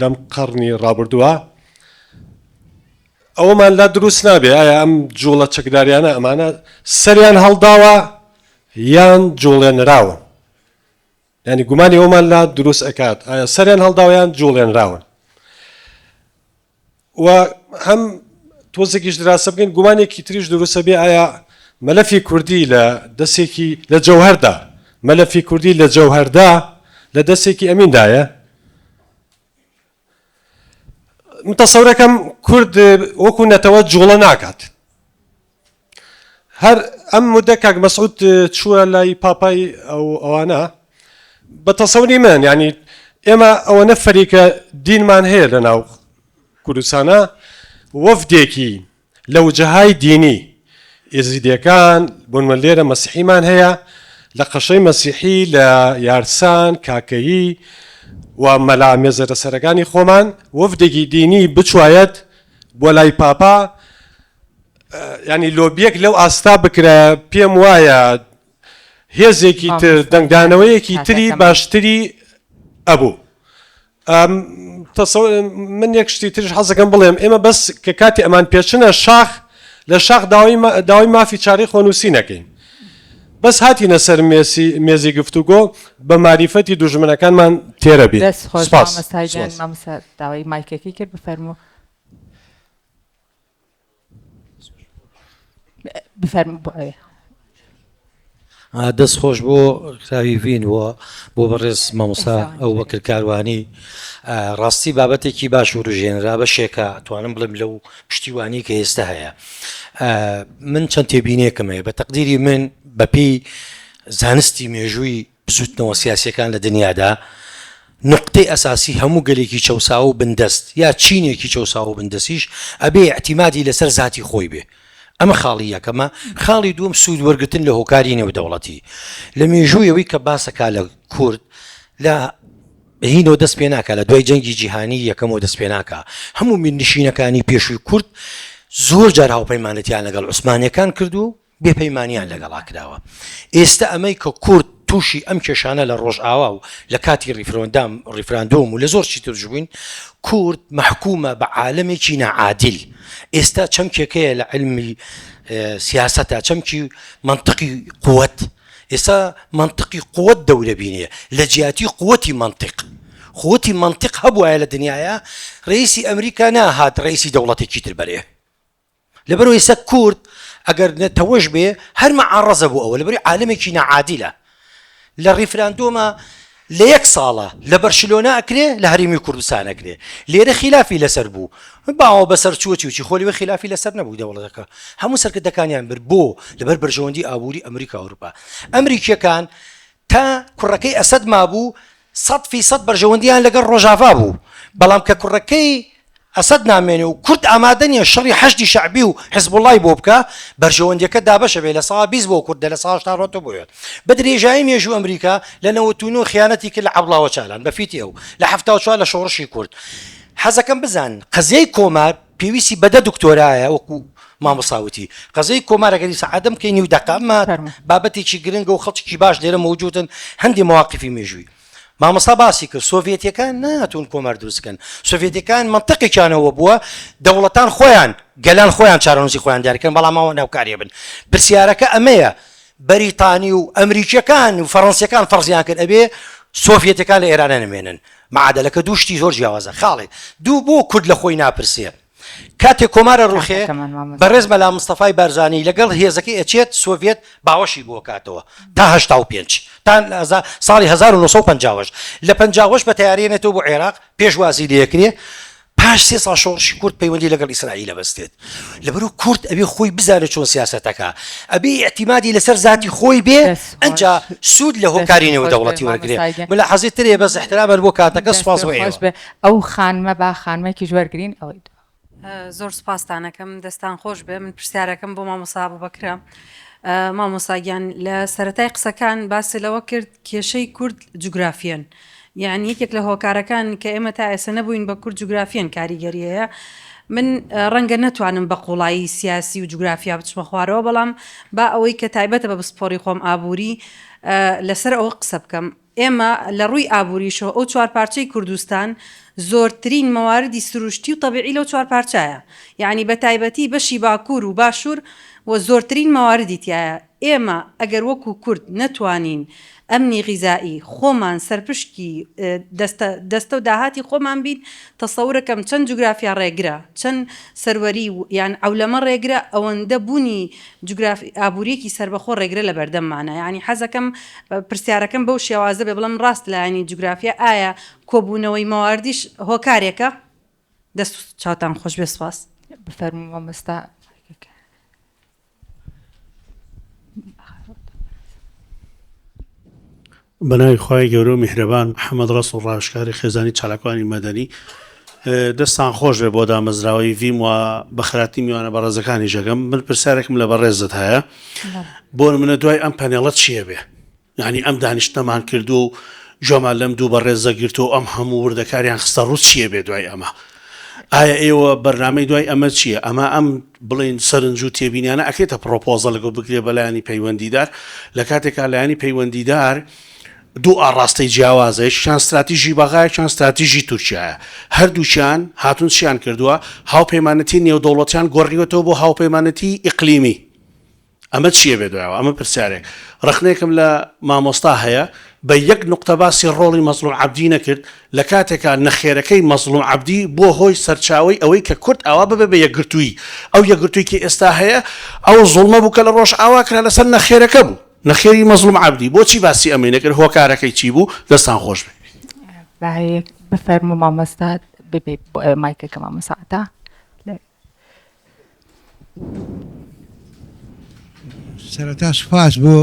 لەم قەڕنی ڕابردووە ئەوەمان لا دروست نابێ ئایا ئەم جوڵە چەکداریانە ئەمانە سەریان هەڵداوە یان جوڵێنراون ینی گومانی ئەومان لا دروست ئەکات ئایا سەریان هەڵداوە یان جوڵێنراون و هەم تۆزێکیش دراسە بکەین گومانێکی تریش دروستە بێ ئایا مەلەفی کوردی لە دەسێکی لە جەوهەردا مەلەفی کوردی لە جەوهەردا لە دەسێکی ئەمیندایە من تەسەورەکەم کورد وەکو نەتەوە جوڵە ناکات هەر ئەم مدە کاک مەسعود چووە لای پاپای ئەو ئەوانە بە تەسەوری من ینی ئێمە ئەوەنە فەریکە دینمان هەیە لە ناو کوردستانە وەفدێکی لە وجەهای دینی ئێزیدیەکان بۆنمە لێرە مەسیحیمان هەیە لە قەشەی مەسیحی لە یارسان کاکەیی و مەلا مێزەرە سەرەکانی خۆمان وەفدێکی دینی بچوایەت بۆ لای پاپا ینی لۆبیەک لەو ئاستا بکرە پێم وایە هێزێکی تر دەنگدانەوەیەکی تری باشتری ئەبوو من یەک شتی تریش حەزەکەم بڵێم ئێمە بەس کە کاتی ئەمان پێچنە شاخ لە شاخ داوای مافی چارەی خۆنووسی نەکەین بەس هاتینە سەر مێسی مێزی گفتوگۆ بە ماریفەتی دوژمنەکانمان تێرە بین سپاس. مامۆستا داوای مایکەکەی کرد بفەرموو. بفەرموو بۆ ئەوێ. دەست خۆش بۆ کتابی ڤین و بۆ بەڕێز مامۆستا ئەوبەکر کاروانی ڕاستی بابەتێکی باش وروژێنرا بەشێکە توانم بڵێم لەو پشتیوانی کە ئێستا هەیە من چەند تێبینێکم هەیە بە تەقدیری من بەپێی زانستی مێژووی بزوتنەوە سیاسیەکان لە دنیادا نوقتەی ئەساسی هەموو گەلێکی چەوساوە و بندەست یا چینێکی چەوساوە و بندەسیش ئەبێ ئیعتیمادی لەسەر زاتی خۆی بێ ئەمە خاڵی یەکەمە خاڵی دووەم سوود وەرگتن لە هۆکاری نێودەوڵەتی لە مێژووی ئەوەی کە باسەکا لە کورد لە هینەوە دەست پێ ناکا لە دوای جەنگی جیهانی یەکەمەوە دەست پێ ناکا هەموو میرنشینەکانی پێشووی کورد زۆر جار هاوپەیمانەتیان لەگەڵ عوسمانیەکان کردووە و بێ پەیمانیان لەگەڵا کراوە. ئێستە ئەمەی کە کورد تووشی ئەم کێشانە لە ڕۆژئاوا و لە کاتی ڕیفرۆندام ڕیفراندۆم و لە زۆر شتی ترش بووین، کورد مەحکوومە بە عالەمێکی ناعادیل. ئێستا چەمکێک هەیە لە عیلمی سیاسەتا چەمکی مەنتقی قوەت. ئێستا مەنتقی قوەت دەورە بینێ لە جیاتی قوەتی مەنتق. قوەتی مەنتق هەبوایە لە دنیایا ڕەئیسی ئەمریکا ناهات ڕەئیسی دەوڵەتێکی تر بەرێ. لەبەرئەوەی ئێستا کورد ئەگەر نەتەوەش بێ هەر مەعاڕەزە بۆ ئەوە لەبەرئەوەی عالەمێکی ناعادیلە لە ڕیفراندۆمە لە یەک ساڵە لە بەرشلۆنە ئەکرێ لە هەرێمی کوردستان ئەکرێ لێرە خیلافی لەسەر بوو باوە بەسەر چووە چی و چی خۆ لەوێ خیلافی لەسەر نەبوو دەوڵەتەکە هەموو سەرکردەکانیان برد بۆ لەبەر بەرژەوەندی ئابووری ئەمریکا ئەوروپا ئەمریکیەکان تا کوڕەکەی ئەسەد مابوو 100% بەرژەوەندیان لەگەڵ ڕۆژاڤا بوو بەڵام کە کوڕەکەی ئەسەد نامێنێ و کورد ئامادە نیە شەڕی حەشدی شەعبی و حزبوڵای بۆ بکا، بەرژەوەندیەکە دابەشە بێ 20% بۆ کوردە 80% ڕۆتە بۆ وێ. بە درێژایی مێژوو ئەمریکا لە 99 خیانەتی کرد لە عەبدوڵا ئۆجالان بە فیتی ئەو، لە 74 لە شۆڕشی کورد. حەزەکەم بزانن قەزیەی کۆمار پێویستی بە دە دکتۆرایە وەکو مامۆستا وتی قەزیەی کۆمار ئەگەر ئیسعادەم بکەی نیو دەقە ئەمە بابەتێکی گرنگە و خەڵکێکی باش لێرە مەوجودن هەندێ مەواقیفی مێژووی. مامۆستا باسی کرد سۆڤێتیەکان نەهاتوون کۆمار دروست بکەن سۆڤێتیەکان مەنتقێکیان ئەوە بووە دەوڵەتان خۆیان گەلان خۆیان چارەنووسی خۆیان دیاریکەن بەڵام ئەوان هاوکاری بن پرسیارەکە ئەمەیە بەریتانی و ئەمریکیەکان و فەڕەنسیەکان فەرزیان کرد ئەبێ. سۆڤیەتەکان لە ئێرانە نەمێنن. معادەلەکە دوو شتی زۆر جیاوازە. خاڵێک. دوو بۆ کورد لە خۆی ناپرسێ؟ کاتێ کۆمار ئەڕوخێ کاتەکەمان مامۆستا. بەڕێز مەلا مستەفای بارزانی لەگەڵ هێزەکەی ئەچێت سۆڤیەت باوەشی بۆ ئەکاتەوە تا 85 تا ساڵی 1958 لە 58 بە تەیارە یەنێتەوە بۆ عێراق پێشوازی لێکرێ پاش سێ ساڵ شۆڕشی کورد پەیوەندی لەگەڵ ئیسرائیل ئەبەستێت لەبەرو کورد ئەبێ خۆی بزانێت چۆن سیاسەتەکە ئەبێ ئیعتیمادی لەسەر زاتی خۆی بێ دەست خۆش ئەنجا سوود لە دەست هۆکاری خۆش بێ نێودەوڵەتی وەرگرێ مامۆستا گیان ملاحەزەی ترێ بەس ئیحترامەن بۆ کاتەکە دەست سوپاس بۆ خۆش ئێوە. بێ ئەو خانمە با خانمێکیش وەرگرین ئەوەی دوا. زۆر سوپاستان ئەکەم دەستان خۆش بێ من پرسیارەکەم بۆ مامۆستا ئەبوبەکرە مامۆستا گیان لە سەرەتای قسەکان باسی لەوە کرد کێشەی کورد جوگرافیەن یعنی یەکێک لە هۆکارەکان کە ئێمە تا ئێستا نەبووین بە کورد جوگرافیەن کاریگەری هەیە من ڕەنگە نەتوانم بە قوڵایی سیاسی و جوگرافیا بچمە خوارەوە بەڵام با ئەوەی کە تایبەتە بە پسپۆری خۆم ئابووری لەسەر ئەوە قسە بکەم ئێمە لە ڕووی ئابووریشەوە ئەو چوارپارچەی کوردستان زۆرترین مەواردی سروشتی و تەبیعی لەو چوارپارچایە یەعنی بە تایبەتی بەشی باکوور و باشوور و زۆرترین مەواردی تیایە ئێمە ئەگەر وەکوو کورد نەتوانین ئەمنی غیزائی خۆمان سەرپشکی دەستە دەستە و داهاتی خۆمان بین تەسەورەکەم چەند جوگرافیا ڕێگرە چەند سەروەری یان عەولەمە ڕێگرە ئەوەندە بوونی جوگرافی ئابووریەکی سەربەخۆ ڕێگرە لە بەردەممانە یانی حەزەکەم پرسیارەکەم بەو شێوازە بێ بڵێم ڕاست لایەنی جوگرافیا ئایا کۆبوونەوەی مەواردیش هۆکارێکە؟ دەست و چاوتان خۆش بێ سوپاس. بفەرموو مامۆستا. بەناوی خوای گەورە و میهرەبان محەمەد ڕەسوڵ ڕاوێژکاری خێزانی چالاکوانی مەدەنی دەستان خۆش بێ بۆ دامەزراوەی ڤیم و بەخراتی میوانە بەڕێزەکانی ژەگەم من پرسیارێکم لە بەڕێزت هەیە بۆ منە دوای ئەم پەنێڵە چییە بێ یعنی ئەم دانیشتنەمان کردو و گوێمان لەم دوو بەڕێزە گرتو ئەم هەموو وردەکاریان خستە ڕوو چییە بێ دوای ئەمە ئایا ئێوە بەرنامەی دوای ئەمە چییە؟ ئەمە ئەم بڵێین سەرنج و تێبینیانە ئەکرێتە پڕۆپۆزەڵێک و بکرێ بە لایەنی پەیوەندیدار، لە کاتێکا لایەنی پەیوەندیدار دوو ئاڕاستەی جیاوازە، یەکێکیان ستراتیژی بەغا، یەکیان ستراتیژی تورکیایە. هەردووکیان هاتوون چیان کردووە؟ هاوپەیمانەتی نێودەوڵەتیان گۆڕیوەتەوە بۆ هاوپەیمانەتی ئیقلیمی. ئەمە چیە بێ دوایەوە؟ ئەمە پرسیارێک. ڕەخنەیەکم لە مامۆستا هەیە، بە یەک نوقتە باسی ڕۆڵی مەزڵوم عەبدی نەکرد، لە کاتێکا نەخێرەکەی مەزڵوم عەبدی بووە هۆی سەرچاوەی ئەوەی کە کورد ئاوا ببێ بە یەکگرتوویی. ئەو یەکگرتووی کە ئێستا هەیە، ئەو زوڵمە بوو کە لە ڕۆژئاوا کرا لەسەر نەخێرەکە بوو. نەخێری مەزڵوم عەبدی. بۆچی باسی ئەمەی نەکرد؟ هۆکارەکەی چی بوو؟ دەستان خۆش بێ. بفەرموو مامۆستا ببێ مایکەکە مامۆستا عەتا. سەرەتا سوپاس بۆ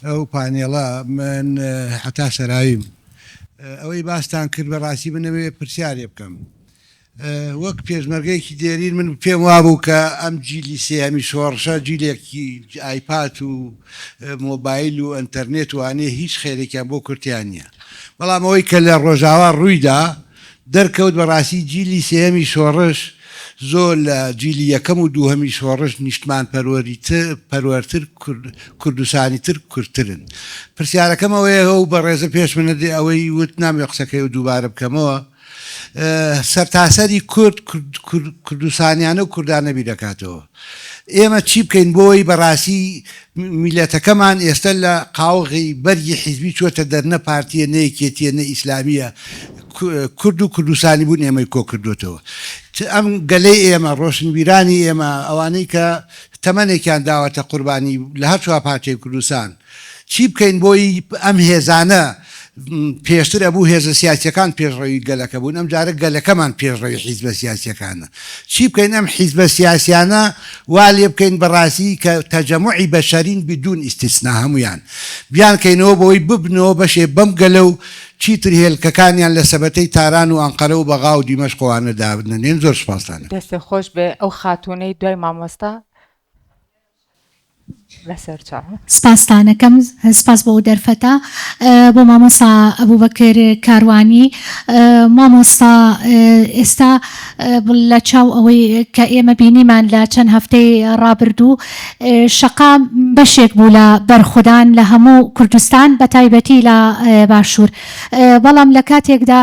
ئەو پانێڵە من حتا سەراویم ئەوەی باستان کرد بەڕاستی من ئەمەوێ پرسیارێ بکەم وەک پێشمەرگەیەکی دێرین من پێم وابوو کە ئەم جیلی سێهەمی شۆڕشە جیلێکی ئایپات و مۆبایل و ئەتەرنێت وانەیە هیچ خێرێکیان بۆ کورتیان نییە بەڵام ئەوەی کە لە ڕۆژاوا ڕوویدا دەرکەوت بەڕاستی جیلی سێیەمی شۆڕش زۆر لە جیلی یەکەم و دووهەمی شۆڕش نیشتمانپەروەریتر پەروەرتر کوردستانیتر کوردترن. پرسیارەکەم ئەوەیە ئەو بەڕێزە پێش منە دێ ئەوەی وت نامەوێ قسەکەی و دووبارە بکەمەوە سەرتاسەری کورد کوردستانیانە و کوردانە بیرەکاتەوە ئێمە چی بکەین بۆی بەڕاستی میللەتەکەمان ئێستە لە قاوغی بەرگی حیزبی چووەتە دەر نە پارتیە نە یەکێتیە نە ئیسلامیە کورد و کوردستانی بوون ئێمەی کۆکردۆتەوە ئەم گەلەی ئێمە ڕۆشنبیرانی ئێمە ئەوانەی کە تەمەنێکیان داوەتە قوربانی لە هەر چوار پارچەی کوردستان چی بکەین بۆی ئەم هێزانە پێشتر ئەبوو هێزە سیاسیەکان پێشڕەوی گەلەکە بوون ئەم جارە گەلەکەمان پێشڕەوی حیزبە سیاسیەکانە چی بکەین ئەم حیزبە سیاسیانە وا لێ بکەین بەڕاستی کە تەجەموعی بەشەرین بدون ئیستیسنا هەموویان بیانکەینەوە بۆی ببنەوە بەشێ بەم گەلە و چیتر هێلکەکانیان لە سەبەتەی تاران و ئەنقەرە و بەغا و دیمەشقەوانە دابنەنێن زۆر سوپاستان ئەکەم. دەستت خۆش بێ ئەو خاتوونەی دوای مامۆستا بەسەر چاو. سپاستانەکەم سپاس بۆ ئەو دەرفەتە بۆ مامۆستا ئەبوبەکر کاروانی مامۆستا ئێستا لە چاو ئەوەی کە ئێمە بینیمان لە چەند هەفتەی ڕابردوو شەقام بەشێک بوو لە بەرخودان لە هەموو کوردستان بە تایبەتی لە باشوور بەڵام لە کاتێکدا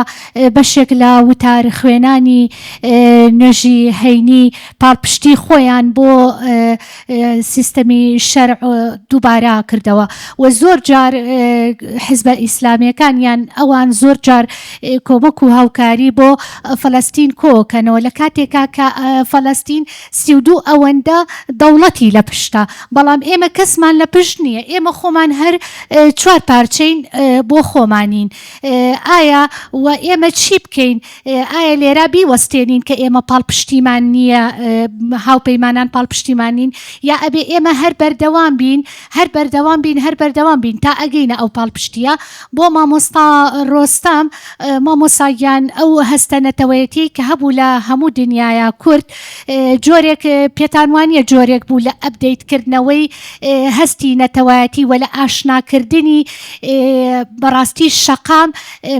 بەشێک لە وتار خوێنانی نوێژی هەینی پاڵپشتی خۆیان بۆ سیستەمی شەر. شەرع دووبارە کردەوە و زۆر جار حزبە ئیسلامیەکان یان ئەوان زۆر جار کۆمەک و هاوکاری بۆ فەلەستین کۆکەنەوە لە کاتێکا کە فەلەستین 32 ئەوەندە دەوڵەتی لە پشتە بەڵام ئێمە کەسمان لە پشت نییە ئێمە خۆمان هەر چوار پارچەین بۆ خۆمانین ئایا و ئێمە چی بکەین ئایا لێرا بیوەستێنین کە ئێمە پاڵپشتیمان نییە، هاوپەیمانان پاڵپشتیمان نین، یا ئەبێ ئێمە هەر بەردەوام بین، هەر بەردەوام بین، هەر بەردەوام بین تا ئەگەینە ئەو پاڵپشتییە؟ بۆ مامۆستا ڕۆستەم، مامۆستا گیان ئەو هەستە نەتەوەیەتیەی کە هەبوو لە هەموو دنیایا کورد جۆرێک پێتان وانییە جۆرێک بوو لە ئەپدەیت کردنەوەی هەستی نەتەوایەتی وە لە ئاشناکردنی بەڕاستی شەقام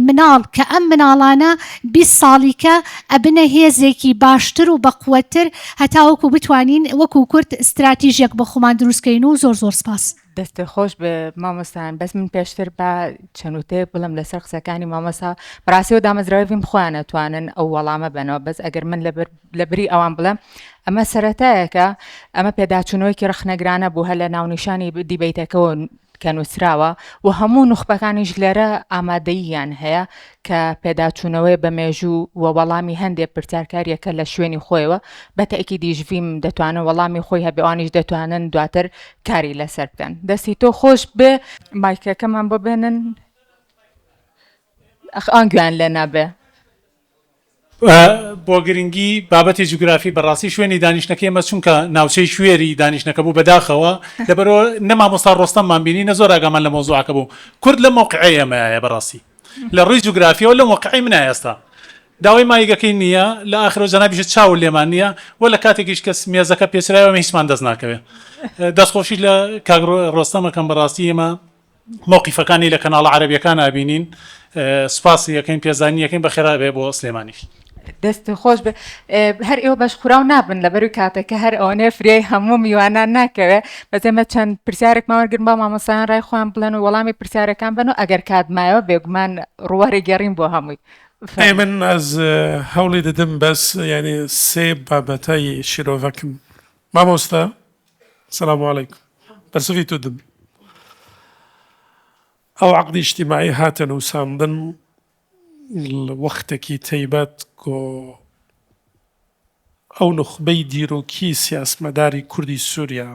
مناڵ کە ئەم مناڵانە 20 ساڵیکە ئەبنە هێزێکی باشتر و بەقوەتتر هەتاوەکو بتوانین وەکو کورد ستراتیژێک بۆ خۆمان دروست کەین و زۆر زۆر سپاس. دەستت خۆش بێ مامۆستایان بەس من پێشتر با چەند وتەیەک بڵێم لەسەر قسەکانی مامۆستا بەڕاستی و دامەزراوەی ڤیم خۆیان ئەتوانن ئەو وەڵامە بەنەوە بەس ئەگەر من لەبەر لەبری ئەوان بڵێم ئەمە سەرەتایەکە ئەمە پێداچوونەوەیەکی ڕەخنەگرانە بوو هەر لە ناونیشانی دیبەیتەکەوە کە نووسراوە و هەموو نوخبەکانیش لێرە ئامادەییان هەیە کە پێداچوونەوەی بە مێژوو و وەڵامی هەندێ پرسیارکارییەکە لە شوێنی خۆیەوە بە تەئکیدیش ڤیم دەتوانن وەڵامی خۆی هەبێ ئەوانیش دەتوانن دواتر کاری لەسەر بکەن دەستی تۆ خۆش بێ مایکەکەمان بۆ بێنن ئەخ ئان گوێیان لێ نابێ. بۆ گرنگی بابەتی جوگرافی بەڕاستی شوێنی دانیشتنەکەی ئێمە چونکە ناوچەی کوێری دانیشتنەکە بوو بەداخەوە لەبەرئەوە نە مامۆستا ڕۆستەممان بینی نە زۆر ئاگامان لە مەوزوعەکە بوو کورد لەم مەوقعەی ئێمەیە بەڕاستی لە ڕووی جوگرافیەوە لەم مەوقعەی منە ئێستا داوای مایگەکەی نییە لە ئاخرەوە جەنابیشت چاوت لێمان نییە و لە کاتێکیش کە مێزەکە پێچرایەوە ئێمە هیچمان دەست ناکەوێت دەستخۆشیش لە کاک ڕۆستەم ئەکەم بەڕاستی ئێمە مەوقیفەکانی لە کەناڵە عەرەبیەکان ئەبینین سوپاسی ئەکەین پێزانینی ئەکەین بەخێرا بێ بۆ سلێمانیش. دەست خۆش بێ هەر ئێوە بەش خوراو نابن لەبەروی کاتەکە هەر ئەوەنەیە فریای هەموو میوانان ناکەوێ بەس ئێمە چەند پرسیارێکمان وەرگرن با مامۆستایان ڕای خۆیان بڵێن و وەڵامی پرسیارەکان بن و ئەگەر کات مایەوە بێگومان ڕووەری گێڕین بۆ هەمووی ئێ من ئەز هەوڵی دەدم بەس یانی سێ بابەتای شیرۆڤەکم مامۆستا سلام علیکم بەرسڤی تو دم ئەو عەقدی ئیجتیماعی هاتە نووساندن وەختەکی تەیبەت کۆ ئەو نوخبەی دیرۆکی سیاسمەداری کوردی سوریا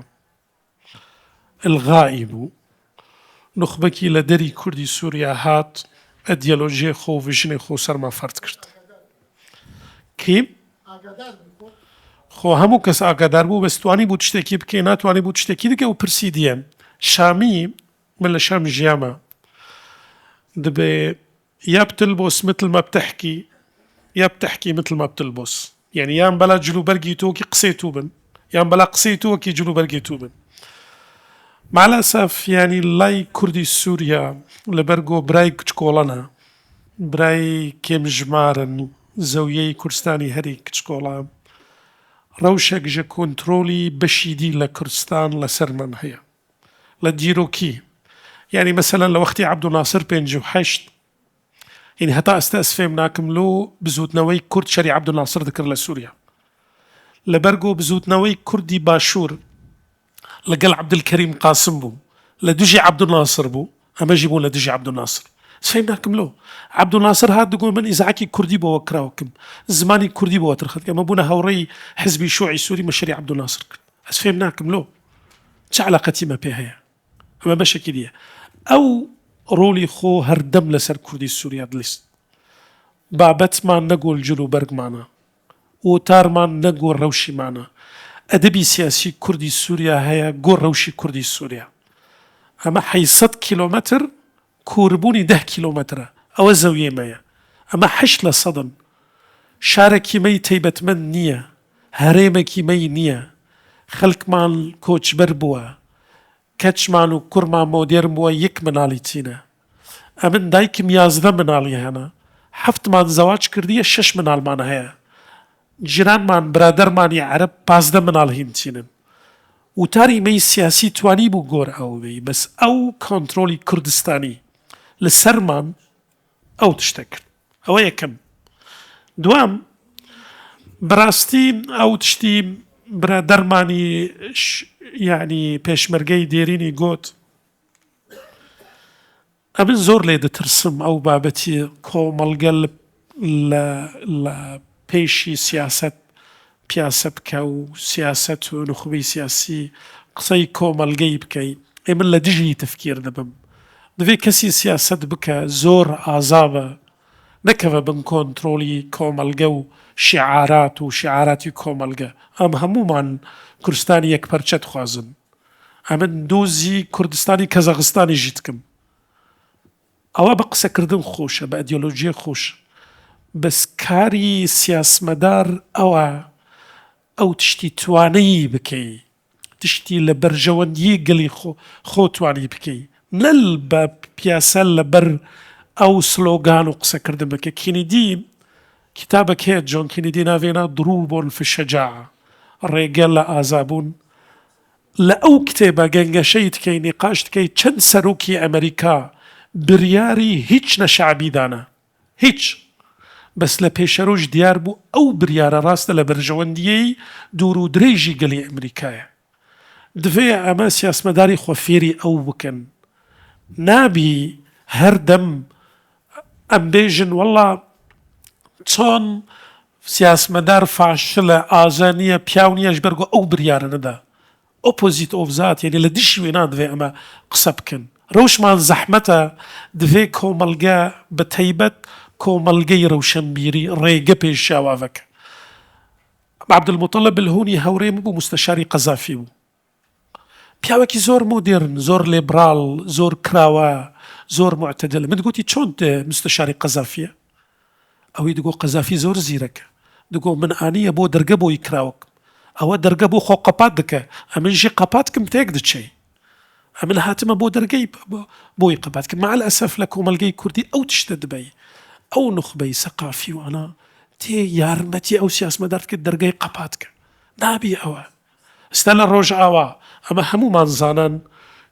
ئلغائی بوو نوخبەکی لە دەری کوردی سوریا هات ئەدیەلۆژیێ خۆ و ڤژنێ خۆ سەرما فەرد کرد کی خۆ هەموو کەس ئاگادار بوو بەس توانی بوو تشتێکی بکەی ناتوانی بوو تشتێکی دیکە و پرسی دیە شامی من لە شام ژیامە دبێ یا بتلبس مثل ما بتحكي یا بتحكي مثل ما بتلبس یعنی یان بەلا جلوبەرگی تۆ وەکی قسەی تو بن یان بەلا قسەی تو وەکی جلوبەرگی تو بن مع الاسف یعنی لای کوردی سوریا لەبەر گۆ برای کچکۆڵەنە برای کێم ژمارن زەویەی کوردستانی هەری کچکۆڵە ڕەوشەک ژە کۆنترۆلی بەشی دی لە کوردستان لەسەر من هەیە لە دیرۆکی یانی مەسەلەن لە وەختی عەبدولناسر 58 یعنی هەتا ئەستە ئەس فێم ناکم لۆ بزوتنەوەی کورد شەری عەبدولناسر دکرد لە سوریا لەبەر گۆ بزوتنەوەی کوردی باشوور لەگەل عەبدولکەریم قاسم بوو لە دژی عەبدولناسر بوو ئەمەژی بوو لە دژی عەبدولناسر فێم ناکم لۆ عەبدولناسر هات دگۆ من ئیزعاکی کوردی بۆ وەکراوکم زمانی کوردی بۆ وەترخت ئەمە بوونە هاوڕێی حزبی شوعی سوری مە شەری عەبدولناسر کرد ئەس فێم ناکم لۆ چ عەلاقەتی مە پێ هەیە ئەمە بەشێکی دیە ئەو ڕۆلی خۆ هەردەم لەسەر کوردی سوریا دلیست بابەتمان نەگۆل جل و بەرگمانە وتارمان نەگۆ ڕەوشیمانە ئەدەبی سیاسی کوردی سوریا هەیە گۆ ڕەوشی کوردی سوریا ئەمە 800 کیلۆمەتر کووربوونی دە کیلۆمەترە ئەوە زەویەی مەیە ئەمە هەشت لە سەدن شارەکی مەی تەیبەتمەند نییە هەرێمەکی مەی نییە خەلکمان کۆچبەر بووە کەچمان و کوڕمان مۆدێرن بووە یەک مناڵی چینە ئەمن دایکم 11 مناڵی هەنە حەفتمان زەواج کردیە شەش مناڵمان هەیە جیرانمان برادەرمانی عەرەب 15 مناڵ هین چینن وتاری مەی سیاسی توانی بوو گۆر ئەو بی بەس ئەو کۆنترۆلی کوردستانی لە سەرمان ئەو تشتە کرد ئەوە یەکەم دوام بەراستی ئەو تشتی برادەرمانی. یەعنی پێشمەرگەی دێرینی گۆت ئەمن زۆر لێ دەترسم ئەو بابەتی کۆمەڵگە لە لە پێشی سیاسەت پیاسە بکە و سیاسەت و نوخبەی سیاسی قسەی کۆمەڵگەی بکەی ئێ من لە دژی تفکیر دەبم دەبێ کەسی سیاسەت بکە زۆر ئازابە نەکەوە بن کۆنترۆڵی کۆمەڵگە و شیعارات و شیعاراتی کۆمەڵگە ئەم هەموومان کوردستانی یەکپەرچە دخوازن ئەمن دۆزی کوردستانی کەزەغستانی ژی دکم ئەوە بە قسەکردن خۆشە بە ئەدیۆلۆژیە خۆشە بەس کاری سیاسمەدار ئەوە ئەو تشتی توانەیی بکەی تشتی لە بەرژەوەندیی گەلی خۆ خۆ توانی بکەی نە بە پیاسە لە بەر ئەو سلۆگان و قسەکردن بکە کینیدی کیتابەک هەیە جۆن کینیدی ناوێنا دروب فی الشجاعە ڕێگە لە ئازابوون لە ئەو کتێبە گەنگەشەی دکەی نیقاش دکەی چەند سەرۆکی ئەمریکا بریاری هیچ نە شەعبی دانا هیچ بەس لە پێشەرۆژ دیار بوو ئەو بریارە ڕاستە لە بەرژەوەندیی دوور و درێژی گەلی ئەمریکایە دڤێ ئەمە سیاسمەداری خۆ فێری ئەو بکەن نابی هەردەم ئەم بێژن وەڵا چۆن سیاسمەدار فاشلە ئازا نیە پیاو نیە ژبەر گۆ ئەو بریارە نەدا opposite of that یەنی لە دژی وێنا دڤێ ئەمە قسە بکەن رەوشمان زەحمەتە دڤێ کۆمەڵگە بە تەیبەت کۆمەڵگەی رەوشەنبیری ڕێگە پێشاواڤەکە عەبدولموتەڵب الهونی هەورێم بوو موستەشاری قەزافی بوو پیاوێکی زۆر مۆدێرن، زۆر لێبراڵ، زۆر کراوە، زۆر موعتەدل. من گوتی چۆن مستەشاری قەزافییە؟ ئەوی دگۆ قەزافی زۆر زیرەکە. دگۆ من ئانییە بۆ دەرگە بۆی کراوەکم. ئەوە دەرگە بۆ خۆ قەپات دکە. ئەمن ژی قەپات کم تێک دچەی. ئەمن هاتمە بۆ دەرگەی بۆی قەپات کم. مع الاسف لە کۆمەلگەی کوردی ئەو تشتە دبەی. ئەو نوخبەی سەقافی و ئەنا تێ یارمەتی ئەو سیاسمەدار دکە دەرگەی قەپات کە. نابی ئەوە. ئستا لە ڕۆژئاوا ئەمە هەموومان زانان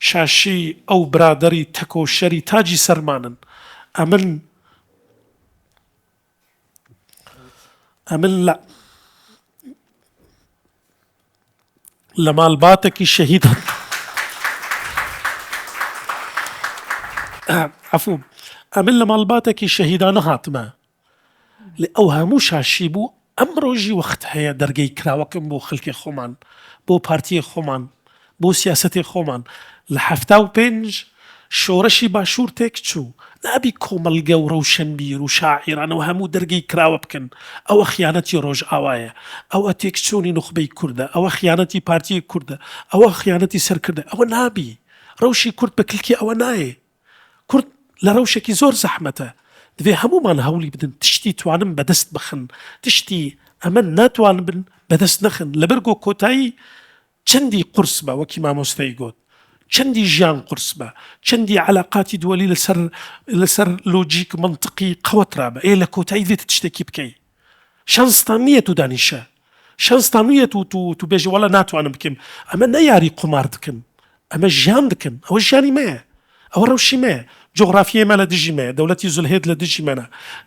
شاشی ئەو برادەری تەکۆشەری تاجی سەرمانن ئەمن ئەمن لە لە مالباتەکی شەهید عەفوو ئەمن لە ماڵباتێکی شەهیدانە هاتمە لێ ئەو هەموو شاشی بوو ئەمڕۆژی وەخت هەیە دەرگەی کراوەکەم بۆ خەلکێ خۆمان بۆ پارتیێ خۆمان بۆ سیاسەتێ خۆمان لە 75 شۆرەشی باشوور تێک چوو نابی کۆمەلگە و ڕەوشەنبیر و شاعیران و هەموو دەرگەی کراوە بکەن ئەوە خیانەتی ڕۆژئاوایە ئەوە تێکچوونی نوخبەی کوردە ئەوە خیانەتی پارتیی کوردە ئەوە خیانەتی سەرکردە ئەوە نابی ڕەوشی کورد بە کلکی ئەوە نایێ کورد لە رەوشێکی زۆر زەحمەتە دەبێ هەموومان هەوڵی بدەن تشتی توانن بەدەست بخن تشتی ئەمە ناتوان بن بەدەست نەخن لەبەر گۆ کۆتایی چەندی قورس بە وەکی مامۆستای گۆت چەندی ژیان قورس بە چەندی علاقاتی دووەلی لەسەر لەسەر لۆجیک منطقی قەوەترا بە ئێ لە کۆتایی دێت شتێکی بکەی شەنستان نییە تو دانیشە شەنستان نییە تو تو تو بێژە وەڵا ناتوانم بکەم ئەمە نە یاری قومار دکن ئەمە ژیان دکن ئەوە ژیانی مەیە ئەوە ڕەوشی مەیە جوغرافیای مە لە دژی مەیە دەولەتی زولهێد لە دژی مەنە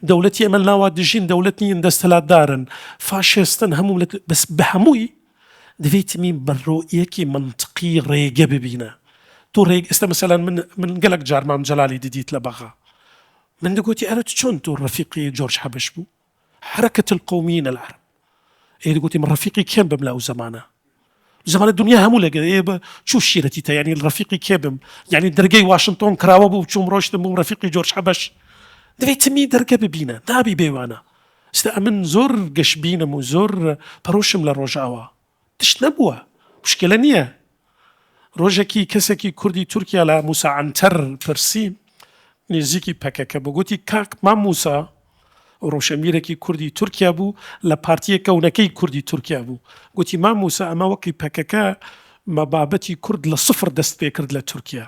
دەولەتی ئەمە ناوا دژین دەولەت نین دەستەلاتدارن فاشێستن هەموو لە بەس بە هەمووی دەبێت تمی بە ڕۆیەکی منطقی ڕێگە ببینە تو ڕێگ ئێستا مەسەلەن من من گەلەک جار مام جەلالی ددیت لە بەغا من دەگوتی ئەرە تو چۆن تۆ ڕەفیقی جۆرج حەبەش بوو حرکة القومیین العرب ئێ دەگوتی من ڕەفیقی کێم بم لە ئەو زەمانە زەمانە دنیا هەموو لەگەر ئێ بە چوو شیرەتی تە یعنی ڕەفیقی کێ بم یعنی دەرگەی واشنتۆن کراوە بوو چوم ڕۆشتم بووم ڕەفیقی جۆرج حەبەش دەبێت تمی دەرگە ببینە نابی بێوانە ئێستا ئەمن زۆر گەشبینم و زۆر پەرۆشم لە ڕۆژئاوا تشت نەبووە مشکلە نییە ڕۆژێکی کەسێکی کوردی تورکیا لە موسا عەنتەر پرسی نزیکی پەکەکە بوو گوتی کاک مام موسا ڕۆشنبیرێکی کوردی تورکیا بوو لە پارتیە کەونەکەی کوردی تورکیا بوو گوتی مام موسا ئەمە وەکی پەکەکە مە بابەتی کورد لە سفر دەست پێ کرد لە تورکیا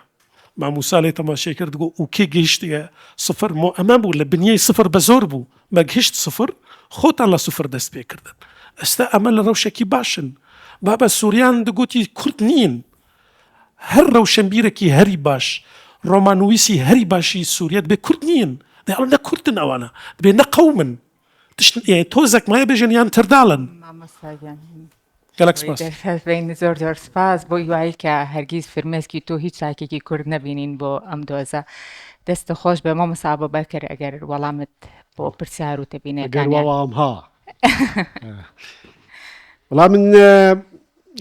مام موسا لێ تەماشای کرد گۆ و کێ گەیشتیە سفر مۆ ئەمە بوو لە بنیەی سفر بە زۆر بوو مە گهشت سفر خۆتان لە سفر دەست پێ کردن ئەستا ئەمە لە ڕەوشێکی باشن بابە سوریان دگوتی کورد نین هەر ڕەوشەنبیرێکی هەری باش ڕۆمانویسی هەری باشی سوریە دەبێ کورد نین دەێ نە کوردن ئەوانە دەبێ نە قەومن تشت تۆزەک مایە بێژن یان ترداڵن. مامۆستا گیان. گەلەک سپاس. دەرفەت بین زۆر زۆر سپاس بۆ هیوایی کە هەرگیز فرمێسکی تۆ هیچ تاکێکی کورد نەبینین بۆ ئەم دۆزە دەستت خۆش بێ مامۆستا ئەبوبەکر ئەگەر وەڵامت بۆ پرسیار و ئەگەر تێبینیەکانیان وەڵام ها وەڵا من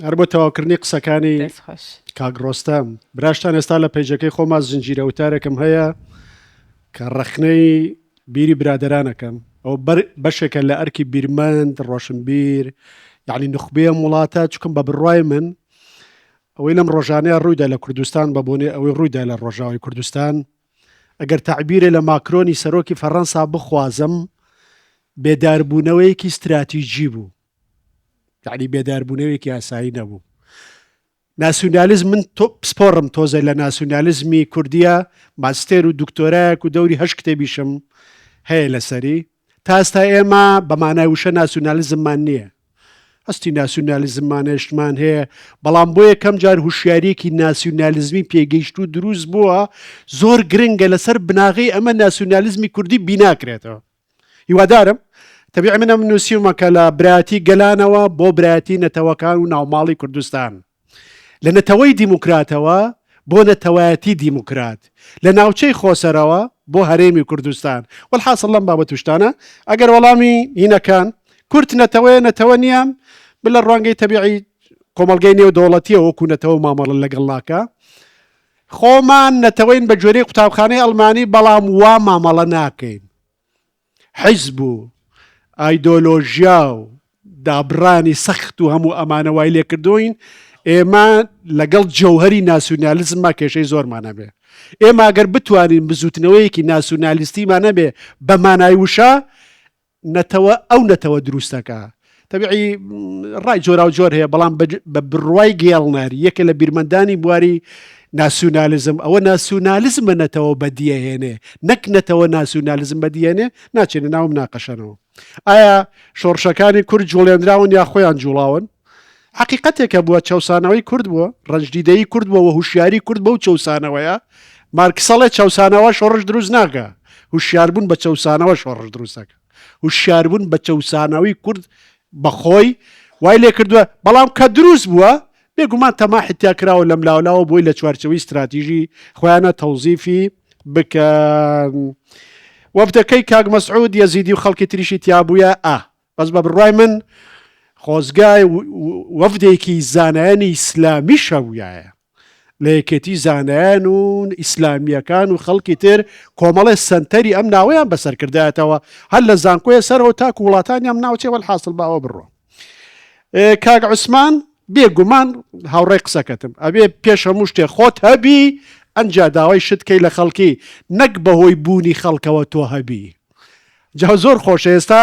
هەر بۆ تەواوکردنی قسەکانی دەست خۆش. کاک ڕۆستەم براشتان ئێستا لە پەیجەکەی خۆما زنجیرە وتارێکم هەیە کە ڕەخنەی بیری برادەران ئەکەم ئەوە بەشێکە لە ئەرکی بیرمەند ڕۆشنبیر یعنی نوخبەی ئەم وڵاتە چکم بە بڕوای من ئەوەی لەم ڕۆژانەیە ڕوویدا لە کوردستان بە بۆنەی ئەوەی ڕوویدا لە ڕۆژاوای کوردستان ئەگەر تەعبیرێ لە ماکرۆنی سەرۆکی فەڕەنسا بخوازم بێداربوونەوەیەکی ستراتیجی بوو یعنی بێداربوونەوەیەکی ئاسایی نەبوو ناسیونالیزم من تۆ پسپۆڕم تۆزێ لە ناسیونالیزمی کوردیە ماستێر و دکتۆرایەک و دەوری هەشت کتێبیشم هەیە لەسەری تا ئێستا ئێمە بە مانای وشە ناسیونالیزممان نییە هەستی ناسیونالیزممان هێشتمان هەیە بەڵام بۆ یەکەم جار هوشیاریەکی ناسیونالیزمی پێگەیشتوو دروست بووە زۆر گرنگە لەسەر بناغەی ئەمە ناسیونالیزمی کوردی بیناکرێتەوە هیوادارم تەبیعی من ئەم نووسیومە کە لە برایەتی گەلانەوە بۆ برایەتی نەتەوەکان و ناوماڵی کوردستان لە نەتەوەی دیموکراتەوە بۆ نەتەوایەتی دیموکرات لە ناوچەی خۆسەرەوە بۆ هەرێمی کوردستان وەلحاسڵ لەم بابەت و شتانە ئەگەر وەڵامی هینەکان کورد نەتەوەیە نەتەوە نییە من لە ڕوانگەی تەبیعی کۆمەڵگەی نێو دەوڵەتیەوە وەکو نەتەوە مامەڵە لەگەڵ ناکا خۆمان نەتەوەین بە گوێرەی قوتابخانەی ئەڵمانی بەڵام وا مامەڵە ناکەین. حیزب و ئایدۆلۆژیا و دابڕانی سەخت و هەموو ئەمانە وای لێکردوین ئێمە لەگەڵ جەوهەری ناسیونالیزمما کێشەی زۆرمان هەبێ. ئێمە ئەگەر بتوانین بزوتنەوەیەکی ناسیونالیستیمان هەبێ بە مانای وشە نەتەوە ئەو نەتەوە دروست دەکا. تەبیعی ڕای جۆراوجۆر هەیە بەڵام بە بڕوای گێڵنەر یەکێ لە بیرمەندانی بواری ناسیونالیزم ئەوە ناسیونالیزمە نەتەوە بەدیەهێنێ نەک نەتەوە ناسیونالیزم بەدیەنێ ناچێنە ناو مناقەشەنەوە ئایا شۆڕشەکانی کورد جوڵێنراون یا خۆیان جوڵاون حەقیقەتێکە بووە چەوسانەوەی کورد بووە ڕەنجدیدەیی کورد بووە و هوشیاری کورد بەو چەوسانەوەیە مارکسەڵێ چەوسانەوە شۆڕش دروست ناکە هوشیاربوون بە چەوسانەوە شۆڕش دروست دەکە هوشیاربوون بە چەوسانەوەی کورد بەخۆی وای لێ کردووە بەڵام کە دروست بووە بێگومان تەماحی تیا کراوە لەم لاولاوە بۆی لە چوارچەوەی ستراتیژی خۆیانە تەوزیفی بکەن وەفدەکەی کاک مەسعود یەزیدی و خەڵکی تریشی تیابووە ئا بەس بە بڕوای من خۆزگە وەفدێکی زانایانی ئیسلامیش هەبوویایە لە یەکێتی زانایان و ئیسلامییەکان و خەڵکی تر کۆمەڵێ سەنتەری ئەم ناوەیان بەسەرکردایەتەوە هەر لە زانکۆیە سەرەوە تاکو وڵاتانی ئەم ناوچەیە وەلحاسڵ با ئەوە بڕۆ کاک عوسمان بێگومان هاوڕێی قسەکەتم ئەبێ پێش هەموو شتێ خۆت هەبی ئەنجا داوای شت کەی لە خەڵکی نەک بەهۆی بوونی خەڵکەوە تۆ هەبی جا زۆر خۆشە ئێستا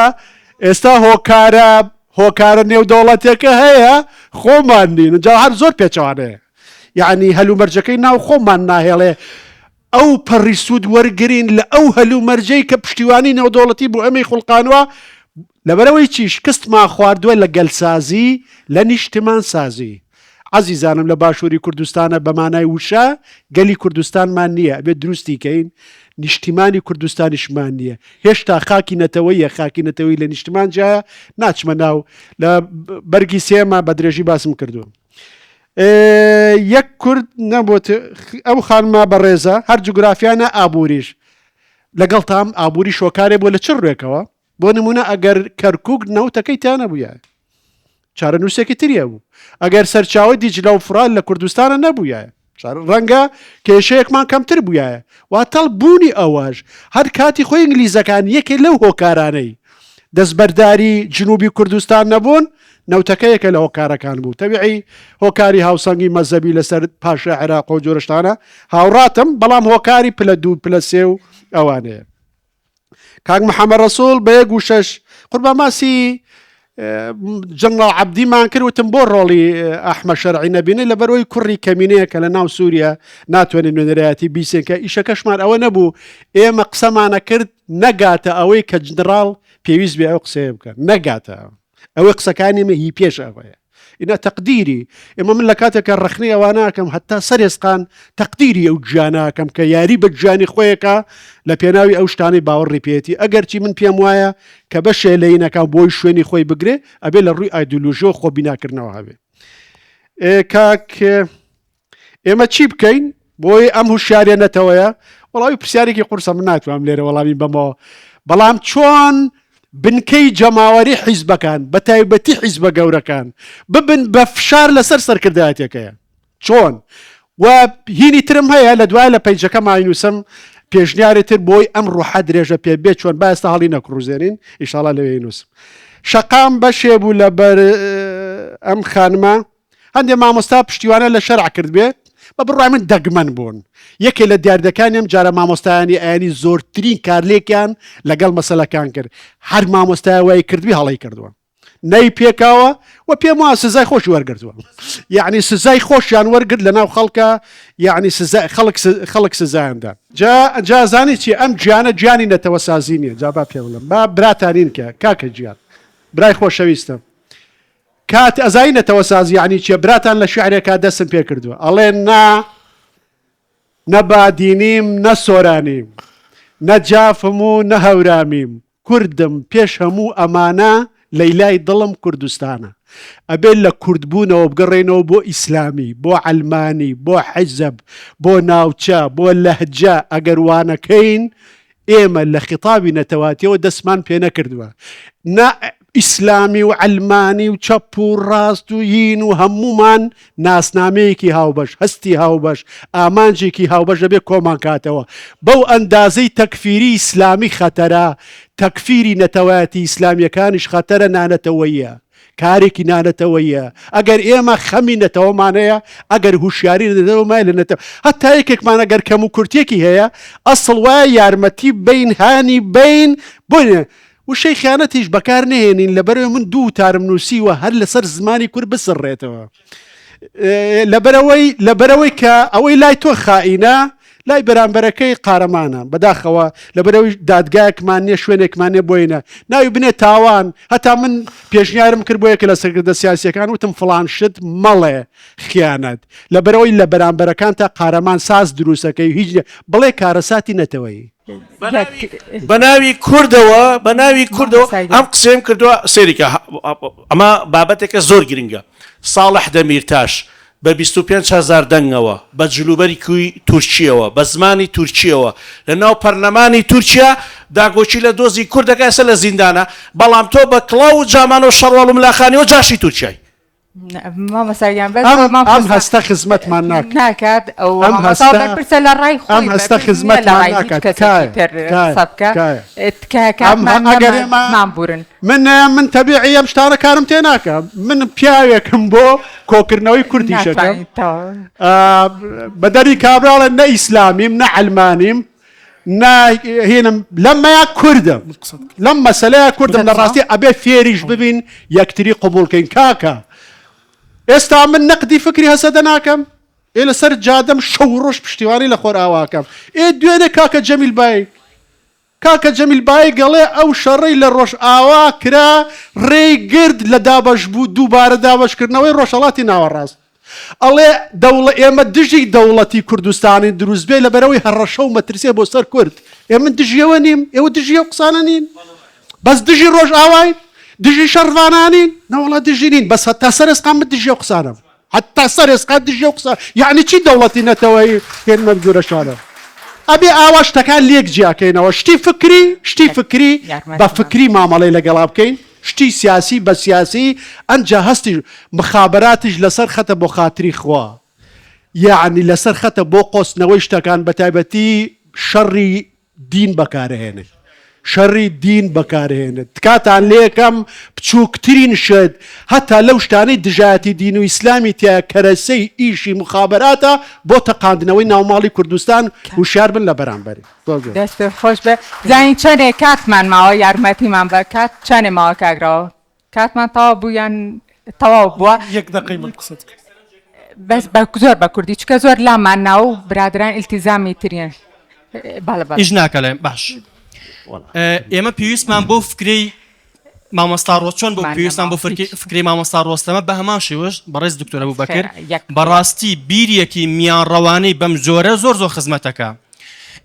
ئێستا هۆکارە هۆکارە نێودەوڵەتێکە هەیە خۆمان نین جا هەر زۆر پێچەوانەیە یعنی هەلومەرجەکەی ناو خۆمان ناهێڵێ ئەو پەڕی سوود وەرگین لە ئەو هەلومەرجەی کە پشتیوانی نێودەوڵەتی بۆ ئەمەی خوڵقانوە لەبەرەوەی چی شکستمان خواردووە لە گەلسازی لە نیشتمان سازی عەزیزانم لە باشووری کوردستانە بە مانای وشە گەلی کوردستانمان نییە ئەبێت دروستی کەین نیشتیمانی کوردستانیشمان نییە هێشتا خاکی نەتەوەیە خاکی نەتەوەی لە نیشتمان جایە ناچمە ناو لە بەرگی سێمە بە درێژی باسم کردووە یەک کورد نەبووت ئەو خانمە بەڕێزە هەر جوگرافیانە ئابووریش لەگەڵتام ئابووری شۆکارێ بۆ لە چ ڕوێکەوە بۆ نمونە ئەگەر کەرکک نەوتەکەی تیا نەبووە چارەنووسێکی تری هەبوو ئەگەر سەرچاوەی دیجلە و فڕات لە کوردستانە نەبوویایە ڕەنگە کێشەیەکمان کەمتر بوویایە واتەڵ بوونی ئەوەش هەر کاتی خۆی ئینگلیزەکان یەکێ لەو هۆکارانەی دەستبەرداری جنوبی کوردستان نەبوون نەوتەکە یەکە لە هۆکارەکان بوو تەبیعی هۆکاری هاوسەنگی مەزەبی لەسەر پاشای عێراق و جۆرشتانە هاوڕاتم بەڵام هۆکاری پلە دوو پلە سێ و ئەوانەیە کاک محەممەد ڕەسوڵ بە یەک وشەش قوربان باسی جەنراڵ عەبدیمان کرد وتم بۆ ڕۆڵی ئەحمە شەرعی نەبینێ لەبەرەوەی کوڕی کەمینەیە کە لە ناو سووریا ناتوانێت نوێنەرایەتی بیسێن کە ئیشەکەشمان ئەوە نەبوو ئێمە قسەمانە کرد نەگاتە ئەوەی کە جنراڵ پێویست بێ ئەو قسەیە بکە نەگاتە ئەوەی قسەکانی مە هی پێش ئەوەیە. ئینا تەقدیری ئێمە من لە کاتێکا ڕەخنەی ئەوانە ئەکەم هەتا سەر ئێسقان تەقدیری ئەو گیانە ئەکەم کە یاری بە گیانی خۆیەکا لە پێناوی ئەو شتانەی باوەڕی پێیەتی ئەگەرچی من پێم وایە کە بەشێ لە ینەکە بۆی شوێنی خۆی بگرێ ئەبێ لە ڕووی ئایدۆلۆژیەوە خۆ بیناکردنەوە هەبێ ئێ کاک ئێمە چی بکەین بۆی ئەم هوشیاریە نەتەوەیە؟ وەڵامی پرسیارێکی قورسە من ناتوانم لێرە وەڵامی بەمەوە بەڵام چۆن بنکەی جەماوەری حیزبەکان بە تایبەتی حیزبە گەورەکان ببن بە فشار لەسەر سەرکردایەتەکەیان چۆن و هینی ترم هەیە لە دوای لە پەیجەکە ماینوسم پێشنیاری تر بۆی ئەم ڕوحە درێژە پێ بێت چۆن با ئێستا هەڵی نەکڕوزێنین ئیشاڵا لەوێ نووسم شەقام بەشێ بوو لەبەر ئەم خانمە هەندێ مامۆستا پشتیوانە لە شەرع کردبێ، بە بڕوای من دەگمەن بوون. یەکێ لە دیاردەکانی ئەم جارە مامۆستایانی ئایینی زۆرترین کارلێکیان لەگەڵ مەسەلەکان کرد. هەر مامۆستایە وای کردبی هەڵەی کردووە. نەی پێکاوە و پێم وایە سزای خۆشی وەرگرتووە. یەعنی سزای خۆشیان وەرگرت لەناو خەڵکا، یەعنی سزای خەڵک خەڵک سزایان دا. جا جا زانی چی ئەم گیانە گیانی نەتەوەسازی نییە. جا با پێ بڵێم با براتانین کە کاکە گیان برای خۆشەویستم کات ئەزانی نەتەوە سازی یەعنی چیە براتان لە شیعرێکا دەستم پێ کردوە ئەڵێ نا نە بادینیم نە سۆرانیم نە جافم و نە هەورامیم کوردم پێش هەموو ئەمانە لەیلای دڵم کوردستانە ئەبێ لە کوردبوونەوە بگەڕێینەوە بۆ ئیسلامی بۆ عەلمانی بۆ حیزب بۆ ناوچە بۆ لەهجە ئەگەر وانەکەین ئێمە لە خیتابی نەتەواتیەوە دەستمان پێنەکردوە نە ئیسلامی و عەلمانی و چەپ و ڕاست و یین و هەموومان ناسنامەیەکی هاوبەش هەستی هاوبەش ئامانجێکی هاوبەش دەبێت کۆمان کاتەوە بەو ئەندازەی تەکفیری ئیسلامی خەتەرە تەکفیری نەتەوایەتی ئیسلامیەکانیش خەتەرە نانەتەوەیە کارێکی نانەتەوەیە ئەگەر ئێمە خەمی نەتەوەمان هەیە ئەگەر هوشیاری نەتەوەمان لە نەتەوە هەتا یەکێکمان ئەگەر کەم و کورتێکی هەیە ئەسڵ وایە یارمەتی بین هانی بین بۆیە وشەی خیانەتیش بەکار نەهێنین لەبەرەوەی من دوو وتارم نووسیوە هەر لەسەر زمانی کورد بسڕێتەوە لەبەرەوەی لەبەرەوەی کە ئەوەی لای تۆ خائینە لای بەرامبەرەکەی قارەمانە بەداخەوە لەبەرەوەی دادگایەکمان نیە شوێنێکمان نیە بۆینە ناوی بنێ تاوان هەتا من پێشنیارم کرد بۆ یەکێ لە سەرکردە سیاسیەکان وتم فڵان شت مەڵێ خیانەت لەبەرەوەی لە بەرامبەرەکان تا قارەمان ساز دروستەکەی هیچ بڵێ کارەساتی نەتەوەیی. بەناوی کوردەوە بەناوی کوردەوە ئەم قسەیەم کردووە سەیریکە ئەمە بابەتێکە زۆر گرنگە ساڵح دەمیرتاش بە 25 هەزار دەنگەوە بە جلوبەرگی تورکییەوە بە زمانی تورکییەوە لە ناو پەرلەمانی تورکیا داکۆکی لە دۆزی کورد دەکا ئێستا لە زیندانە بەڵام تۆ بە کڵاو و جامانە و شەڕواڵ و ملاخانیەوە جاشی تورکیای. مامۆستا گیان بەس ئەم مامۆستا ئەم هەستە خزمەتمان ناکات ناکات ئەو ئەم مامۆستا هەستە بەرپرسە لە ڕای ئەم خۆی هەستە بەرپرس نییە لە خزمەتمان ڕای هیچ ناکات کەسێکی تکایە تر تکایە قسە بکە تکایە تکایە ئەم کاتمان ئەگەر نەما ئێمە مان بورن. من من تەبیعی ئەم شتانە کارم تێ ناکا من پیاوێکم بۆ کۆکردنەوەی کوردیشەکەم ناتوانیت تەواو. بە دەری کابراڵە نە ئیسلامیم نە عەلمانیم نە هینم لەمەیا کوردم لەم مەسەلەیە کوردم لە ڕاستی ئەبێ فێریش ببین یەکتری قبوڵکەین کاکە ئێستا من نەقدی فکری هەسەدە ناکەم ئێ لەسەر جادەم شەو ڕۆژ پشتیوانی لە خۆرئاواکەم ئێ دوێنێ کاکە جەمیل بایک کاکە جەمیل بایک ئەڵێ ئەو شەڕەی لە ڕۆژئاوا کرا ڕێی گرت لە دابەشبوو دووبارە دابەشکردنەوەی ڕۆژهەڵاتی ناوەڕاست. ئەڵێ دەوڵە ئێمە دژی دەوڵەتی کوردستانین دروست بێ لەبەرئەوەی هەڕەشە و مەترسیە بۆ سەر کورد. ئێ من دژی ئەوە نیم، ئێوە دژی ئەو قسانە نین؟ بەس دژی ڕۆژئاواین؟ دژی شەڕڤانانین؟ نەوەڵا دژی نین بەس هەتا سەر ئێسقان من دژی ئەو قسانەم. هەتا سەر ئێسقان دژی ئەو قسە یەعنی چی دەوڵەتی نەتەوەیی هێنمە ئەم جورە شتانە ئەبێ ئاوا شتەکان لێک جیاکەینەوە شتی فکری شتی فکری بە فکری مامەڵەی لەگەڵا بکەین شتی سیاسی بە سیاسی ئەنجا هەستی مخابەراتیش لەسەر خەتە بۆ خاتری خوا یەعنی لەسەر خەتە بۆ قۆستنەوەی شتەکان بەتایبەتی شەڕی دین بەکارهێنێت شەڕی دین بەکارهێنێت تکاتان لێکەم بچووکترین شت هەتا لەو شتانەی دژایەتی دین و ئیسلامی تیایە کەرەسەی ئیشی موخابەراتە بۆ تەقاندنەوەی ناوماڵی کوردستان هوشیار بن لە بەرامبەری. زۆر زۆر. دەستت خۆش بێ بزانین چەنێ کاتمان ماوە یارمەتیمان بە کات چەنێ ماوە کاک ڕەوا کاتمان تەواو بوو یان تەواو بووە؟ یەک دەقەی من قسەت کرد. بەس بە زۆر بە کوردی چکە زۆر لامان ناو برادران ئیلتیزامی تریان بەڵێ بەڵێ. ئیش ناکە لێم باش ئێمە پێویستمان بۆ فکرەی. مامۆستا ڕۆ چۆن بۆ مان پێویستان بۆ نەماوە فرکی هیچ. فکرەی مامۆستا ڕۆستەمە بە هەمان شێوەش بەڕێز دکتۆر ئەبوبەکر خێرا یەک بەڕاستی بیریەکی میانڕەوانەی بەم جۆرە زۆر زۆر خزمەتەکا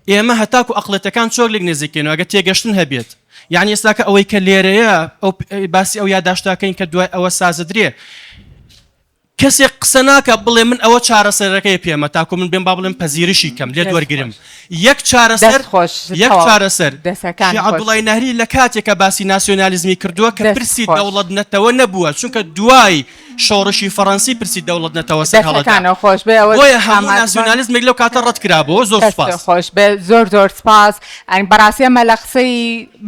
ئێمە هەتاکو ئەقڵێتەکان چۆک لێک نزیکەینەوە ئەگەر تێگەشتن هەبێت یعنی ئێستاکە ئەوەی کە لێرەیە ئەو باسی ئەو یاداشتاکەین کە دوای ئەوە سازدرێ کەسێک قسە ناکا بڵێ من ئەوە چارەسەرەکەی پێمە تاکو من بێم با بڵێم پەزیرشی کەم لێت دەست وەرگرم خۆش. یەک چارەسەر دەست خۆش یەک تەواو چارەسەر دەسەکان شێخ خۆش. عەبدوڵای نەهری لە کاتێکا باسی ناسیۆنالیزمی کردووە کە دەست پرسی خۆش. دەوڵەت نەتەوە نەبووە چونکە دوای شۆڕشی فەڕەنسی پرسی دەوڵەت نەتەوە سەر هەڵەدا دەسەکانەوە خۆش بێ ئەوە بۆیە هەموو ئامادەبوون. ناسیۆنالیزمێک لەو کاتە ڕەت کرابۆوە زۆر دەست سوپاس. خۆش بێ زۆر زۆر سپاس ئەنی بەڕاستی ئەمە لە قسەی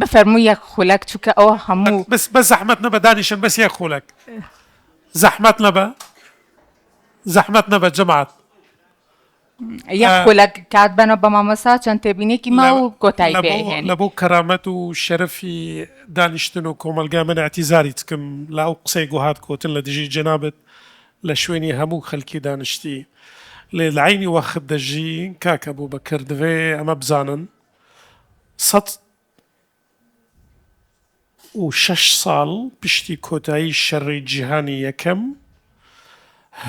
بفەرموو یەک خولەک چونکە ئەوە هەموو. بەس بەس زەحمەت نەبە دانیشن بەس یەک خولەک. زەحمەت نەبە زەحمەت نەبە جەماعەت. یەک خولەک کات بەنەوە بە مامۆستا چەند تێبینێکی ما و کۆتایی پێ ئەهێنین. لە بۆ کەرامەت و شەرەفی دانیشتن و کۆمەلگا من ئیعتیزاری تکم لە ئەو قسەی گو هات گۆتن لە دژی جەنابت لە شوێنی هەموو خەلکی دانشتی لێ لە عەینی وەخت دەژی کاک ئەبوبەکر دڤێ ئەمە بزانن 106 ساڵ پشتی کۆتایی شەڕی جیهانی یەکەم،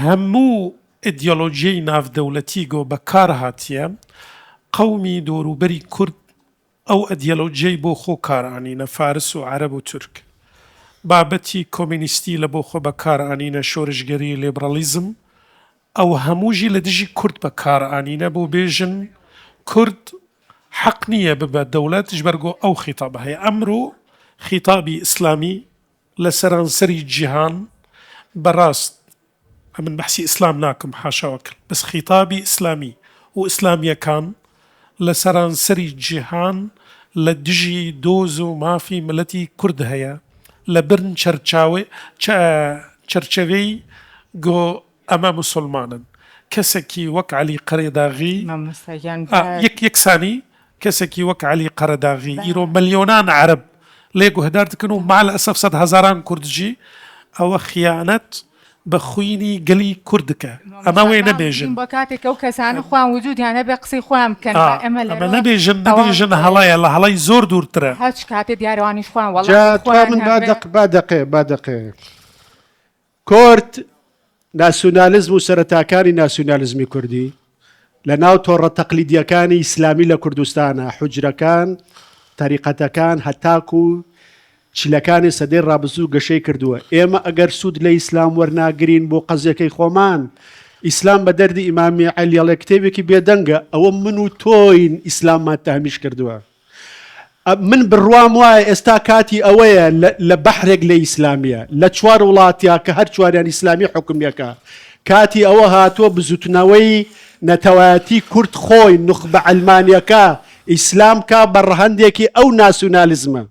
هەموو ئیدیۆلۆژیەی ناڤدەولەتی گۆ بە کار هاتیە، قەومی دۆروبەری کورد ئەو ئەدیەلۆژیەی بۆ خۆ کار ئانینە، فارس و عەرەب و تورک. بابەتی کۆمینیستی لە بۆ خۆ بە کار ئانینە، شۆرشگەری، لێبڕاڵیزم، ئەو هەموو ژی لە دژی کورد بە کار ئانینە بۆ بێژن کورد حەق نییە ببە دەولەت ژبەر گۆ ئەو خیتابە هەیە ئەمرۆ خیتابی ئیسلامی لە سەرانسەری جیهان بە راست ئەمن بەحسی ئیسلام ناکم حاشا وکل بەس خیتابی ئیسلامی و ئیسلامیەکان لە سەرانسەری جیهان لە دژی دۆز و مافی ملەتی کورد هەیە لە برن چەرچاوێ چەرچەوێی گۆ ئەمە موسوڵمانن کەسەکی وەک عەلی قەرێداغی مامۆستا گیان ئا بە یەک یەک سانی کەسەکی وەک عەلی قەرەداغی بە ئیرۆ ملیۆنان عەرەب لێ گوهدار دکن و مع الاسف سەد هەزاران کورد ژی ئەوە خیانەت بە خوینی گەلی کورد دکە ئەمە مامۆستا وێ با نەبێژن بگرین بۆ کاتێک ئەو کەسانە خۆیان وجودیان هەبێ قسەی خۆیان بکەن ئا با ئێمە ئەمە لێرەوە نەبێژن تەواو نەبێژن هەڵەیە لە هەڵەی زۆر دوورترە. هەچ کاتێ دیارەوانیش خۆیان جا وەڵامی تخوا خۆیان من با هەبێ. دەق با دەقێ با دەقێ کورد ناسیونالیزم و سەرەتاکانی ناسیونالیزمی کوردی لە ناو تۆڕە تەقلیدیەکانی ئیسلامی لە کوردستانە، حوجرەکان، تەریقەتەکان هەتاکو چلەکانی سەدەی ڕابزوو گەشەی کردووە. ئێمە ئەگەر سوود لە ئیسلام وەرناگرین بۆ قەزیەکەی خۆمان، ئیسلام بە دەردی ئیمامی عەلی ئەڵێ کتێبێکی بێدەنگە، ئەوە من و تۆین ئیسلاممان تەهمیش کردووە. من بڕوام وایە ئێستا کاتی ئەوەیە لە بەحرێک لە ئیسلامیە لە چوار وڵاتیا کە هەر چواریان ئیسلامی حوکمیەکە کاتی ئەوە هاتووە بزوتنەوەی نەتەوایەتی کورد خۆی نوخبە عەلمانیەکە ئیسلام کا بە ڕەهەندێکی ئەو ناسیونالیزمە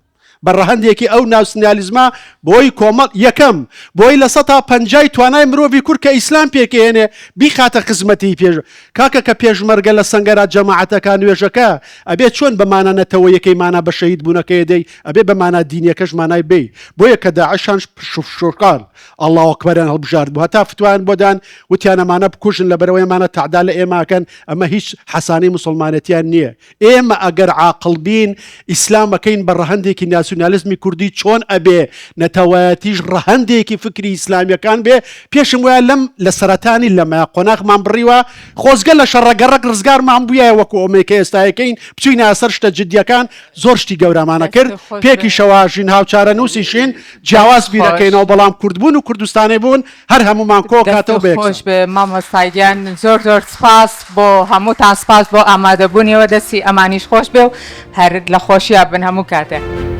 بە ڕەهەندێکی ئەو ناسیونالیزمە بۆی کۆمەڵ یەکەم بۆی لە سەتا پەنجای توانای مرۆڤی کورد کە ئیسلام پێکهێنێ بیخاتە خزمەتی پێش کاکە کە پێشمەرگە لە سەنگەرا جەماعەتەکە نوێژەکە ئەبێ چۆن بە مانا نەتەوەیەکەی مانا بە شەهید بوونەکەی دەی ئەبێ بە مانا دینیەکەش مانای بێی بۆیە کە داعشان شوفشۆکان اللە اکبریان هەڵبژارد بوو هەتا فتوایان بۆ دان وتیان ئەمانە بکوژن لەبەرئەوەی ئەمانە تەعدا لە ئێمە ئەکەن ئەمە هیچ حەسانەی موسڵمانێتیان نییە ئێمە ئەگەر عاقڵ بین ئیسلام ئەکەین بە ڕەهەندێکی ناسیونالیزمی کوردی چۆن ئەبێ نەتەوایەتیش ڕەهەندێکی فکری ئیسلامیەکان بێ پێشم وایە لەم لە سەرەتانی لەمە قۆناغمان بڕیوە خۆزگە لە شەڕە گەڕەک ڕزگارمان بویایە وەکو ئەمەی کە ئێستا ئەیکەین بچوینایە سەر شتە جدیەکان زۆر شتی گەورەمانە کرد دەستت خۆش بێ. پێکیشەوە ژین هاوچارەنووسیشین جیاواز دەست خۆش. بیرەکەینەوە بەڵام کوردبوون و کوردستانی بوون هەر هەموومان کۆکاتەوە دەستت بە خۆش یەکسان. بێ مامۆستا گیان زۆر زۆر سپاس بۆ هەمووتان سپاس بۆ ئامادەبوونیەوە دەستی ئەمانیش خۆش بێ و هەر لە خۆشیا بن هەموو کاتێ.